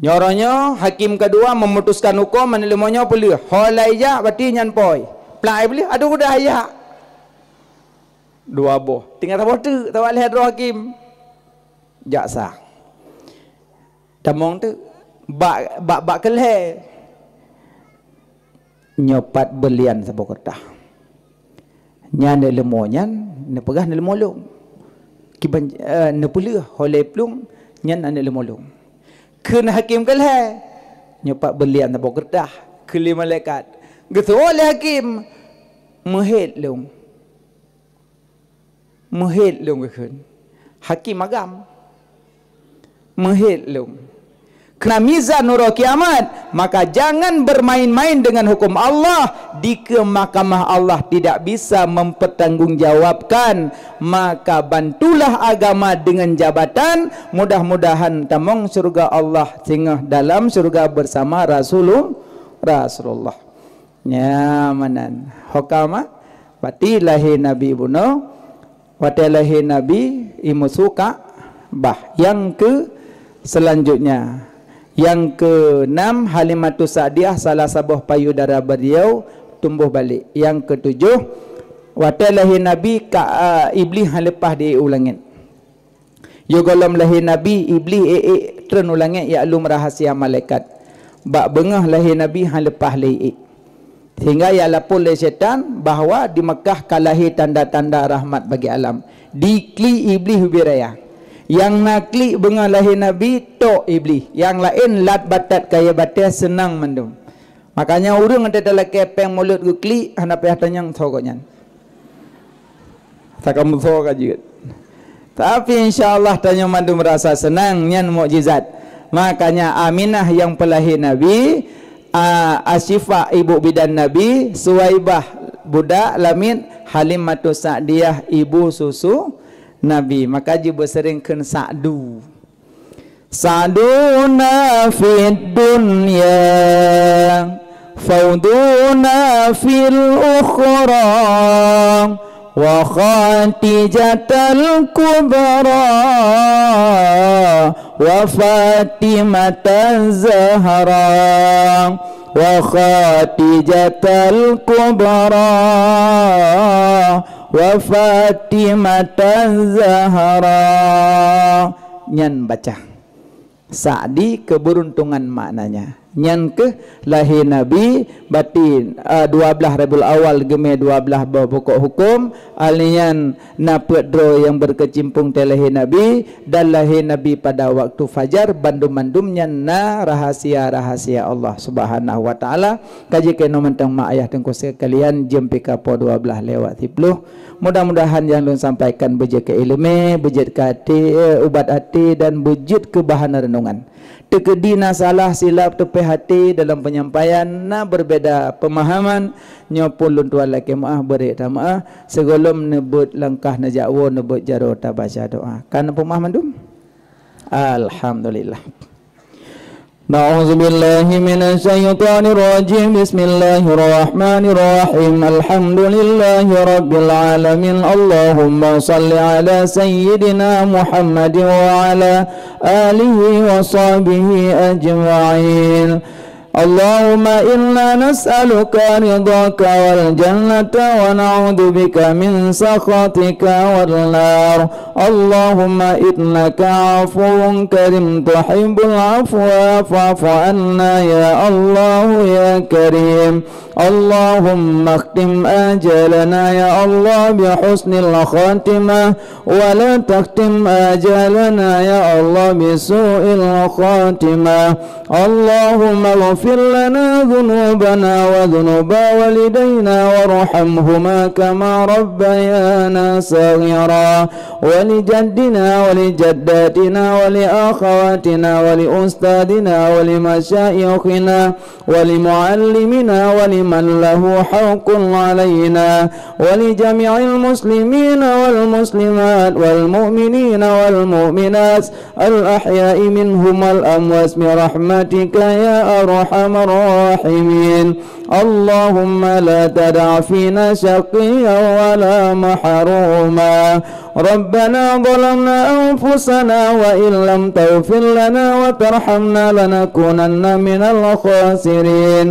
Nyoe uroe nyoe, hakém keudua meumutuskan huköm aneuk leumo nyoe peuleueh. Ho lheueh jak, berarti nyan po. Plak ipeuleueh, ateueh guda jak. Dua boh. Tinggai saboh teuk, saboh lhée droe hakém. Jaksa. Tamong teuk. Bak, bak, bak keu lhée. Nyoe pat beurlian saboh keureutah. Nyan aneuk leumo nyan neupeugah aneuk leumo lôn. Kiban, eh, neupeuleueh ho lhée plueng nyan aneuk leumo lôn. Kheun hakém keu lhée, nyoe pat beurlian saboh keureutah keu lé malaikat. Geuseuôt lé hakém, meuhét lôn. Meuhét lôn geukheun. Hakém agam. Meuhét lôn. Keureuna mizan uroe kiamat, maka jangan bermain-main dengan hukum Allah. Dikeue mahkamah Allah tidak bisa mempertanggungjawabkan, maka bantulah agama dengan jabatan. Mudah-mudahan tamong syeuruga Allah singoh dalam syeuruga bersama Rasulul-, Rasulullah. Nyan meunan. Ho ka ma, berarti lahé Nabi bunoe, watée lahé Nabi, imeusu Ka'bah. Nyang keu seulanjutnya, nyang keunam, Halimatus Sa'diyah, salah saboh payudara beliau, tumboh balek. Nyang keutujoh, watée lahé Nabi, ka, a, Iblih han leupah di u langét. Yôh gohlom lahé Nabi, Iblih ék-ék treun u langét jak lom rahsia malaikat. Bak beungoh lahé Nabi han leupah lé ék. Sehingga jak lapor lé syaitan bahwa di Makkah ka lahé tanda-tanda rahmat bagi alam. Diklik Iblih ubé raya. Nyang na klik beungoh lahé Nabi, tok Iblih. Nyang laén lat batat kayée batée seunang mandum. Makanya ureuëng ata talakée péng mulod geuklik, hana payah tanyong soe gobnyan. Saka musoe ka jeuet. Tapi insya Allah tanyoe mandum rasa seunang, nyan mukjizat. Makanya Aminah nyang peulahé Nabi, a, Asyifa ibu bidan Nabi, Suwaibah budak lamiet, Halimatus Sa'diyah ibu susu Nabi. Maka jibeuseuréng kheun Sa'du. سعدنا في الدنيا، فوزنا في الأخرى، وخديجة الكبرى، وفاطمة الزهراء، وخديجة الكبرى، وفاطمة الزهراء. Nyan baca. Sa'di keberuntungan maknanya. Nyan keuh lahé Nabi, berarti, a, dua belas Rabiul Awal geumé dua belas boh pokok huköm, ahli nyan na peuet droe nyang berkecimpung teuh lahé Nabi, dan lahé Nabi pada waktu fajar, bandum-bandum nyan na rahasia-rahasia Allah Subhanahu wa Taala. Ka jikeunoe mantong mak ayah teungku sekalian, jeuem pih ka poh dua belas lewat siploh. Mudah-mudahan nyang lôn sampaikan beujeuet keu iéleumé, beujeuet keu até, eh, ubat até, dan beujeuet keu bahan reunongan. Teukeudi na salah silap, teupe-, hati dalam penyampaian, na berbeda pemahaman, nyoe pun lôn tuan lakée meu'ah, beurék tameu'ah, sigohlom neubeuet langkah neujak woe, neubeuet jaroe tabaca doa. Ka neupeumeu'ah mandum? Alhamdulillah. أعوذ بالله من الشيطان الرجيم. بسم الله الرحمن الرحيم. الحمد لله رب العالمين. اللهم صل على سيدنا محمد وعلى آله وصحبه أجمعين. اللهم إنا نسألك رضاك والجنة ونعوذ بك من سخطك والنار. اللهم إنك عفو كريم تحب العفو فاعف عنا يا الله يا كريم. اللهم اختم آجالنا يا الله بحسن الخاتمة، ولا تختم آجالنا يا الله بسوء الخاتمة. اللهم اغفر لنا ذنوبنا وذنوب والدينا وارحمهما كما ربيانا صغيرا، ولجدنا ولجداتنا ولأخواتنا ولأستاذنا ولمشايخنا ولمعلمنا ولمن له حق علينا ولجميع المسلمين والمسلمات والمؤمنين والمؤمنات الأحياء منهم والأموات برحمتك يا أرحم الراحمين. اللهم لا تدع فينا شقيا ولا محروما. ربنا ظلمنا أنفسنا وإن لم تغفر لنا وترحمنا لنكونن من الخاسرين.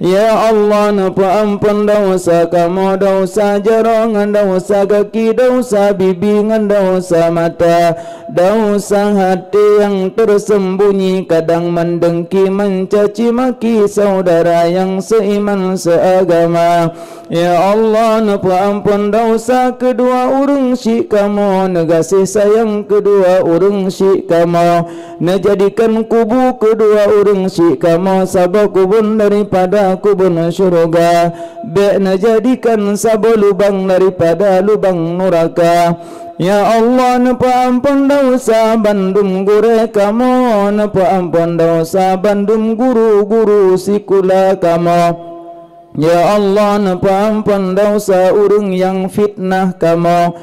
Ya Allah, neupeuamphon desya kamoe, desya jaroe ngon desya gaki, desya bibi ngon desya mata, desya até nyang teuseumbunyi, kadang mandengki, mancaci maki syedara nyang seuiman seuagama. Ya Allah, neupeuamphon desya keudua ureuëng syik kamoe, neugaséh sayang keudua ureuëng syik kamoe, neujadikan kubu keudua ureuëng syik kamoe saboh kubun daripada kubun syeuruga, bék neujadikan saboh lubang daripada lubang nuraka. Ya Allah, neupeuamphon desya bandum gurée kamoe, neupeuamphon desya bandum guru-guru sikula kamoe. Ya Allah, neupeuamphon desya ureuëng nyang fitnah kamoe.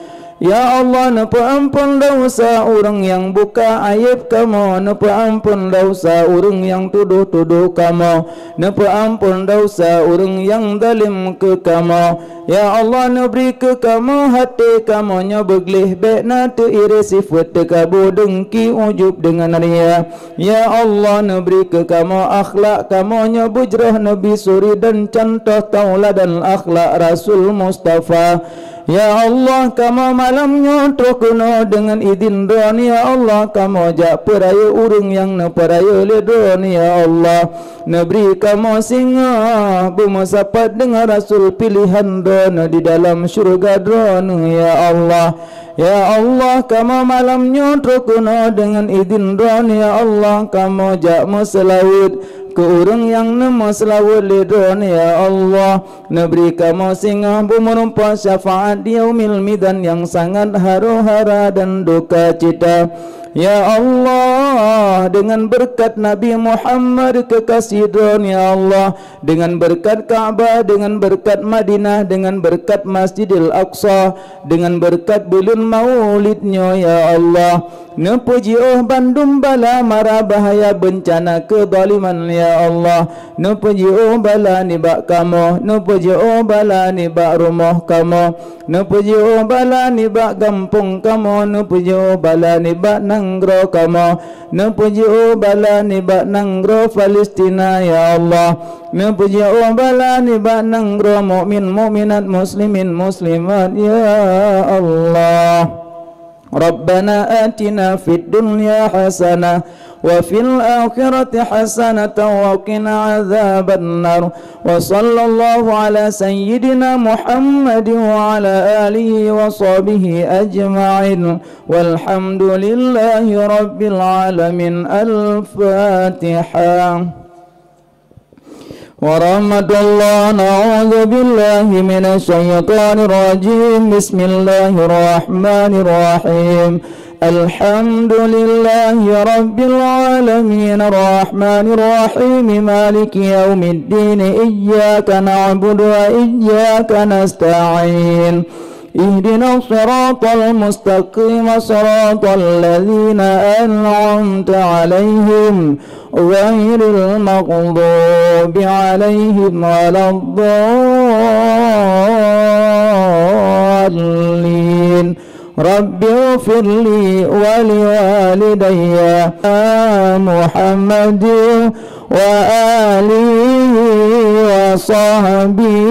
Ya Allah, neupeuamphon desya ureuëng nyang buka ayeb kamoe, neupeuamphon desya ureuëng nyang tudoh-tudoh kamoe, neupeuamphon desya ureuëng nyang zalim keu kamoe. Ya Allah, neubri keu kamoe até kamoe nyoe beugleh, bék na teuirée sifeuet teukabô, dengki, ujub deungon ria. Ya Allah, neubri keu kamoe akhlak kamoe nyoe beujroh Nabi Suri dan cuntoh tauladan akhlak Rasul Mustafa. Ya Allah, kamoe malam nyoe troh keunoe deungon idhin Droeneuh, ya Allah, kamoe jak peurayeuk ureuëng nyang neupeurayeuk lé Droeneuh, ya Allah. Neubri kamoe singoh beumeusapat deungon Rasul pilihan Droeneuh di dalam syeuruga Droeneuh, ya Allah. Ya Allah, kamoe malam nyoe troh keunoe deungon idhin Droeneuh, ya Allah, kamoe jak meuseulaweuet keu ureuëng nyang neumeuseulaweuet lé Droeneuh, ya Allah. Neubri kamoe singoh beumeurumpok syafaat di Yaumil Mizan nyang sangat haru hara dan duka cita. Ya Allah, deungon beureukat Nabi Muhammad keukaséh Droeneuh, ya Allah, deungon beureukat Ka'bah, deungon beureukat Madinah, deungon beureukat Masjidil Aqsa, deungon beureukat buleuen Maulid nyoe, ya Allah, neupeujiôh bandum bala mara bahaya beuncana keuzaliman, ya Allah, neupeujiôh bala nibak kamoe, neupeujiôh bala nibak rumoh kamoe, neupeujiôh bala nibak gampông kamoe, neupeujiôh bala nibak nanggroe kamoe, neupeujiôh bala nibak nanggroe Palestina, ya Allah, neupeujiôh bala nibak nanggroe mukmin, mukminat, muslimin, muslimat, ya Allah. Rabbana atina fid dunya hasanah wa fil akhirati hasanatan wa qina adzabannar. Wa sallallahu ala sayyidina Muhammadin wa ala alihi wa sahbihi ajma'in. Walhamdulillahi rabbil alamin. Al-Fatihah. ورحمة الله. أعوذ بالله من الشيطان الرجيم. بسم الله الرحمن الرحيم. الحمد لله رب العالمين، الرحمن الرحيم، مالك يوم الدين، إياك نعبد وإياك نستعين، اهدنا الصراط المستقيم، صراط الذين أنعمت عليهم، غير المغضوب عليهم ولا الضالين. رب اغفر لي ولوالدي. محمد وآله وصحبه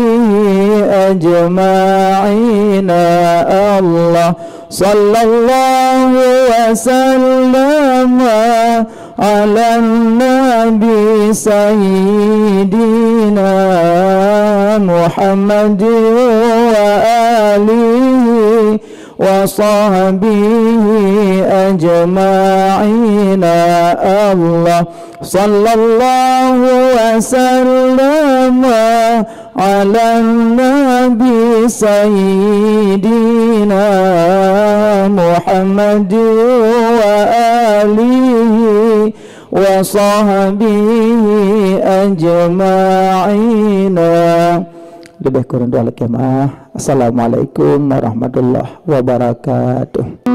أجمعين. الله، صلى الله وسلم على النبي سيدنا محمد وآله وصحبه أجمعين. الله، صلى الله وسلم على النبي سيدنا محمد وآله وصحبه أجمعين. Leubeh kureueng doa lé jamaah. Assalamualaikum warahmatullahi wabarakatuh.